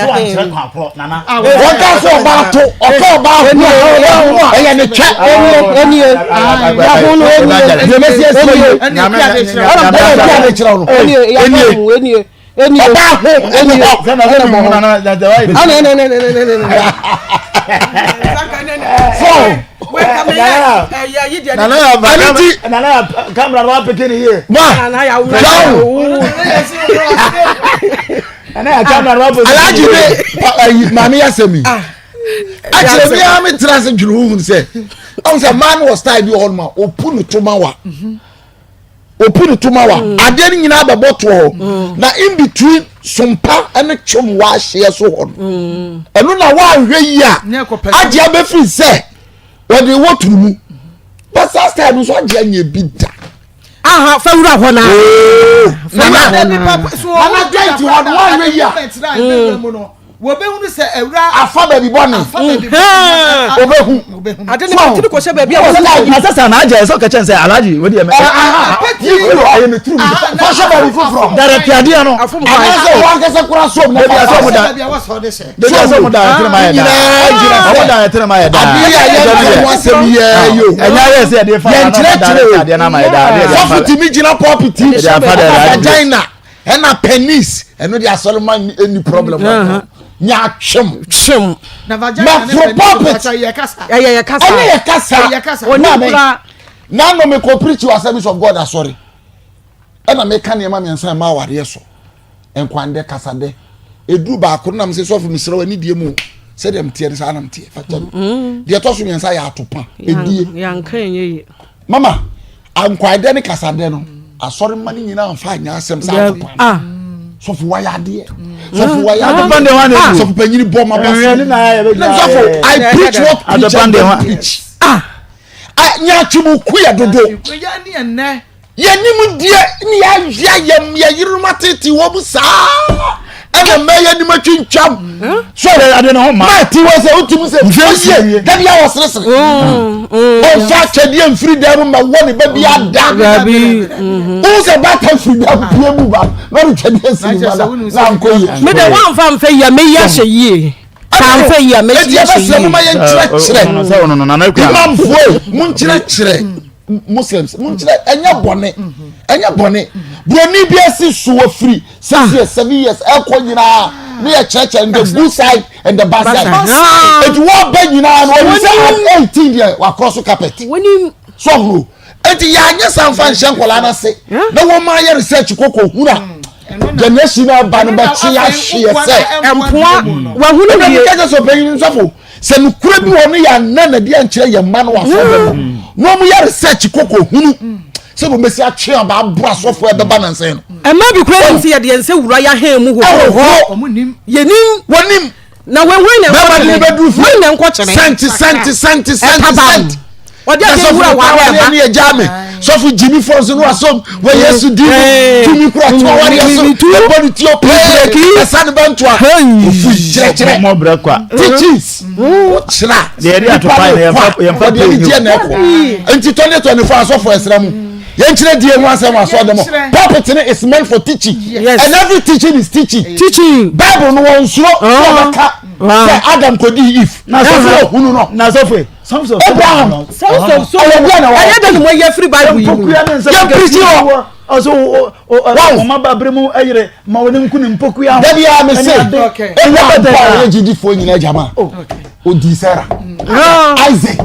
Speaker 3: sɛ ɔbaa to ɔka ɔbaa ho ɛyɛ ne twɛ ɔbaa ho ɛne hɔ alhaji ne maame yɛ asɛm yi akyerɛ mi a mi tena ase dwene huhun sɛ ɔn sɛ maa no wɔ style bi wɔ hɔ nom a opu ne to ma wa. Opu ne toma wa. Mm. Adeɛ no nyinaa bɛbɔ toɔ hɔ. Mm. Na in between sompa ne twom w'ahyeɛ so hɔ no. Mm. Ɛno na woanhwɛ yie a agye abɛfiri sɛ wɔde wɔ turu mu. But saa style no nso agye anyɛ bi da.
Speaker 2: Aha fa wura hɔ na.
Speaker 3: Nana nana joint hɔ no woanhwɛ yie a.
Speaker 1: Wɔbɛhunu sɛ awura.
Speaker 3: Afa baabi bɔne. Wɔbɛhu.
Speaker 2: Ade ne bɛtiri kɔhyɛ baabi a wɔsɛ
Speaker 4: na sɛ sɛ anagye ɛsɛ ɔka kyɛn sɛ alagye wo deɛ mɛ.
Speaker 3: Yifiri hɔ ɛyɛ ne tiri mu. Fahyɛ baabi foforɔ.
Speaker 4: Dɛrɛte adeɛ no.
Speaker 3: Anaasɛ wɔn ankasa kura som na
Speaker 4: fa. Baabi a sɛ mo da ɛtene ma yɛ daa. Ɔmo da ɛtene ma yɛ daa.
Speaker 3: Adeɛ a yɛn nkyɛn ho asɛm yɛ yi o.
Speaker 4: Ɛnyɛ ayɛ sɛ yɛde fa
Speaker 3: yɛn kyerɛkyerɛ o. Sɔfo tìmi gyina pɔpiti. Vagina. ɛna penis ɛno de asɔre ma ɛni problem wɔ nya twem
Speaker 2: twem
Speaker 3: na foro pulpit
Speaker 1: ɛyɛ kasa
Speaker 2: ɛyɛ
Speaker 3: yɛ kasa maame nanu mi kɔ preach wɔ Assemblies of God asɔre ɛna mi ka nneɛma mmiɛnsa ɛma awareɛ so nkwandɛ kasadɛ eduru baako nam sɛ sɔfo mi srɛ wɔ ɛni die mu sɛdeɛ mi teɛ no saa na mi teɛ fa kyɛm mm. deɛ ɛtɔ so mmiɛnsa yɛ atopa edie mama Ankwaedɛ ne kasadɛ no, asɔremma no nyinaa mfa anyɛ asɛm saa ato kwan. Ah. Sɔfo wayɛ adeɛ. Sɔfo wayɛ adeɛ. Ah. Sɔfo panyini bɔ ma ba so. Sɔfo, I preach what preacher don't preach. Ah. Nyatwemu ku yɛ dodo. Yɛnim deɛ ne yɛawia yɛm yɛ yerenom atete wɔ mu saa ɛna mɛ yɛ nim atwintwam so
Speaker 4: ade ne ho ma
Speaker 3: maa ti wɔ sɛ wotumi sɛ oye dabi a wɔseresere ɔmfa akyɛdeɛ mfiri dan mu ma wɔ ne ba bi ada wohu sɛ bata firi dan pie mu ba na ɔde twɛdeɛ si ne ba da na ankɔ yie
Speaker 2: me de woamfa mfa yi a mɛyi ahyɛ yie kamfa yi a mɛyi ahyɛ yie
Speaker 3: ɛti ɛbɛsrɛ mo ma yɛnkyerɛkyerɛ imamfoɔ monkyerɛkyerɛ muslims mo nkyerɛ ɛnyɛ bɔne ɛnyɛ bɔne buroni bi asi so afiri six ah. years seven years ɛkɔ nyinaa ne yɛ kyerɛkyerɛ the good side and the bad side eti wɔn bɛ nyinaa no wɔn sɛ at 18 deɛ wakɔ so carpet so ɔhuro eti yɛ anyɛ sanfa nhyɛ nkɔla n'ase na wɔn maa yɛ research koko hura generation na ba no bɛ kye ahyeɛ sɛ
Speaker 2: mpoa wahunu
Speaker 3: wie ɛna kɛkɛ sɛ ɔpanyin nsɔfo. Sɛ nokorɛ bi wɔ no yɛ anna na di ankyerɛ yɛn mma no wɔ asɔre no na wɔn yɛ research koko hunu sɛ wɔn bɛsi atwe aba abo asɔfo ɛbɛba nansan no.
Speaker 2: Ɛma bi kura nim sɛ yɛde yɛn nsa wura yɛ ahɛn mu hohoro hɔ yɛnim
Speaker 3: wɔnim
Speaker 2: na wɔn hwan na nkɔ kyene hwan na nkɔ kyene
Speaker 3: sɛnti sɛnti sɛnti sɛnti sɛnti
Speaker 2: ɔde ade wura wɔ awɛ
Speaker 3: ba ne ɛgya me sɔfo jimmy fɔn so no wasom wɔ yesu di mu tumi kura to awari ɛso ɛbɔ ne tuo pee ɛsa ne bɛntoa ofu kyerɛkyerɛ teachings wokyerɛ nipa ne kwa ɔde anigyeɛ na ɛkɔ nti 2024 asɔfo ɛsrɛ mu yɛnkyerɛ die ho asɛm asɔ dɛm pulpit no is meant for teaching yes. and every teaching is teaching
Speaker 2: teaching
Speaker 3: bible no wɔn nsoro wɔbɛka sɛ adam kɔdi eve na sɔfo ohunu no
Speaker 4: na sɔfo
Speaker 3: Abraham
Speaker 2: ɛyɛ deɛ na wɔ ɛyɛ deɛ na mo yɛ firi bible yi mu
Speaker 3: yɛn pirikyi hɔ
Speaker 4: ɔsɛ ɔma ba bere mu ɛyere ma wɔn nku ne mpokua ho
Speaker 3: dabi a mese ɛnyɛ bɛtɛ a ɔyɛ gyidifoɔ nyina gyama odi Sarah Isaac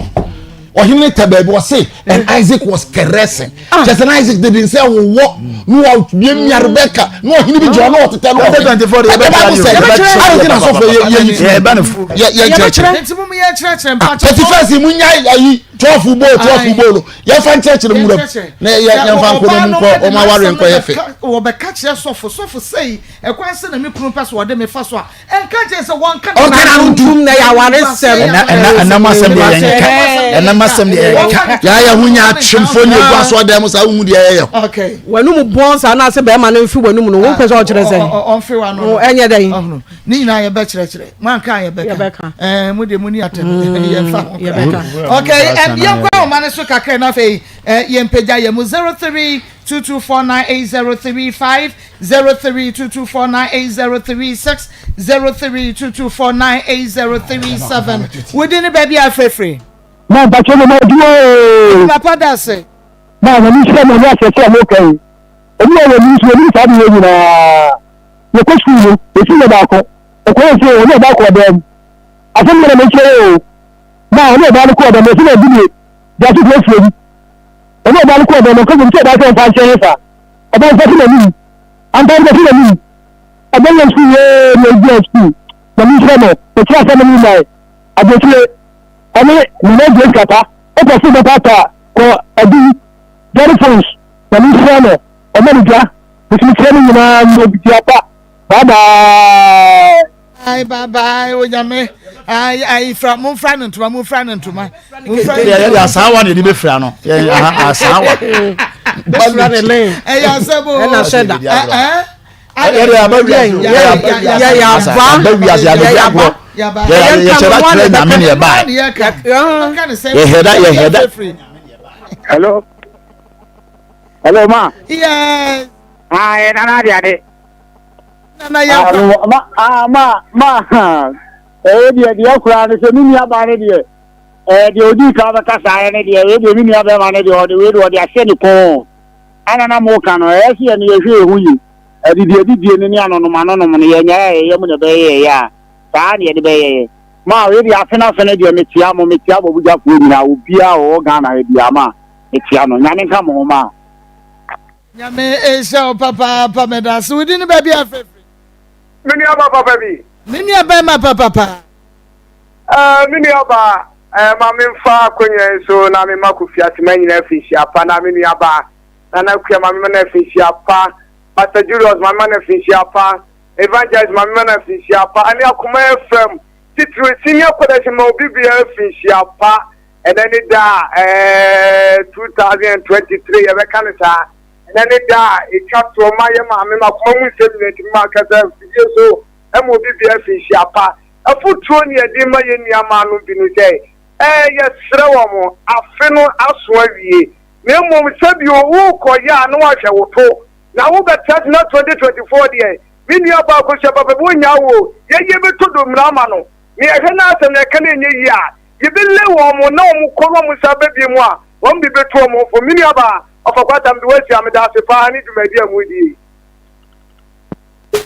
Speaker 3: ɔhene tɛ baabi ɔse and Isaac was caressing ah. kyɛ sɛ na Isaac dede nsɛ wowɔ na wamiamia Rebecca na ɔhene bi gyina na ɔtetɛ no ɔhene ɛdɛ bible sɛ ade nti na asɔfo yɛ yi yɛ nkyerɛkyerɛ ah, 31st mu nya ayi 12 bo 12 bo no yɛmfa nkyerɛkyerɛ mu wura na yɛmfa nkɔ no mu nkɔ ɔmo awareɛ nkɔ yɛ fɛ
Speaker 1: wɔbɛka kyerɛ sɔfo sɔfo sɛi ɛkwan sɛ na me kunu pɛ so ɔde me fa so a Ɛnka nkyɛn sɛ wɔnka
Speaker 2: ɔnka n'ano ntum na yɛ awaresɛm.
Speaker 4: Ɛna ɛna ɛnam asɛm deɛ yɛn nka ɛnam asɛm deɛ yɛn nka.
Speaker 3: Yɛayɛ ho nya atwemfo ne egu aso ɔdan mu saa wohu deɛ yɛyɛ.
Speaker 1: Okay.
Speaker 2: W'anum bɔn saa na ase bɛrima no mfi w'anum no wo pɛ sɛ ɔkyerɛ sɛ.
Speaker 1: Ɔmfe w'ano no.
Speaker 2: Ɛnyɛ dɛn.
Speaker 1: Ne nyinaa yɛbɛkyerɛkyerɛ mo anka yɛbɛka. Ɛɛ mo deɛ mo ni atɛm yɛmfa ho kora. Okay ɛm yɛnkɔ ahoma no so kakra na afei yɛmpagya yɛn mu 03 22498035 0322498036 0322498037 Wo din ne baabi a afirafiri.
Speaker 7: Na mpakyɛ mo ma adwuma oo.
Speaker 1: Papa da ase.
Speaker 7: Na nyame nhyira mo ne akyerɛkyerɛ a mo ka yi. Obi wɔ wɔ nim so onim saa de yɛ nyinaa. Yɛkɔ sukuu no yɛsi yɛ baako. Ɔkɔ yɛ sɛ ɔne ɔbaa kɔ ɔdan mu. Asɛm yɛ na mekyerɛ yɛ o. Na ɔne ɔbaa no kɔ ɔdan mu ɛsɛ na ɔdi ne de ato fie fie mu. Ɔne ɔbaa no kɔ ɔdan mu ɔka sɛ ɔbaa sɛ ɔmfa nkyɛn fa. Ɔbaa nfa fi n'anim. Ampa ɔde bɛfi n'anim. Ɛbɛyɛ sukuu yee na ɛgyina sukuu. Nyame nhyira mo. Mekyerɛ asɛm no nyinae. Aburokyire ɛne Nana Grace Kata. Wopɛ se bɛtaataa kɔ Adum. Jerry Phones. Nyame nhyira no, ɔma no dwa. Nti mekyerɛ mo nyinaa nyɛ pa. Bye bye.
Speaker 1: Bye bye bye onyame ayi ayi fra mo nfra ne ntoma mo nfra ne ntoma.
Speaker 4: Yɛ yɛ de asaawa na yɛde bɛfira no yɛ aha asaawa.
Speaker 2: Bɛfira ne lɛn.
Speaker 1: Ɛyɛ asɛm o.
Speaker 2: Ɛna hyɛ da.
Speaker 4: Yɛ de aba wiase
Speaker 2: yɛ yɛ aba
Speaker 4: aba wiase abɛdi agorɔ yɛ yɛ hyɛ da kyerɛ nyame ne ɛbaa yɛ hɛ da yɛ hɛ da.
Speaker 9: Hello. Hello ma.
Speaker 1: Yes.
Speaker 9: Ah, yɛ nana adi ade.
Speaker 1: Nana yɛ kɔ.
Speaker 9: Ma ah ma ma ɛyɛ deɛ deɛ koraa ne sɛ me nua baa ne deɛ ɛɛ deɛ odi kan bɛka saa yɛ ne deɛ ɛyɛ deɛ me nua bɛrima ne deɛ ɔde wei deɛ ɔde ahyɛ ne kɔn ana na mo ka no ɛyɛ sɛ yɛ no yɛhwɛ yɛ ho yie adidi adidie no ne anonom anonom no yɛnyɛ yɛyɛ mu na ɛbɛyɛ yɛyɛ a saa ne yɛde bɛyɛ yɛ ma wei deɛ afena afena deɛ metia mo metia bɔbugyafoɔ nyinaa obiara ɔwɔ Ghana ha biara ma metia no nyame nka mo ho ma
Speaker 1: Nyame nhyira wo papaapa medase wo din ne baabi a frɛfrɛ.
Speaker 8: Me nua ba papa bi.
Speaker 1: Me nua bɛrima papapa.
Speaker 8: Eh, me nua ba, eh, ma me nfa akonya yi so na me ma Kofi Atema nyina afinhyia pa na me nua ba Nana Akua ma me ma no afinhyia pa, Pastor Julius ma me ma no afinhyia pa, Evangelist ma me ma no afinhyia pa, ɛne Akoma FM titiriw senior production ma obi biara afinhyia pa. Ɛnɛ ne da a ɛɛ 2023 yɛbɛka no saa. Ɛnɛ ne da a ɛtwa toɔ ma yɛ maame ma koma mu nsɛm nyina nti mema kasa mfidie so ma obi bia afinhyia pa. Afotuo ne yɛde ma yɛn nua maa nom bi ne sɛ ɛɛ yɛsrɛ wɔn afe no aso awie na mmom sɛbio wokɔ yɛ a na wahwɛ wo to na wobɛtra ase na 2024 deɛ me nua baa kosua papa bi wonyaa wo yɛyɛ bɛtɔ domina ama no na yɛhwɛ na asɛm na ɛka no ɛnyɛ yie a Yɛbɛlay wɔn na wɔn kɔ na wɔn san ba bio mu a, wɔn de bɛtu wɔn ho fo. Me nuabaa, Ɔfa Kwata, mede wo ahyia, meda ase paa ne dwumadi a moredi yi.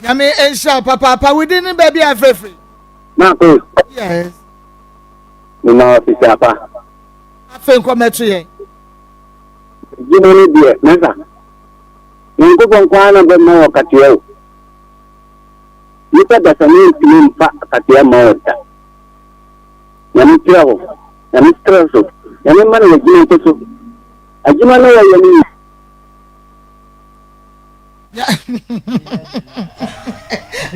Speaker 1: Nyame nhyira wo papaapa. Wo din ne baabi a ɛfrɛfrɛ?
Speaker 9: Marcus.
Speaker 1: Yes.
Speaker 9: Mema wo afehyia pa.
Speaker 1: Afei nkɔ mɛto yɛn.
Speaker 9: Adwuma no deɛ, mɛsa. Nyankopɔn nko ara na bɛma wɔ akatua o. Nipa dasani ntumi mfa akatua mma wo da. Nyame nhyira wo. Nyame ntra so. Nyame mma no w'adwuma nkɔ so. Adwuma no wɔyɛ no yie.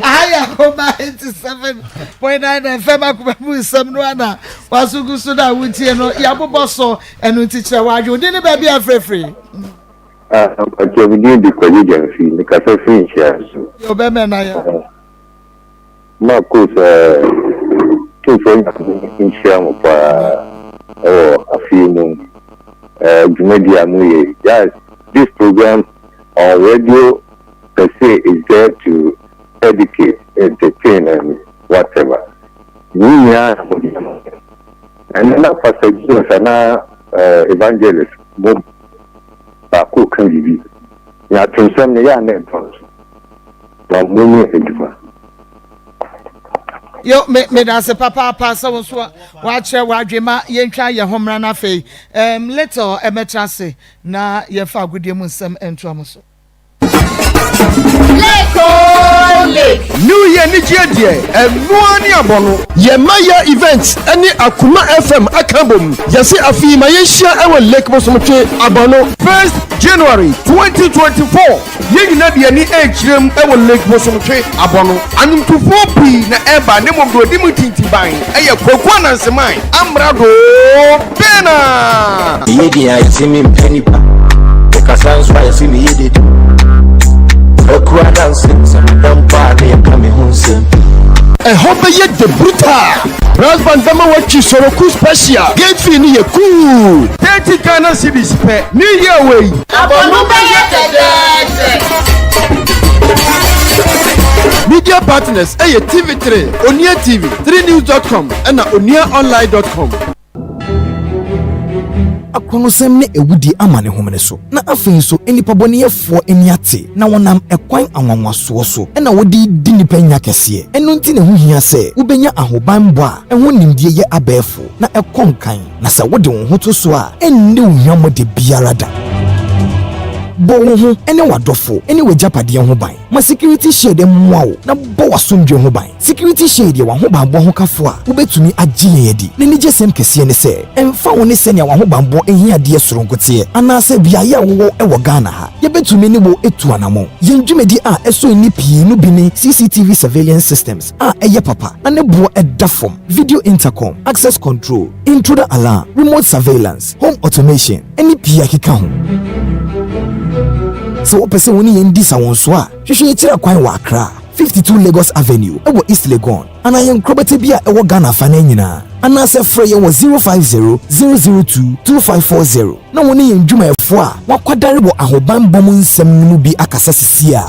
Speaker 1: Aha yɛ Akoma 87.9 FM akoma mu nsɛm no ana waso gu so na wotie no yɛabobɔ so ɛno nti kyerɛ w'adwe wodin ne baabi a frɛfiri.
Speaker 21: Mpakyɛ me din de Kwadwo Gyamfi mekasa firi nhyia so.
Speaker 1: Yɛ ɔbɛmɛ na yɛ.
Speaker 21: Marcus eh, Tumfoɔ Nyame nhyira mo paa ɛwɔ afe yi mu eh, dwumadi a mo yɛ yi. Yes, this program on radio per se is there to educate, entertain and whatever. Ne nyinaa na mo de ama yɛn. Ɛnɛ na Pastor Jesus anaa eh, Evangelist mo baako ka biribi. Nyaatwomsɛm no yɛ a na ɛdɔɔso. Na monyɛ adwuma.
Speaker 1: Yo, me meda ase papaapa sɛ wo nso woakyerɛ w'adwene ma yɛntwa yɛn ho mmra no afei um, little ɛmɛtra ase na yɛmfa agodie mu nsɛm ntoa mo so.
Speaker 22: Lake oh lake.
Speaker 23: New year anigyeɛ deɛ ɛnoa ne abɔ no.
Speaker 24: Yɛn Maya Events ne Akuma FM aka abom. Yɛse afe yi ma yɛnhyia wɔ Lake Bosomtwe Abɔno.
Speaker 23: First January 2024. Yɛn nyinaa de yɛn ani rekyerɛ mu wɔ Lake Bosomtwe abɔ no. Anwomtofoɔ pii na ɛreba na mmom deɛ ɔdi mu tintiban yɛ Kwaku Ananseman, Amrado Bena.
Speaker 25: Meyɛ din a yɛse mempɛ nipa Mekasa nso a yɛse meyɛ dede Kwaku Ananse sɛ meda mpo a na yɛka me ho nsɛm pii.
Speaker 24: Ɛhɔ bɛyɛ dɛ brutal. Brass band bɛma woatwi Soroku special. Gate fee no yɛ cool.
Speaker 23: 30 Ghana cedis pɛ. New year wei.
Speaker 22: Abɔ no bɛyɛ dɛdɛɛdɛ.
Speaker 24: Media partners yɛ TV3, Onua TV, 3news dot com ɛna onuaonline dot com.
Speaker 26: Akorɔnosɛm ne awudie ama ne homene so, na afei nso nnipabɔneyɛfoɔ ani ate, na wɔnam ɛkwan anwanwasoɔ so na wɔde redi nnipa nya kɛseɛ. Ɛno nti na ɛho hia sɛ wobɛnya ahobanbɔ a ɛho nimdeɛ yɛ abɛɛfo na ɛkɔ nkan. Na sɛ wode wo ho to so a, ɛrenni wo hwammɔ da biara da. Bɔ wo ho ne w'adɔfo ne w'agyapadeɛ ho ban. Ma Security Shade mmoa wo na bɔ w'asomdwoe ho ban. Security Shade yɛ w'ahobammɔ hokafo a wobetumi agye yɛn adi. N'anigyesɛm kɛseɛ ne sɛ, ɛmfa ho ne sɛnea w'ahobammɔ ahiadeɛ soronko teɛ anaasɛ beaeɛ a wowɔ wɔ Ghana ha, yɛbɛtumi ne wo atu anammɔn. Yɛn dwumadi a ɛsɔ ani pii no bi ne CCTV surveillance systems a ɛyɛ papa na ne boɔ da fam, video intercom, access control, intruder alarm, remote surveillance, home automation, ne pii a ɛkeka ho. Sɛ wopɛ sɛ wo ne yɛn di sawɔnso a, hwehwɛ yɛn akyiri kwan wɔ Accra, 52 Lagos Avenue wɔ East Legon, anaa yɛn nkorabata bi a ɛwɔ Ghana afanan nyinaa, anaasɛ frɛ yɛn wɔ 050 002 2540 na wo ne yɛn dwumayɛfoɔ a wɔakwadare wɔ ahobanbɔ mu nsɛm no mu bi akasa sisi a.